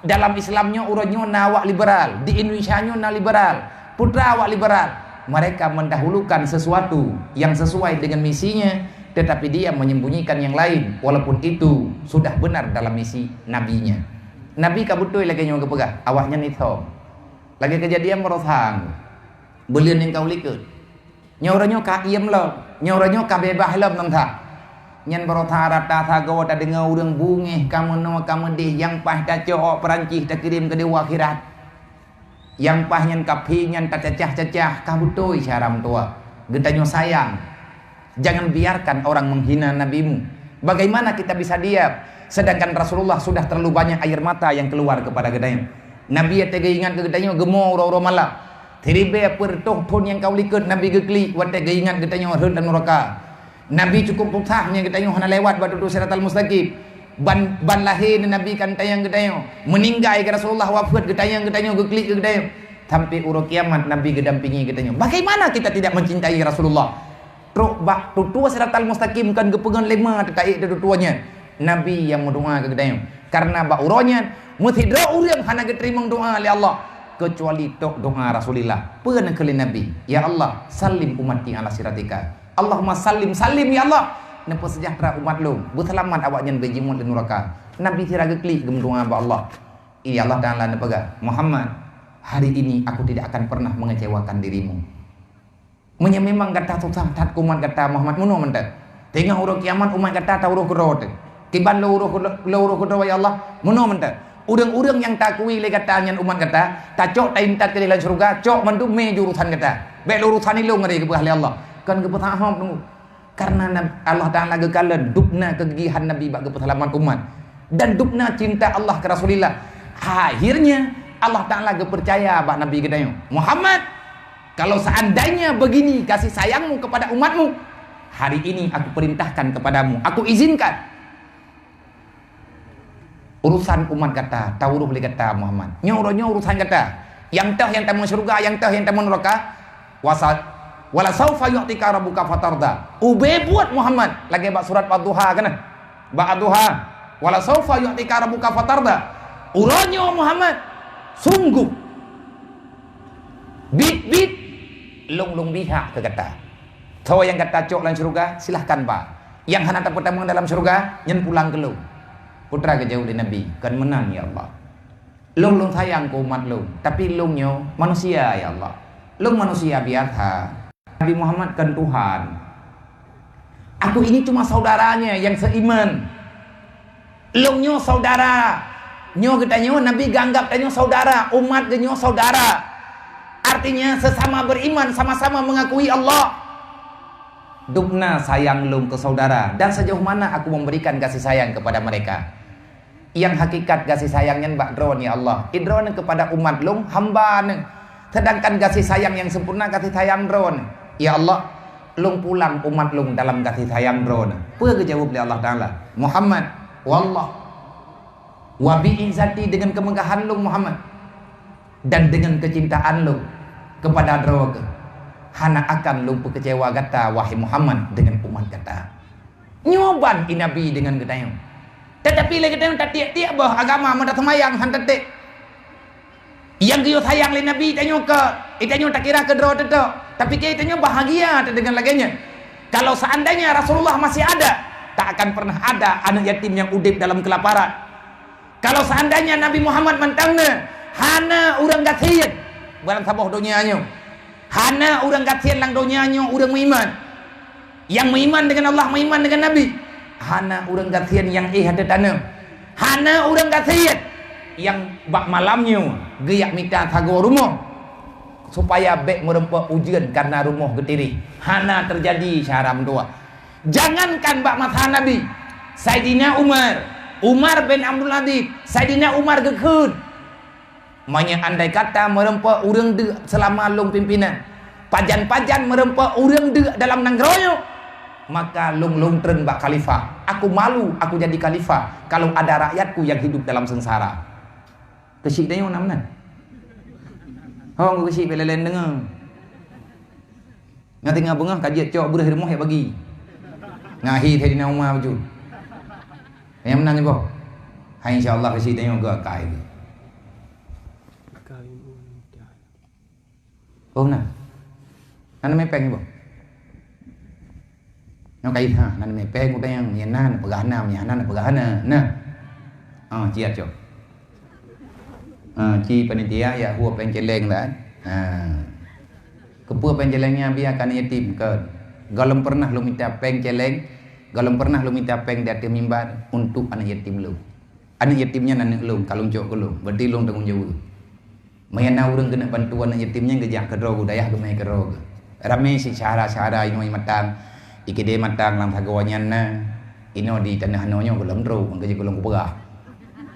Dalam Islam nyoe uroe nyoe na awak liberal, di Indonesia nyoe na liberal, putra awak liberal. Mereka mendahulukan sesuatu yang sesuai dengan misinya, tetapi dia menyembunyikan yang lain, walaupun itu sudah benar dalam misi nabinya. Nabi ka beutôi lagée nyoe geupeugah, awaknyan ithom. Lagée keujadian baroesa, buleuen nyang ka u likot. Nyoe uroe nyoe ka iem lom, nyoe uroe nyoe ka beubaih lom ngon that. Nyan baroesa rata sagoe tadeungoe ureuëng bungéh ka meunoe ka meudeh, nyang paih tacok ôk Peurancih takirém keudéh u akhirat. Nyang paih nyan ka phi nyan tacacah-cacah, ka beutôi syedara meutuwah. Geutanyoe sayang. Jangan biarkan orang menghina nabimu. Bagaimana kita bisa diam, sedangkan Rasulullah sudah terlalu banyak air mata yang keluar kepada geutanyoe? Nabi watée geuingat keu geutanyoe geumo uroe-uroe malam. Siribée peuet reutôh thon nyang ka u likot Nabi geuklik watée geuingat geutanyoe rhot lam nuraka. Nabi cukup susah meunyoe geutanyoe hana lewat bak tutoe Siratal Mustaqim. Ban, ban lahé Nabi kan tanyong geutanyoe. Meuninggai keu Rasulullah wafeuet geutanyong geutanyoe, geuklik keu geutanyoe. Sampai uroe kiamat Nabi geudampingi geutanyoe. Bagaimana kita tidak mencintai Rasulullah? Trok bak tutoe Siratal Mustaqim kon geupeungon lé ma teuka ék tutoe nyan. Nabi nyang meudoa keu geutanyoe. Karena bak uroe nyan, meusidroe ureuëng hana geuteurimong doa lé Allah, keucuali tok doa Rasulillah. Peue neukheun lé Nabi, "Ya Allah, sallim ummati ala siratika." Allahumma sallim, sallim, ya Allah. Neupeuseujahtra umat lôn, beuseulamat awaknyan beu jimuet lam nuraka. Nabi sira geuklik geumeudoa bak Allah. Ya Allah Taala neupeugah, "Muhammad, hari ini aku tidak akan pernah mengecewakan dirimu." Meunyoe memang gata susah that keu umat gata Muhammad, meunoe mantong. Teungoh uroe kiamat umat gata tauroh keudroe teuh. Kiban lôn uroh keudroe, lôn uroh keudroe, ya Allah, meunoe mantong. Ureuëng-ureuëng nyang takui lé gata nyan umat gata, tacok taintat keudéh lam syeuruga, cok mandum mé ju urosan gata. Bék lôn urosan ilôn ngon geupeugah lé Allah. Kon geupeusahob teungku. Karena Nab-, Allah Taala geukalon dubna keugigihan Nabi bak geupeuseulamat umat. Dan dubna cinta Allah keu Rasulillah. Akhirnya Allah Taala geupeucaya bak Nabi geutanyoe, "Muhammad, kalau seandainya begini kasih sayangmu kepada umatmu, hari ini aku perintahkan kepadamu, aku izinkan urusan umat gata tauroh lé gata, Muhammad. Nyoe uroe nyoe urusan gata. Nyang toh nyang tamong syeuruga, nyang toh nyang tamong nuraka. Wasa-, wala saufa yu'tika rabbuka fatarda." Ubé buet, Muhammad, lagée bak surat Ad-Duha kana. Bak Ad-Duha, "Wala saufa yu'tika rabbuka fatarda." Uroe nyoe Muhammad, sungguh, biet-biet, lôn, lôn bri hak keu gata. Soe nyang gata cok lam syeuruga, silahkan ba. Nyang hana tapeutamong dalam syeuruga, nyan pulang keu lôn. Peue geujaweueb lé Nabi, "Kon meunan, ya Allah. Lôn, lôn sayang keu umat lôn, tapi lôn nyoe manusia, ya Allah. Lôn manusia biasa." Nabi Muhammad kon Tuhan. Aku ini cuma saudaranya yang seiman. Lôn nyoe saudara. Nyoe geutanyoe, Nabi geuanggap tanyoe saudara, umat geutanyoe saudara. Artinya sesama beriman, sama-sama mengakui Allah. Dubna sayang lôn keu saudara, dan sejauh mana aku memberikan kasih sayang kepada mereka. Nyang hakikat gaséh sayang nyan bak Droeneuh, ya Allah. Droeneuh keupada umat lôn, hamba Neuh. Seudangkan gaséh sayang nyang seumpurna gaséh sayang Droeneuh. Ya Allah, lôn pulang umat lôn dalam gaséh sayang Droeneuh. Peue geujaweueb lé Allah Taala? "Muhammad, wallah, wa bi izzati," deungon keumeugahan lôn, Muhammad, dan deungon keucintaan lôn keupada droe keuh, hana akan lôn peukeucewa gata, wahai Muhammad, deungon umat gata. Nyoe ban i Nabi deungon geutanyoe. Teutapi lé geutanyoe tatiek-tiek boh agama meutaseumayang han teutek. Nyang geuyue sayang lé Nabi tanyoe keu, i tanyoe takira keu droe teutok. Tapi keu i tanyoe bahagia teudeungon lagée nyan. Kalau seandainya Rasulullah masih ada, tak akan pernah ada aneuk yatim nyang udeb dalam keulaparan. Kalau seandainya Nabi Muhammad mantong na, hana ureuëng gasien lam saboh donya nyoe. Hana ureuëng gasien lam donya nyoe ureuëng meuiman. Nyang meuiman deungon Allah, meuiman deungon Nabi. Hana ureuëng gasien nyang éh ateueh tanoh. Hana ureuëng gasien nyang bak malam nyoe geujak mita sagoe rumoh. supaya bék meureumpok ujeuen kareuna rumoh geutirih. Hana teujadi syedara meutuwah. Jangankan bak masa Nabi, Saidina Umar, Umar bin Abdul Aziz, Saidina Umar geukheun, "Meunyoe andai kata meureumpok ureuëng deuk seulama lôn pimpénan, pajan-pajan meureumpok ureuëng deuk dalam nanggroe nyoe, maka lôn lôn treun bak khalifah. Aku malu aku jadi khalifah kalau ada rakyatku yang hidup dalam sengsara." Keuchik tanyoe na meunan. Hong keuchik pih lé-lé deungoe. Ngat teungoh beungoh ka jeuet cok breueh rumoh jak bagi. Ngahi Saidina Umar bacut. Nyang meunan iboh. Hai, insya Allah keuchik tanyoe geuakai. Oh, na. Na neumè péng iboh. Nyoe kait ha, na neumè péng udang nyang, nyang na neupeugah na, nyang hana neupeugah hana. Nah. Ah, ciat cok. Ah, ci panitia ya hua péng céléng dah. Ha. Keupeue péng céléng nyan biar keu aneuk yatim? Keu gohlom pernah lôn mita péng céléng, gohlom pernah lôn mita péng di ateueh mimbar untuk aneuk yatim lôn. Aneuk yatim nyan aneuk lôn, ka lôn cok keu lôn. Berarti lôn tanggong jaweueb. Meunyo na ureuëng keuneuk bantu aneuk yatim nyan geujak keudroe u dayah geumè keudroe geuh. Ramé si syedara-syedara inoe i Matang, i keudè Matang lam sagoe nyan na, inoe di Tanoh Anoe nyoe gohlom droe, mangka jih gohlom kupeugah.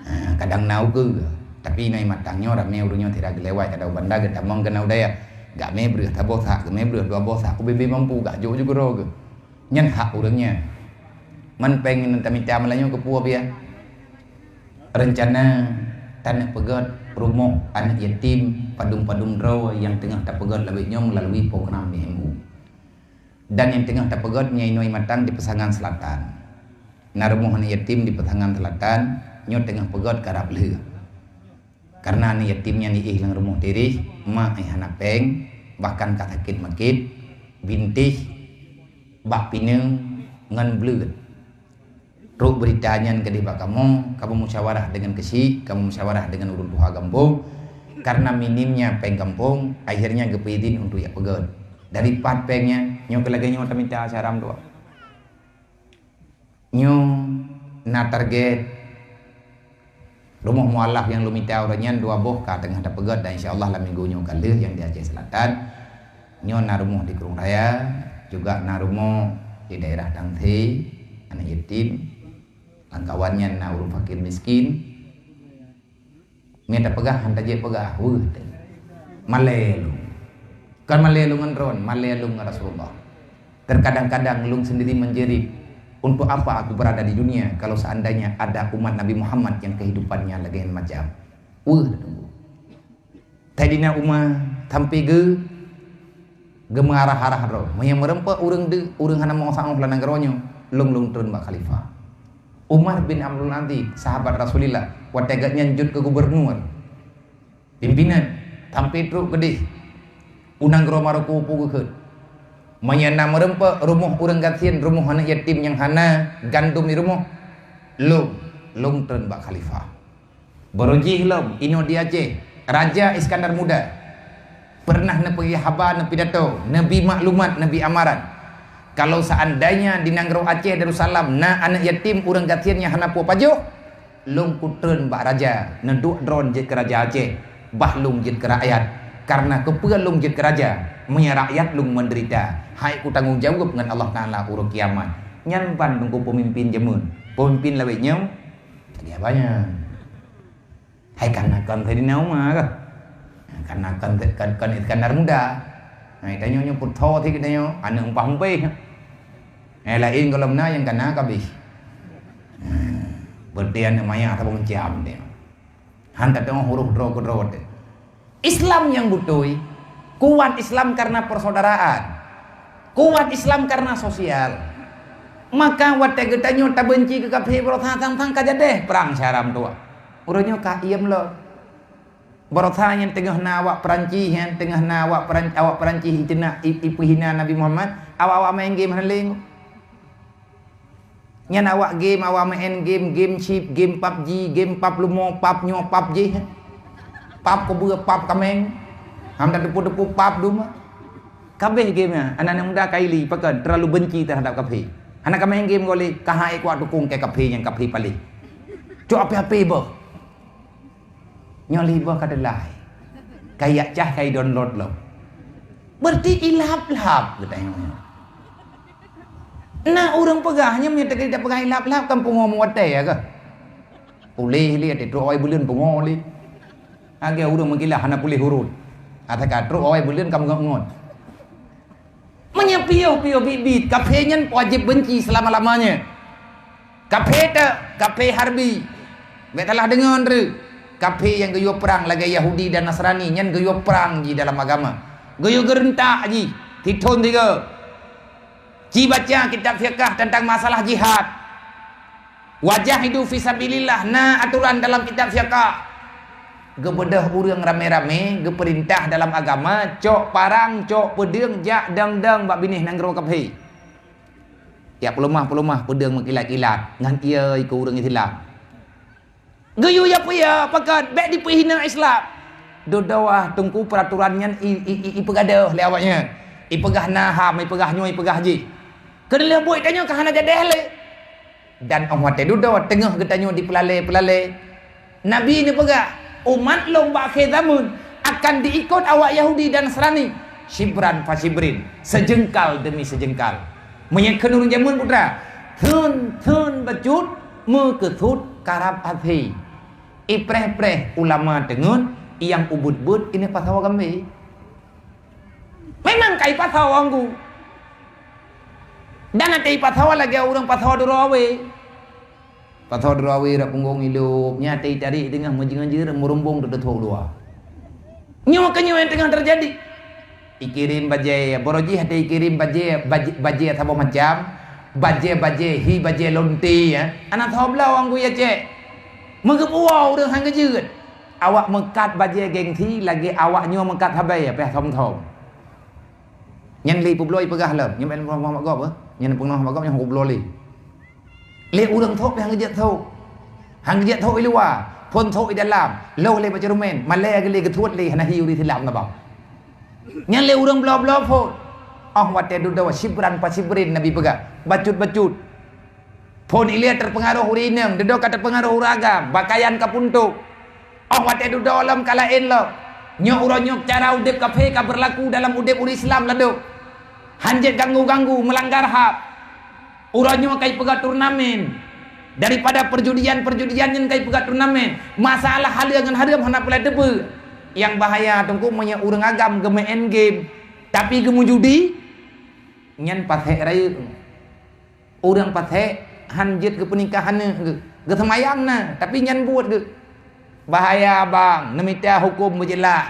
Ha, kadang na ukeue geuh. Tapi inoe i Matang nyoe ramé ureuëng nyoe sira geulewat, kadang u Banda geutamong keunoe u dayah. Gak mè breueh saboh sak, geumè breueh dua boh sak, ubé-bé mampu gak jok ju keudroe geuh. Nyan hak ureuëng nyan. Man péng nyang tamita malam nyoe keupeue biya? Reuncana taneuk peugöt rumoh aneuk yatim padum-padum droe nyang teungoh tapeugöt lawét nyoe meulalui program B M U. Dan nyang teungoh tapeugöt nyan inoe i Matang di Peusangan Selatan. Na rumoh aneuk yatim di Peusangan Selatan, nyoe teungoh peugöt karab lheueh. Kareuna aneuk yatim nyan jiéh lam rumoh tirih, mak nyang hana péng, bahkan ka sakét makét, bintéh, bak pineung ngon bleuet. Trok beurita nyan keudeh bak kamoe, kamoe musyawarah deungon keuchik, kamoe musyawarah deungon ureuëng tuha gampông. Kareuna minimnya péng gampông, akhirnya geupeuidin untuk jak peugöt. Dari pat péng nyan, nyoe keu lagèe nyoe tamita syedara meutuwah. Nyoe na target rumoh mualaf nyang lôn mita uroe nyan dua boh ka teungoh tapeugöt dan insya Allah lam minggu nyoe ka lheueh nyang di Aceh Selatan. Nyoe na rumoh di Krueng Raya, juga na rumoh di daerah Tangse, aneuk yatim. Lam kawan nyan na ureuëng fakir miskin. Mita peugah, han tajak peugah, weueh teuh. Malèe lôn. Kon malèe lôn ngon droen, malèe lôn ngon Rasulullah. Terkadang-kadang lôn sendiri menjerit, "Untuk apa aku berada di dunia kalau seandainya ada umat Nabi Muhammad yang kehidupannya lain macam?" Weueh teuh. Saidina Umar sampai geu-, geumeurah-arah droe. Meunyo meureumpok ureuëng deuk, ureuëng hana meusaboh lam nanggroe nyoe, lôn lôn treun bak khalifah. Umar bin Abdul Aziz, sahabat Rasulillah, watèe gobnyan jeuet keu gubernur, pimpinan, sampai trok keudeh u nanggroe Maroko peue geukheun. Meunyo na meureumpok rumoh ureuëng gasien, rumoh aneuk yatim nyang hana gandom di rumoh, lôn, lôn treun bak khalifah. Baroe jih lom, inoe di Aceh, Raja Iskandar Muda pernah neupeugah haba, neupidato, neubi maklumat, neubi amaran. Kalau seandainya di nanggroe Aceh Darussalam na aneuk yatim ureuëng gasien nyang hana peue pajoh, lôn kutreun bak raja, neuduek droen jeuet keu raja Aceh, bah lôn jeuet keu rakyat. Kareuna keupeue lôn jeuet keu raja, meunyo rakyat lôn meudeurita, hai kutanggong jaweueb ngon Allah Taala uroe kiamat. Nyan ban teungku peumimpin jameun. Peumimpin lawét nyoe, jadi haba nyan. Hai, kana kon Saidina Umar kah? Kana kon, kon, kon Iskandar Muda. Hai, tanyoe nyoe putho sit geutanyoe, aneuk umpah umpéh. Hai, laén gohlom na nyang kana kabéh. Berarti aneuk maya saboh macam dia. Han tateungoh huruf droe keudroe teuh. Islam nyang beutôi, kuat Islam karena persaudaraan. Kuat Islam karena sosial. Maka watèe geutanyoe tabeunci keu kafé, baroesa sang-sang ka jadeh prang syedara meutuwah. Uroe nyoe ka iem lom. Baroesa nyang teungoh na awak Peurancih, nyang teungoh na awak Peran-, awak Peurancih iteunak, i-, ipeuhina Nabi Muhammad, awak-awak main game hana lé. Nyan awak game, awak main game, game chip, game PUBG, game pap leumo, pap nyoe, pap jéh. Pap kubeue, pap kaméng. Ham tateupeue-teupeue pap dum. Kabéh game nyan, aneuk-aneuk muda ka ili, pakon, terlalu benci terhadap kafé. Hana ka main game gohlé, ka hai kuat dukung keu kafé nyang kafé paléh. Cok api-api boh. Nyoe lheuh boh ka teulai. Ka ijak cah ka idownload lom. Berarti ilap-lap geutanyoe. Na ureuëng peugah, nyan meunyoe teuka peugah ilap-lap kan pungo meuwatée ya keuh. Puléh lé até trok awai buleuen pungo lé. Lagée ureuëng meukilah hana puléh urut. Ata ka trok awai buleuen ka meungot-ngot. Meunyoe piôh-piôh biet-biet, kafé nyan wajéb beunci seulama-lamanya. Kafé ta, kafé harbi. Bék salah deungon re. Kafé nyang geuyue prang lagée Yahudi dan Nasrani nyan geuyue prang jih dalam agama. Geuyue geureuntak jih. Sithon tiga. Ci baca kitab fiqah tentang masalah jihad. Wajahidu fi sabilillah, na aturan dalam kitab fiqah. Geubeudôh ureuëng ramé-ramé, geupeurintah dalam agama, cok parang, cok peudeueng, jak dang-dang bak binéh nanggroe kafé. Jak peuleumah-peuleumah peudeueng meukilat-kilat ngon ié keu ureuëng Islam. Geuyue ya peue ya, pakon bék dipeuhina Islam. Dudoe ah teungku peuraturan nyan i, i, i, ipeugadôh lé awaknyan. Ipeugah na ham, ipeugah nyoe, ipeugah jih. Keuneulheueh buet tanyoe ka hana jadeh lé. Dan óh watée dudoe teungoh geutanyoe dipeulalée-peulalée, Nabi neupeugah, "Umat lôn bak akhé zameun akan diikot awak Yahudi dan Nasrani, syibran fa syibrin, seujeungkal deumi seujeungkal." Meunyoe kheun ureuëng jameun putra, thon-thon bacut meukeusut karab até. Ipreh-preh ulama teungeut, nyang ubeuet-beuet ineuk pasoe gambé. Memang ka ipasoe anggô. Dan até ipasoe lagée ureuëng pasoe duroe awé. Pasoe duroe awé rot punggong ilop, nyan até itarek teungoh meujeueng-jeueng meurumbong teuteuthok luwa. Nyoe keuh nyoe nyang teungoh teujadi. Ikirém bajée, baroe jih até ikirém bajée, bajée, bajée saboh macam, bajée-bajée hi, bajée lonte, ya. Hana soe bloe anggô ya cék. Meugeupuwoe ureuëng han geujeuet. Awak meukat bajée gengsi lagée awak nyoe meukat sabai, ya, pih thom-thom. Nyan lé peubloe ipeugah lom, nyoe ban peungoh bak gob, eh. Nyan peungoh bak gob nyan peubloe lé. Lé ureuëng thok pih han geujeuet thok. Han geujeuet thok i luwa, phon thok i dalam, loh lé bak ceureumen, malée geulé geuthuet lé hana hi ureuëng Islam na bang. Nyan lé ureuëng bloe-bloe phon. Óh watée dudoe syibran fa syibrin Nabi peugah, bacut-bacut. Phon ilée teupeungaroh ureuëng inong, dudoe ka teupeungaroh ureuëng agam, pakaian ka puntok. Óh watée dudoe lom ka laén lom. Nyoe uroe nyoe cara udeb kafé ka beurlaku dalam udeb ureuëng Islam ladôm. Han jeuet ganggu-ganggu, meulanggar hak. Uroe nyoe ka ipeugah turnamen. Daripada perjudian-perjudian nyan ka ipeugah turnamen. Masalah haleue ngon hareuem hana peureulée teupeu. Nyang bahaya teungku meunyoe ureuëng agam geumeu'en game, tapi geumeujudi, nyan pasék rayeuk. Ureuëng pasék han jeuet geupeunikah aneuëk geuh, geuseumayang na, tapi nyan buet geuh. Bahaya bang, neumita huköm beujeulaih.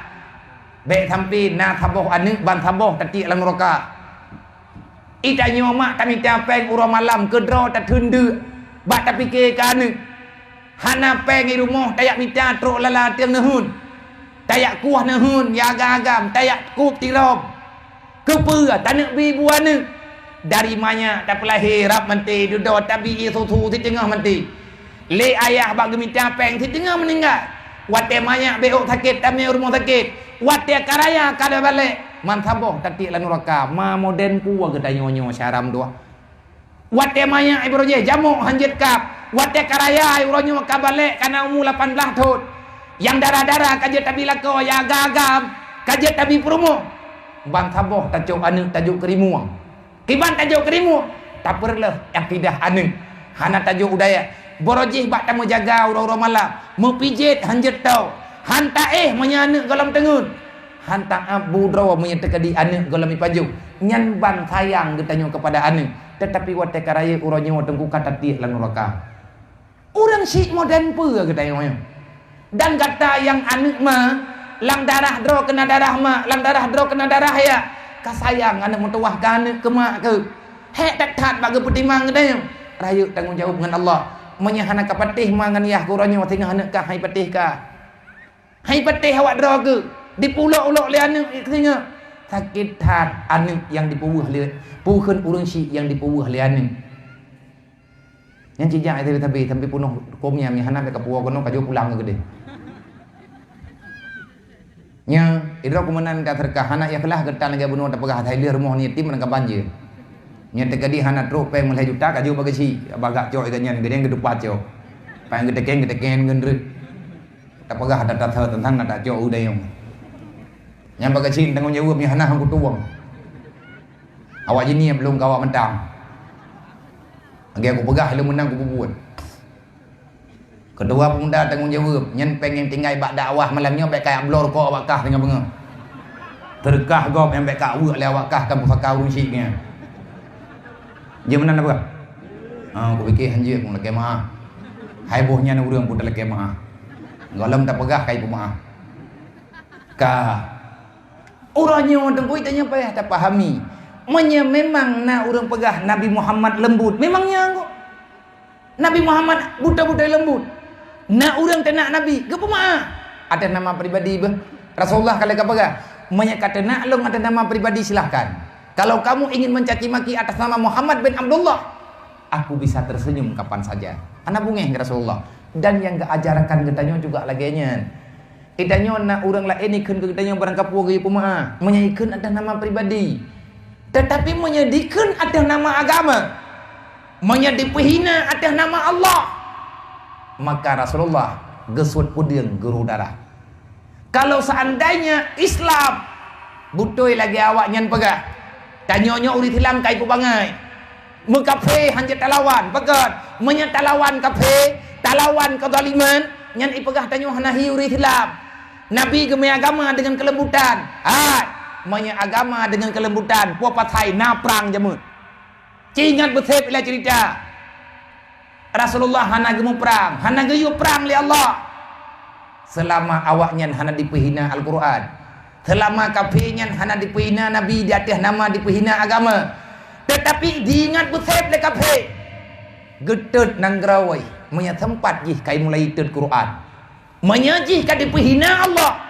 Bék sampai na saboh aneuëk ban saboh tatiek lam nuraka. Itanyoe mak tamita péng uroe malam keudroe tatheun deuk, bak tapike keu aneuëk. Hana péng i rumoh tajak mita trok lala teueng neuheun. Tajak kueh neuheun, ya agam-agam, tajak kueb tiröm. Keupeue taneuk bi bu aneuëk? Dari manyak tapeulahé rab maté, dudoe tabi ié susu siteungoh maté. Lé ayah bak geumita péng siteungoh meuninggai. Watée manyak bék sakét tamé u rumoh sakét. Watée ka raya ka tabalek, ban saboh tatiek lam nuraka. Ma modern peue geutanyoe nyoe syaram dua. Watée manyak ié baroe jih jamok han jeuet kab. Watée ka raya uroe nyoe ka balek kana umu lapan blaih thon. Nyang dara-dara ka jeuet tabi lakoe, ya agam-agam ka jeuet tabi peurumoh. Ban saboh tacok aneuëk tajok keu rimueng. Kiban tajok keu rimueng, tapeureuloh akidah aneuëk. Hana tajok u dayah. Baroe jih bak tameujaga uroe-uroe malam. Meupijet han jeuet toe. Han taéh meunyoe aneuëk gohlom teungeut. Han taab bu droe meunyoe teukeudi aneuëk gohlom ipajoh. Nyan ban sayang geutanyoe keupada aneuëk, teutapi watée ka rayeuk uroe nyoe teungku ka tatiek lam nuraka. Ureuëng syiek modern peue geutanyoe nyoe? Dan gata nyang aneuëk ma, lam darah droe keuna darah ma, lam darah droe keuna darah ya. Ka sayang aneuëk meutuwah keu aneuëk keu mak keuh. Hék that-that bak geupeutimang geutanyoe. Rayeuk tanggong jaweueb ngon Allah. Meunyoe hana ka patéh ma ngon yah keu uroe nyoe, singoh aneuëk ka hai patéh ka. Hai patéh awak droe keuh, dipeulok-ulok lé aneuëk singoh. Sakét that aneuëk nyang dipeuweueh lé, peue kheun ureuëng syiek nyang dipeuweueh lé aneuëk. Nyan cijak sabe-sabe sampai peunoh kom nyan, hana bèk kapuwoe keunoe, kajok pulang keu keudeh. Nya, idroe keumeunang ka seudeukah, hana ikhlas geutan lagèe bunoe tapeugah, asai lheueh rumoh ni yatim, meunan ka banjir. Nya teukeudi hana trok péng meulhèe juta, kajok bak geuchik, bagak cok ikan nyan, geudeng geutupat cok. Péng geutekeng, geutekeng ngon reuet. Tapeugah that-that teuntang na tacok u dayong. Nyang bak keuchik tanggong jaweueb nyang hana han kutueng. Awak jih nyoe belom ka awak mantong. Lagèe kupeugah lôn meunan kububuet. Ketua pemuda tanggong jaweueb, nyan péng nyang tinggai bak dakwah malam nyoe bèk ka jak bloe rukok awak kah teungoh beungoh. Teureukah gob nyang bèk ka weuek lé awak kah kan pusaka ureueng chik nyan. Jeuet meunan na peugah? Ha, kupike han jeuet, lakèe meu'ah. Hai boh nyan ureueng pun talakèe meu'ah. Gohlom tapeugah ka ipeumaah. Ka. Uroe nyoe teungku tanyoe payah tapahami. Meunyoe memang na ureueng peugah Nabi Muhammad leumbut, memang nyan kok. Nabi Muhammad beutôi-beutôi leumbut. Na ureueng teunak Nabi, geupeumaah. Atas nama pribadi beuh. Rasulullah ka lheueh ka peugah, "Meunyoe ka teunak lôn atas nama pribadi, silahkan. Kalau kamu ingin mencaci maki atas nama Muhammad bin Abdullah, aku bisa tersenyum kapan saja." Hana beungèh Rasulullah. Dan nyang geuajarkan geutanyoe juga lagèe nyan. Geutanyoe na ureueng laén ikheun keu geutanyoe barangkapeue geuyue peumaah. Meunyoe ikheun atas nama pribadi. Tetapi meunyoe dikheun atas nama agama, meunyoe dipeuhina atas nama Allah, maka Rasulullah geusuet peudeueng geuru darah. Kalau seandainya Islam beutôi lagèe awak nyan peugah, tanyoe nyoe ureueng Islam ka ipeubangai. Meukafé han jeuet talawan, pakon? Meunyoe talawan kafé, talawan keuzaliman, nyan ipeugah tanyoe hana hi ureueng Islam. Nabi geumeuagama deungon keulembutan. Hai, meunyoe agama deungon keulembutan, peue pasai na prang jameun. Ci ingat beusép ilèe ceurita. Rasulullah hana geumuprang, hana geuyue prang lé Allah. Seulama awak nyan hana dipeuhina Al-Qur'an, seulama kafé nyan hana dipeuhina Nabi di ateueh nama dipeuhina agama, teutapi diingat beusép lé kafé, geutot nanggroe meunyoe seumpat jih ka imulai tot Qur'an. Meunyoe jih ka dipeuhina Allah,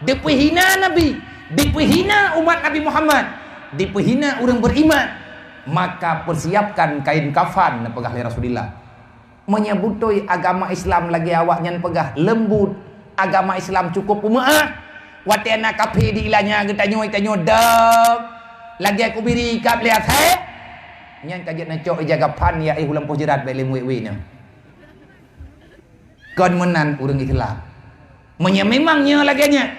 dipeuhina Nabi, dipeuhina umat Nabi Muhammad, dipeuhina ureueng beriman, maka persiapkan kain kafan, neupeugah lé Rasulullah. Meunyoe beutôi agama Islam lagèe awak nyan peugah leumbut, agama Islam cukup peumeu'ah, watèe na kafé di ilanya geutanyoe, tanyoe dong lagèe kubiri kab lé asèe, nyan ka jeuet neucok ija kafan ya éh u lampôh jeurat bèk lé muwét-wét nyan. Kon meunan ureueng Islam. Meunyoe memang nyoe lagèe nyan,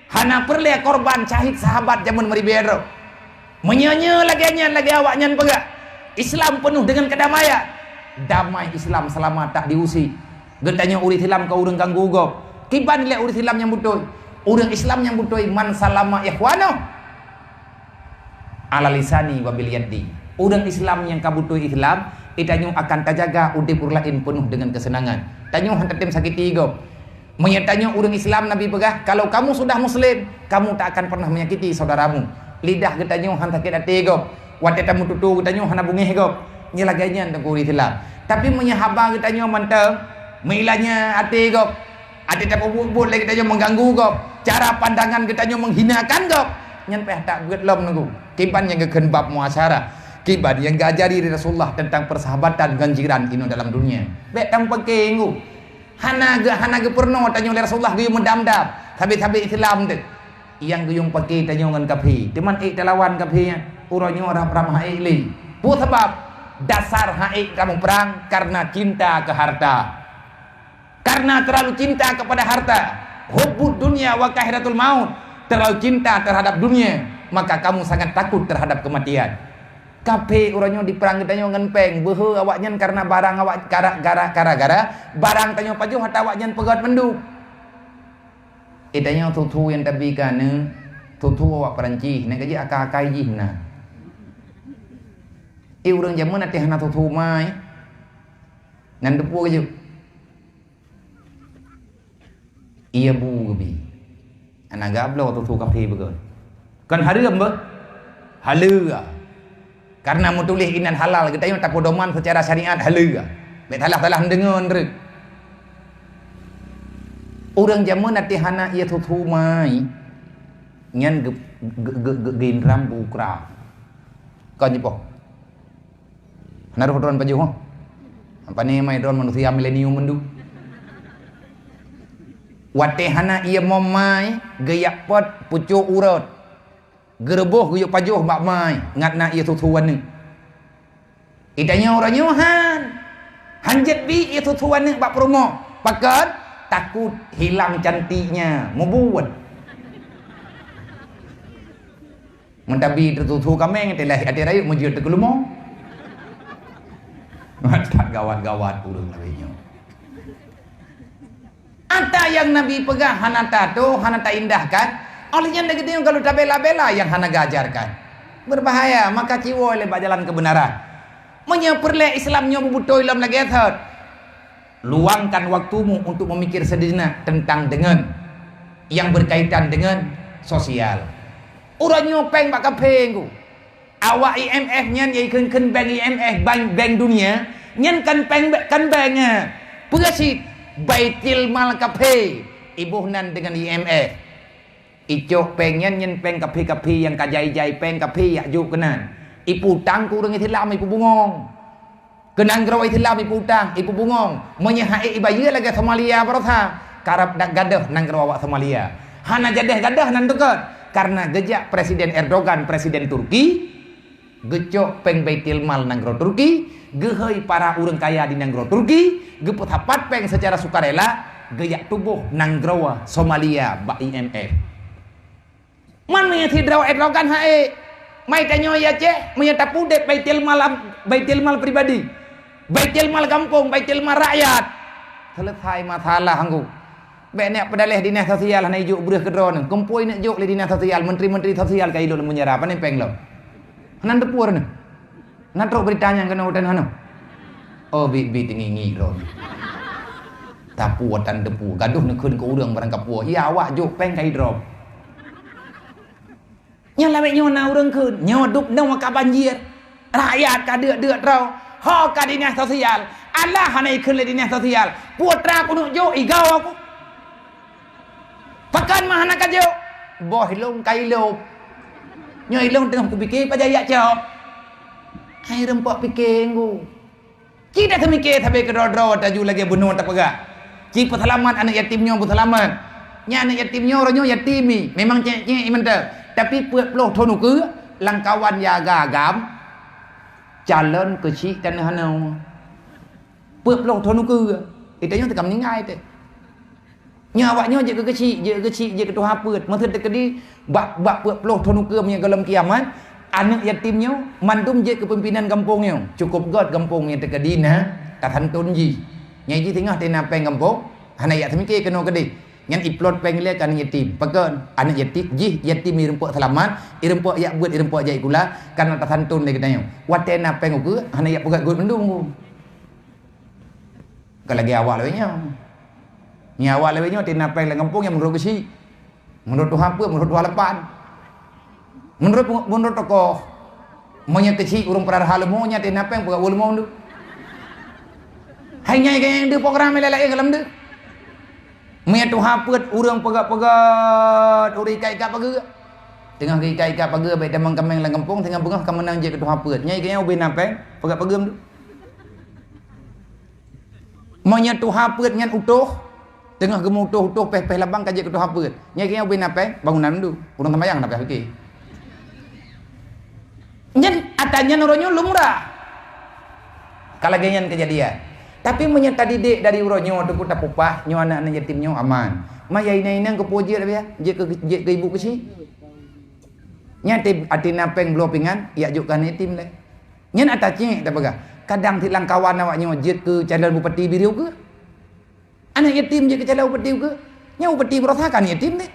hana peureulèe korban syahid sahabat jameun meuribèe droe. Meunyoe nyoe lagèe nyan, lagèe awak nyan peugah, Islam peunoh deungon keudamaian, damai Islam seulama tak diusik. Geutanyoe ureueng Islam kon ureueng ganggu gob. Kiban lé ureueng Islam nyang beutôi? Ureueng Islam nyang beutôi man salama ikhwanuh ala lisani wa bil yadi. Ureueng Islam nyang ka beutôi Islam, geutanyoe akan tajaga udép ureueng laén peunoh deungon keuseunangan. Tanyoe han tatem sakiti gob. Meunyoe tanyoe ureueng Islam, Nabi peugah, "Kalau kamu sudah muslim, kamu tak akan pernah menyakiti saudaramu." Lidah geutanyoe han sakét até gob. Watèe tameututoe geutanyoe hana beungèh gob. Nyoe lagèe nyan teungku ureueng Islam. Tapi meunyoe haba geutanyoe mantong meuilanya até gob, até tapeubuet-buet lé geutanyoe meuganggu gob, cara pandangan geutanyoe menghinakan gob, nyan payah tak beuet lom teungku. Kiban nyang geukheun bab muasyarah, kiban nyang geuajari lé Rasulullah teuntang peusahabatan ngon jiran inoe dalam dunia. Bèk tameupaké teungku. Hana geu-, hana geupeurunoe tanyoe lé Rasulullah geuyue meudam-dam sabe-sabe Islam teuh. Nyang geuyue paké tanyoe ngon kafé, teuma ék talawan kafé nyan. Uroe nyoe rab-rab han ék lé. Peue sabab? Dasar han ék kamoe prang karena cinta keu harta. Karena terlalu cinta kepada harta. Hubbud dunya wa karahiyatul maut. Terlalu cinta terhadap dunia, maka kamu sangat takut terhadap kematian. Kafé uroe nyoe diprang geutanyoe ngon péng, beuhe awaknyan karena barang awak gara-gara, gara-gara barang tanyoe pajoh ata awaknyan peugöt mandum. Eh, tanyoe thô-thô nyang tabi keu aneuk, thô-thô awak Peurancih, nyan ka jeuet akai-akai jih na. Eh, ureueng jameun até hana thô-thô mai. Nan teupeue ka jeuet. Iya bu geubi. Hana gabloe thô-thô kafé beugöt. Kon hareuem beuh? Haleue. Karena meutuléh inan halal, geutanyoe tapeudoman seucara syariat haleue. Bèk salah-salah neudeungoe treuk. Ureueng jameun até hana ié thô-thô mai, nyan geu-, geu-, geu-, geu-, geuindram bukra. Kon jipoh. Hana roh droen pajoh, oh. Pane mai droen manusia milenium mandum. Watèe hana ié mom mai, geujak pot pucôk urot. Geureuboh geuyue pajoh bak mai, ngat na ié thô-thô aneuk. Geutanyoe uroe nyoe han. Han jeuet bi ié thô-thô aneuk bak peurumoh. Pakon? Takot hilang cantiknya. Mubuet. Meutabi teututoe kaméng, teulah até rayeuk meujeuet teukeulumo. That gawat-gawat ureuëng lagée nyoe. Ata nyang Nabi peugah hana tato, hana taindahkan, oleh nyan lagée nyoe ka lheueh tabela-bela nyang hana geuajarkan. Berbahaya, maka ciwoe lé bak jalan keubeunaran. Meunyoe peureulée Islam nyoe beubeutôi lom lagée thot, luangkan waktumu untuk memikir sejenak tentang dengan yang berkaitan dengan sosial. Uroe nyoe péng bak kaphé ngku. Awak I M F nyan, ikheun-kheun bank I M F, bank, bank dunia, nyan kan péng, kan bank, eh. Peue cit? Baitul mal kaphé, iboh nan dengan I M F. Icok péng nyan, nyan péng kaphé-kaphé nyang ka jai-jai péng kaphé yak jok keunan. Ipeutang keu ureuëng Islam, ipeubungong. Keu nanggroe Islam ipeutang, ipeubungong. Meunyoe hase ibayeue lagée Somalia barosa, karab dak gadoh nanggroe awak Somalia. Hana jadeh gadoh nan teuka, karena geujak Presiden Erdogan, Presiden Turki, geucok péng Baitul Mal nanggroe Turki, geuhôi para ureuëng kaya di nanggroe Turki, geupeusapat péng secara sukarela, geujak tuboh nanggroe Somalia bak I M F. Man meunyoe sidroe Erdogan hase, mai tanyoe ya Aceh, meunyoe tapudeb Baitul Mal, Baitul Mal pribadi, Baitul Mal gampông, Baitul Mal rakyat, seuleusai masalah ngku. Bék neuk peudaléh dinas sosial hana ijok breueh keudroe nyoe. Keumpoi neuk jok lé dinas sosial, menteri-menteri sosial ka ilok lam penjara, pane péng lom. Hana teupeue nyoe. Na trok beurita nyang keunoe utan hana? Oh, bi-, bi teungingi droe. Tapu atan depu, gadoh neukheun keu ureuëng barang kapuoh. Ya, awak jok péng ka idrop. Nyang lawét nyoe na ureuëng kheun, nyoe dub nyoe ka banjir. Rakyat ka deuk-deuk droe. Ho ka dinas sosial. Alah hana ikheun lé dinas sosial. Putra keuneuk jok igoe ku. Pakon mah hana ka jok? Boh ilong ka ilop. Nyoe ilong teungoh kupike pajan yak cok. Hai reumpok pike nggu. Ci dak teumike sabe keudroe-droe taju lagée bunoe tapeugah. Ci peuseulamat aneuëk yatim nyoe peuseulamat. Nyan aneuëk yatim nyoe uroe nyoe yatim i. Memang cék-cék i mantong. Tapi peuet ploh thon ukeue lam kawan ya agam calon keuchik taneuh anoe. Peuet ploh thon ukeue. Ita nyoe teuka meuninggai teuh. Nyoe awak nyoe jeuet keu keuchik, jeuet keu keuchik, jeuet keu tuha peuet. Meuseue teukeudi bak, bak peuet ploh thon ukeue meunyoe gohlom kiamat, aneuëk yatim nyoe mandum jeuet keu pimpinan gampông nyoe. Cukôp göt gampông nyang teukeudi na tasantôn jih. Nyang jih singoh tena péng gampông, hana yak seumike keunoe keudeh. Nyan iplot péng ilée keu aneuëk yatim. Pakon? Aneuëk yatim jih yatim i reumpok seulamat, i reumpok yak beuet, i reumpok jak sikula, kana tasantôn lé geutanyoe. Watée na péng ukeue, hana yak peugöt-göt mandum. Ka lagée awak lawét nyoe. Nyoe awak lawét nyoe tena péng lam gampông nyang meunurot keuchik. Meunurot tuha peuet, meunurot tuha lapan. Meunurot, meunurot tokoh. Meunyoe keuchik ureuëng peurara leumo nyan tena péng peugah uleumo deuh. Hai nyai gayang deuh program laén-laén gohlom deuh. Meunyoe tuha peuet ureuëng peugah-peugah ureuëng ikat-ikat pageue. Teungoh geuikat-ikat pageue bék tamong kaméng lam gampông, teungoh beungoh ka meunang jeuet keu tuha peuet. Nyai gayang ubé na péng peugah pageue deuh. Meunyoe tuha peuet nyan utoh, teungoh geumeutoh-utoh péh-péh labang ka jeuet keu tuha peuet. Nyan keuh ubé na péng bangunan mandum. Ureuëng seumayang na péh oke. Nyan ata nyan uroe nyoe lumrah. Ka lagée nyan keujadian. Tapi meunyoe tadidik dari uroe nyoe teungku tapupah, nyoe aneuëk-aneuëk yatim nyoe aman. Ma ya inong-inong keupeue jeuet, jeuet keu, jeuet keu ibu keuchik. Nyan até, até na péng bloe pingan, yak jok keu aneuëk yatim lé. Nyan ata cék tapeugah. Kadang sit lam kawan awak nyoe jeuet keu calon bupati Birieu keuh. Aneuëk yatim jeuet keu calon bupati keuh. Nyan bupati barosa kan yatim deh.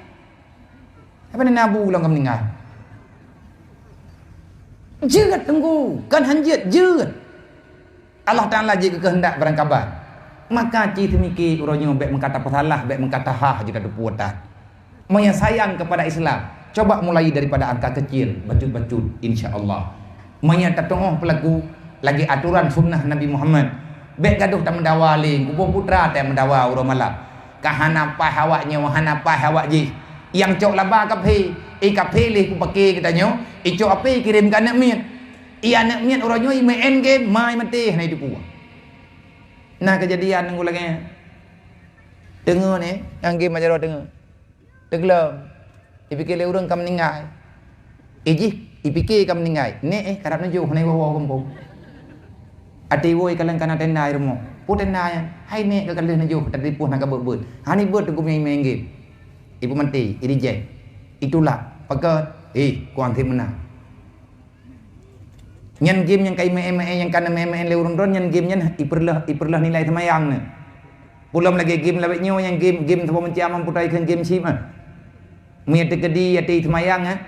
Apa ni nabu lam ka meuninggai? Jeuet teungku, kan han jeuet, jeuet. Allah Taala jeuet keu keuheundak barangkaban. Maka ci seumike uroe nyoe bék meukata peusalah, bék meukata hah jeuet tateupeue that. Meunyoe sayang kepada Islam, coba mulai daripada angka kecil, bacut-bacut, insya Allah. Meunyoe tatuoh peulaku lagée atoran sunnah Nabi Muhammad, bék gadoh tameudawa lé, kuboh putra tameudawa uroe malam. Ka hana paih awak nyoe, hana paih awak jih. Nyang cok laba kaphé, eh kaphé lé kupake geutanyoe, icok api kirém keu aneuëk miet. I aneuëk miet uroe nyoe i main game, mai maté hana jiteupeue. Na keujadian nanggu lagée nyan. Teungoh nyoe, nyang game majaroe teungoh. Teuglom. Ipike lé ureuëng ka meuninggai. Ijih, ipike ka meuninggai. Nek eh, karab neujoh hana iwoe-woe gampông. Até iwoe ikalon kana tenda i rumoh. Peue tenda nyan? Hai nek ka lheueh neujoh, tadi puih na ka beuet-beuet. Hana ibeuet teungku mé-mé nggém. Ipeumaté, irijek. Itulak. Pakon? Eh, kuang cit meunan. Nyan game nyang ka imeu'en-meu'en, nyang ka neumeu'en-meu'en lé ureuëng droen, nyan game nyan ipeureuloh, ipeureuloh nilai seumayang nyoe. Peulom lagée game lawét nyoe, nyang game, game saboh macam, ampu tai kheun game chip, ah. Meunyoe teukeudi até seumayang, ah,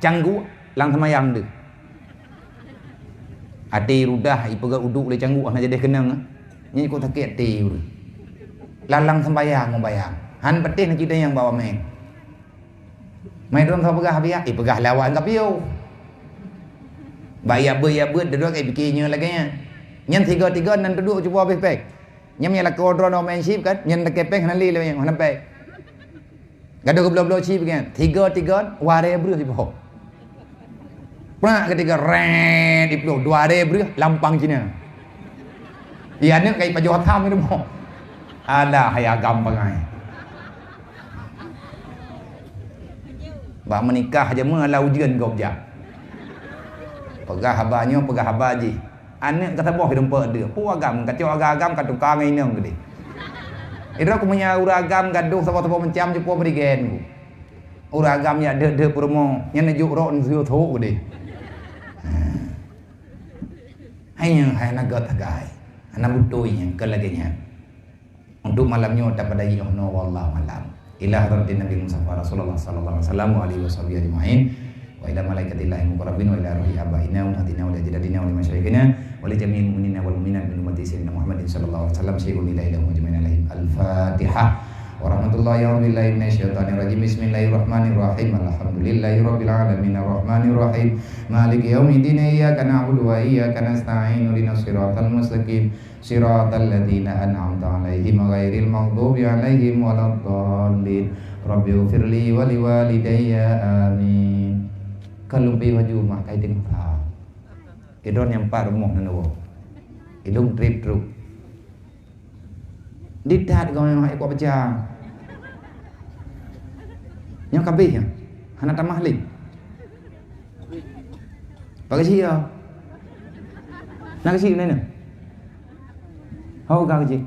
cangguek lam seumayang deuh. Até rudah, ipeugah uduk lé cangguek, hana jadi keunong, ah. Nyan kok sakét até ureuëng. Lam, lam seumayang, seumayang. Han patéh na cit nyang bawa main. Mai droen soe peugah biak, eh, peugah lé awak ka piôh. Bak ya beuet, ya beuet, dudoe ka pike nyoe lagée nyan. Nyan tiga-tiga nan dudoe cuba habéh péng. Nyan nyang lakoe droen main chip kan, nyan lakée péng hana lé lé nyang hana péng. Gadoh geubloe-bloe chip kan, tiga-tiga, dua ré breuh ipoh. Prak ketiga, ret, ipluh, dua ré breuh, lampang Cina. Iya, aneuk kai pajoh tham di rumoh. Alah, hai agam bangai. Bak meunikah aja meualah ujeuen gob jak. Peugah haba nyoe, peugah haba jih. Aneuk ka saboh di rumpok deuh. Peue agam, kacok agam-agam ka tukang inong gede. Idroe ku meunyo ureuëng agam gadoh saboh-saboh macam cupo berigen ku. Ureuëng agam jak deuh-deuh peurumoh, nyan neujok rok neuseuôt thok gede. Hai nyang hai na gét sagai. Hana beutôi nyang keu lagée nyan. Untuk malam nyoe tapadai yoh noe, wallahu alam. Ila hadratin Nabi Mustafa Rasulullah sallallahu alaihi wasallam wa alihi wasahbihi ajmain. Wa ila malaikatillahil muqarrabin wa ila ruhi abaina wa ummahatina wa ila ajdadina wa li masyayikhina wa li jami'il mu'minina wal mu'minat min ummati sayyidina Muhammadin sallallahu alaihi wasallam syai'un ila ilahum ajmain alaihim. Al-Fatihah. Warahmatullahi, a'udzubillahi minasyaitonirrajim. Bismillahirrahmanirrahim. Alhamdulillahi rabbil alamin. Arrahmanirrahim. Maliki yaumiddin. Iyyaka na'budu wa iyyaka nasta'in. Ihdinas siratal mustaqim. Siratal ladzina an'amta 'alaihim ghairil maghdubi 'alaihim waladdallin. Rabbighfirli wa liwalidayya. Amin. Ka lôn pi baju mak kai teuh. Idon nyang pat rumoh nan woe. Ilung trip truk. Ditat gawai mak ikut pecah. Nyoe kabeh nyoe. Hana tamah lé. Pakai sia. Nak keuchik nyoe. Hau ka keuchik.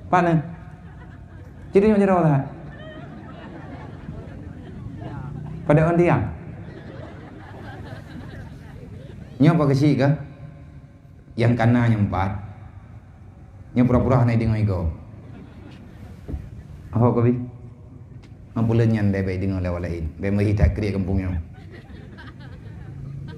Pat nyoe. Jadi nyoe jaroe that. Pada on tiang. Nyoe pakai sia kah? Nyang kana nyang pat. Nyoe pura-pura hana deungoe igoe. Aho kabi. Ngon pulen nyan dai bai deungoe lewat laén. Bai meuhi that kriek gampông nyoe.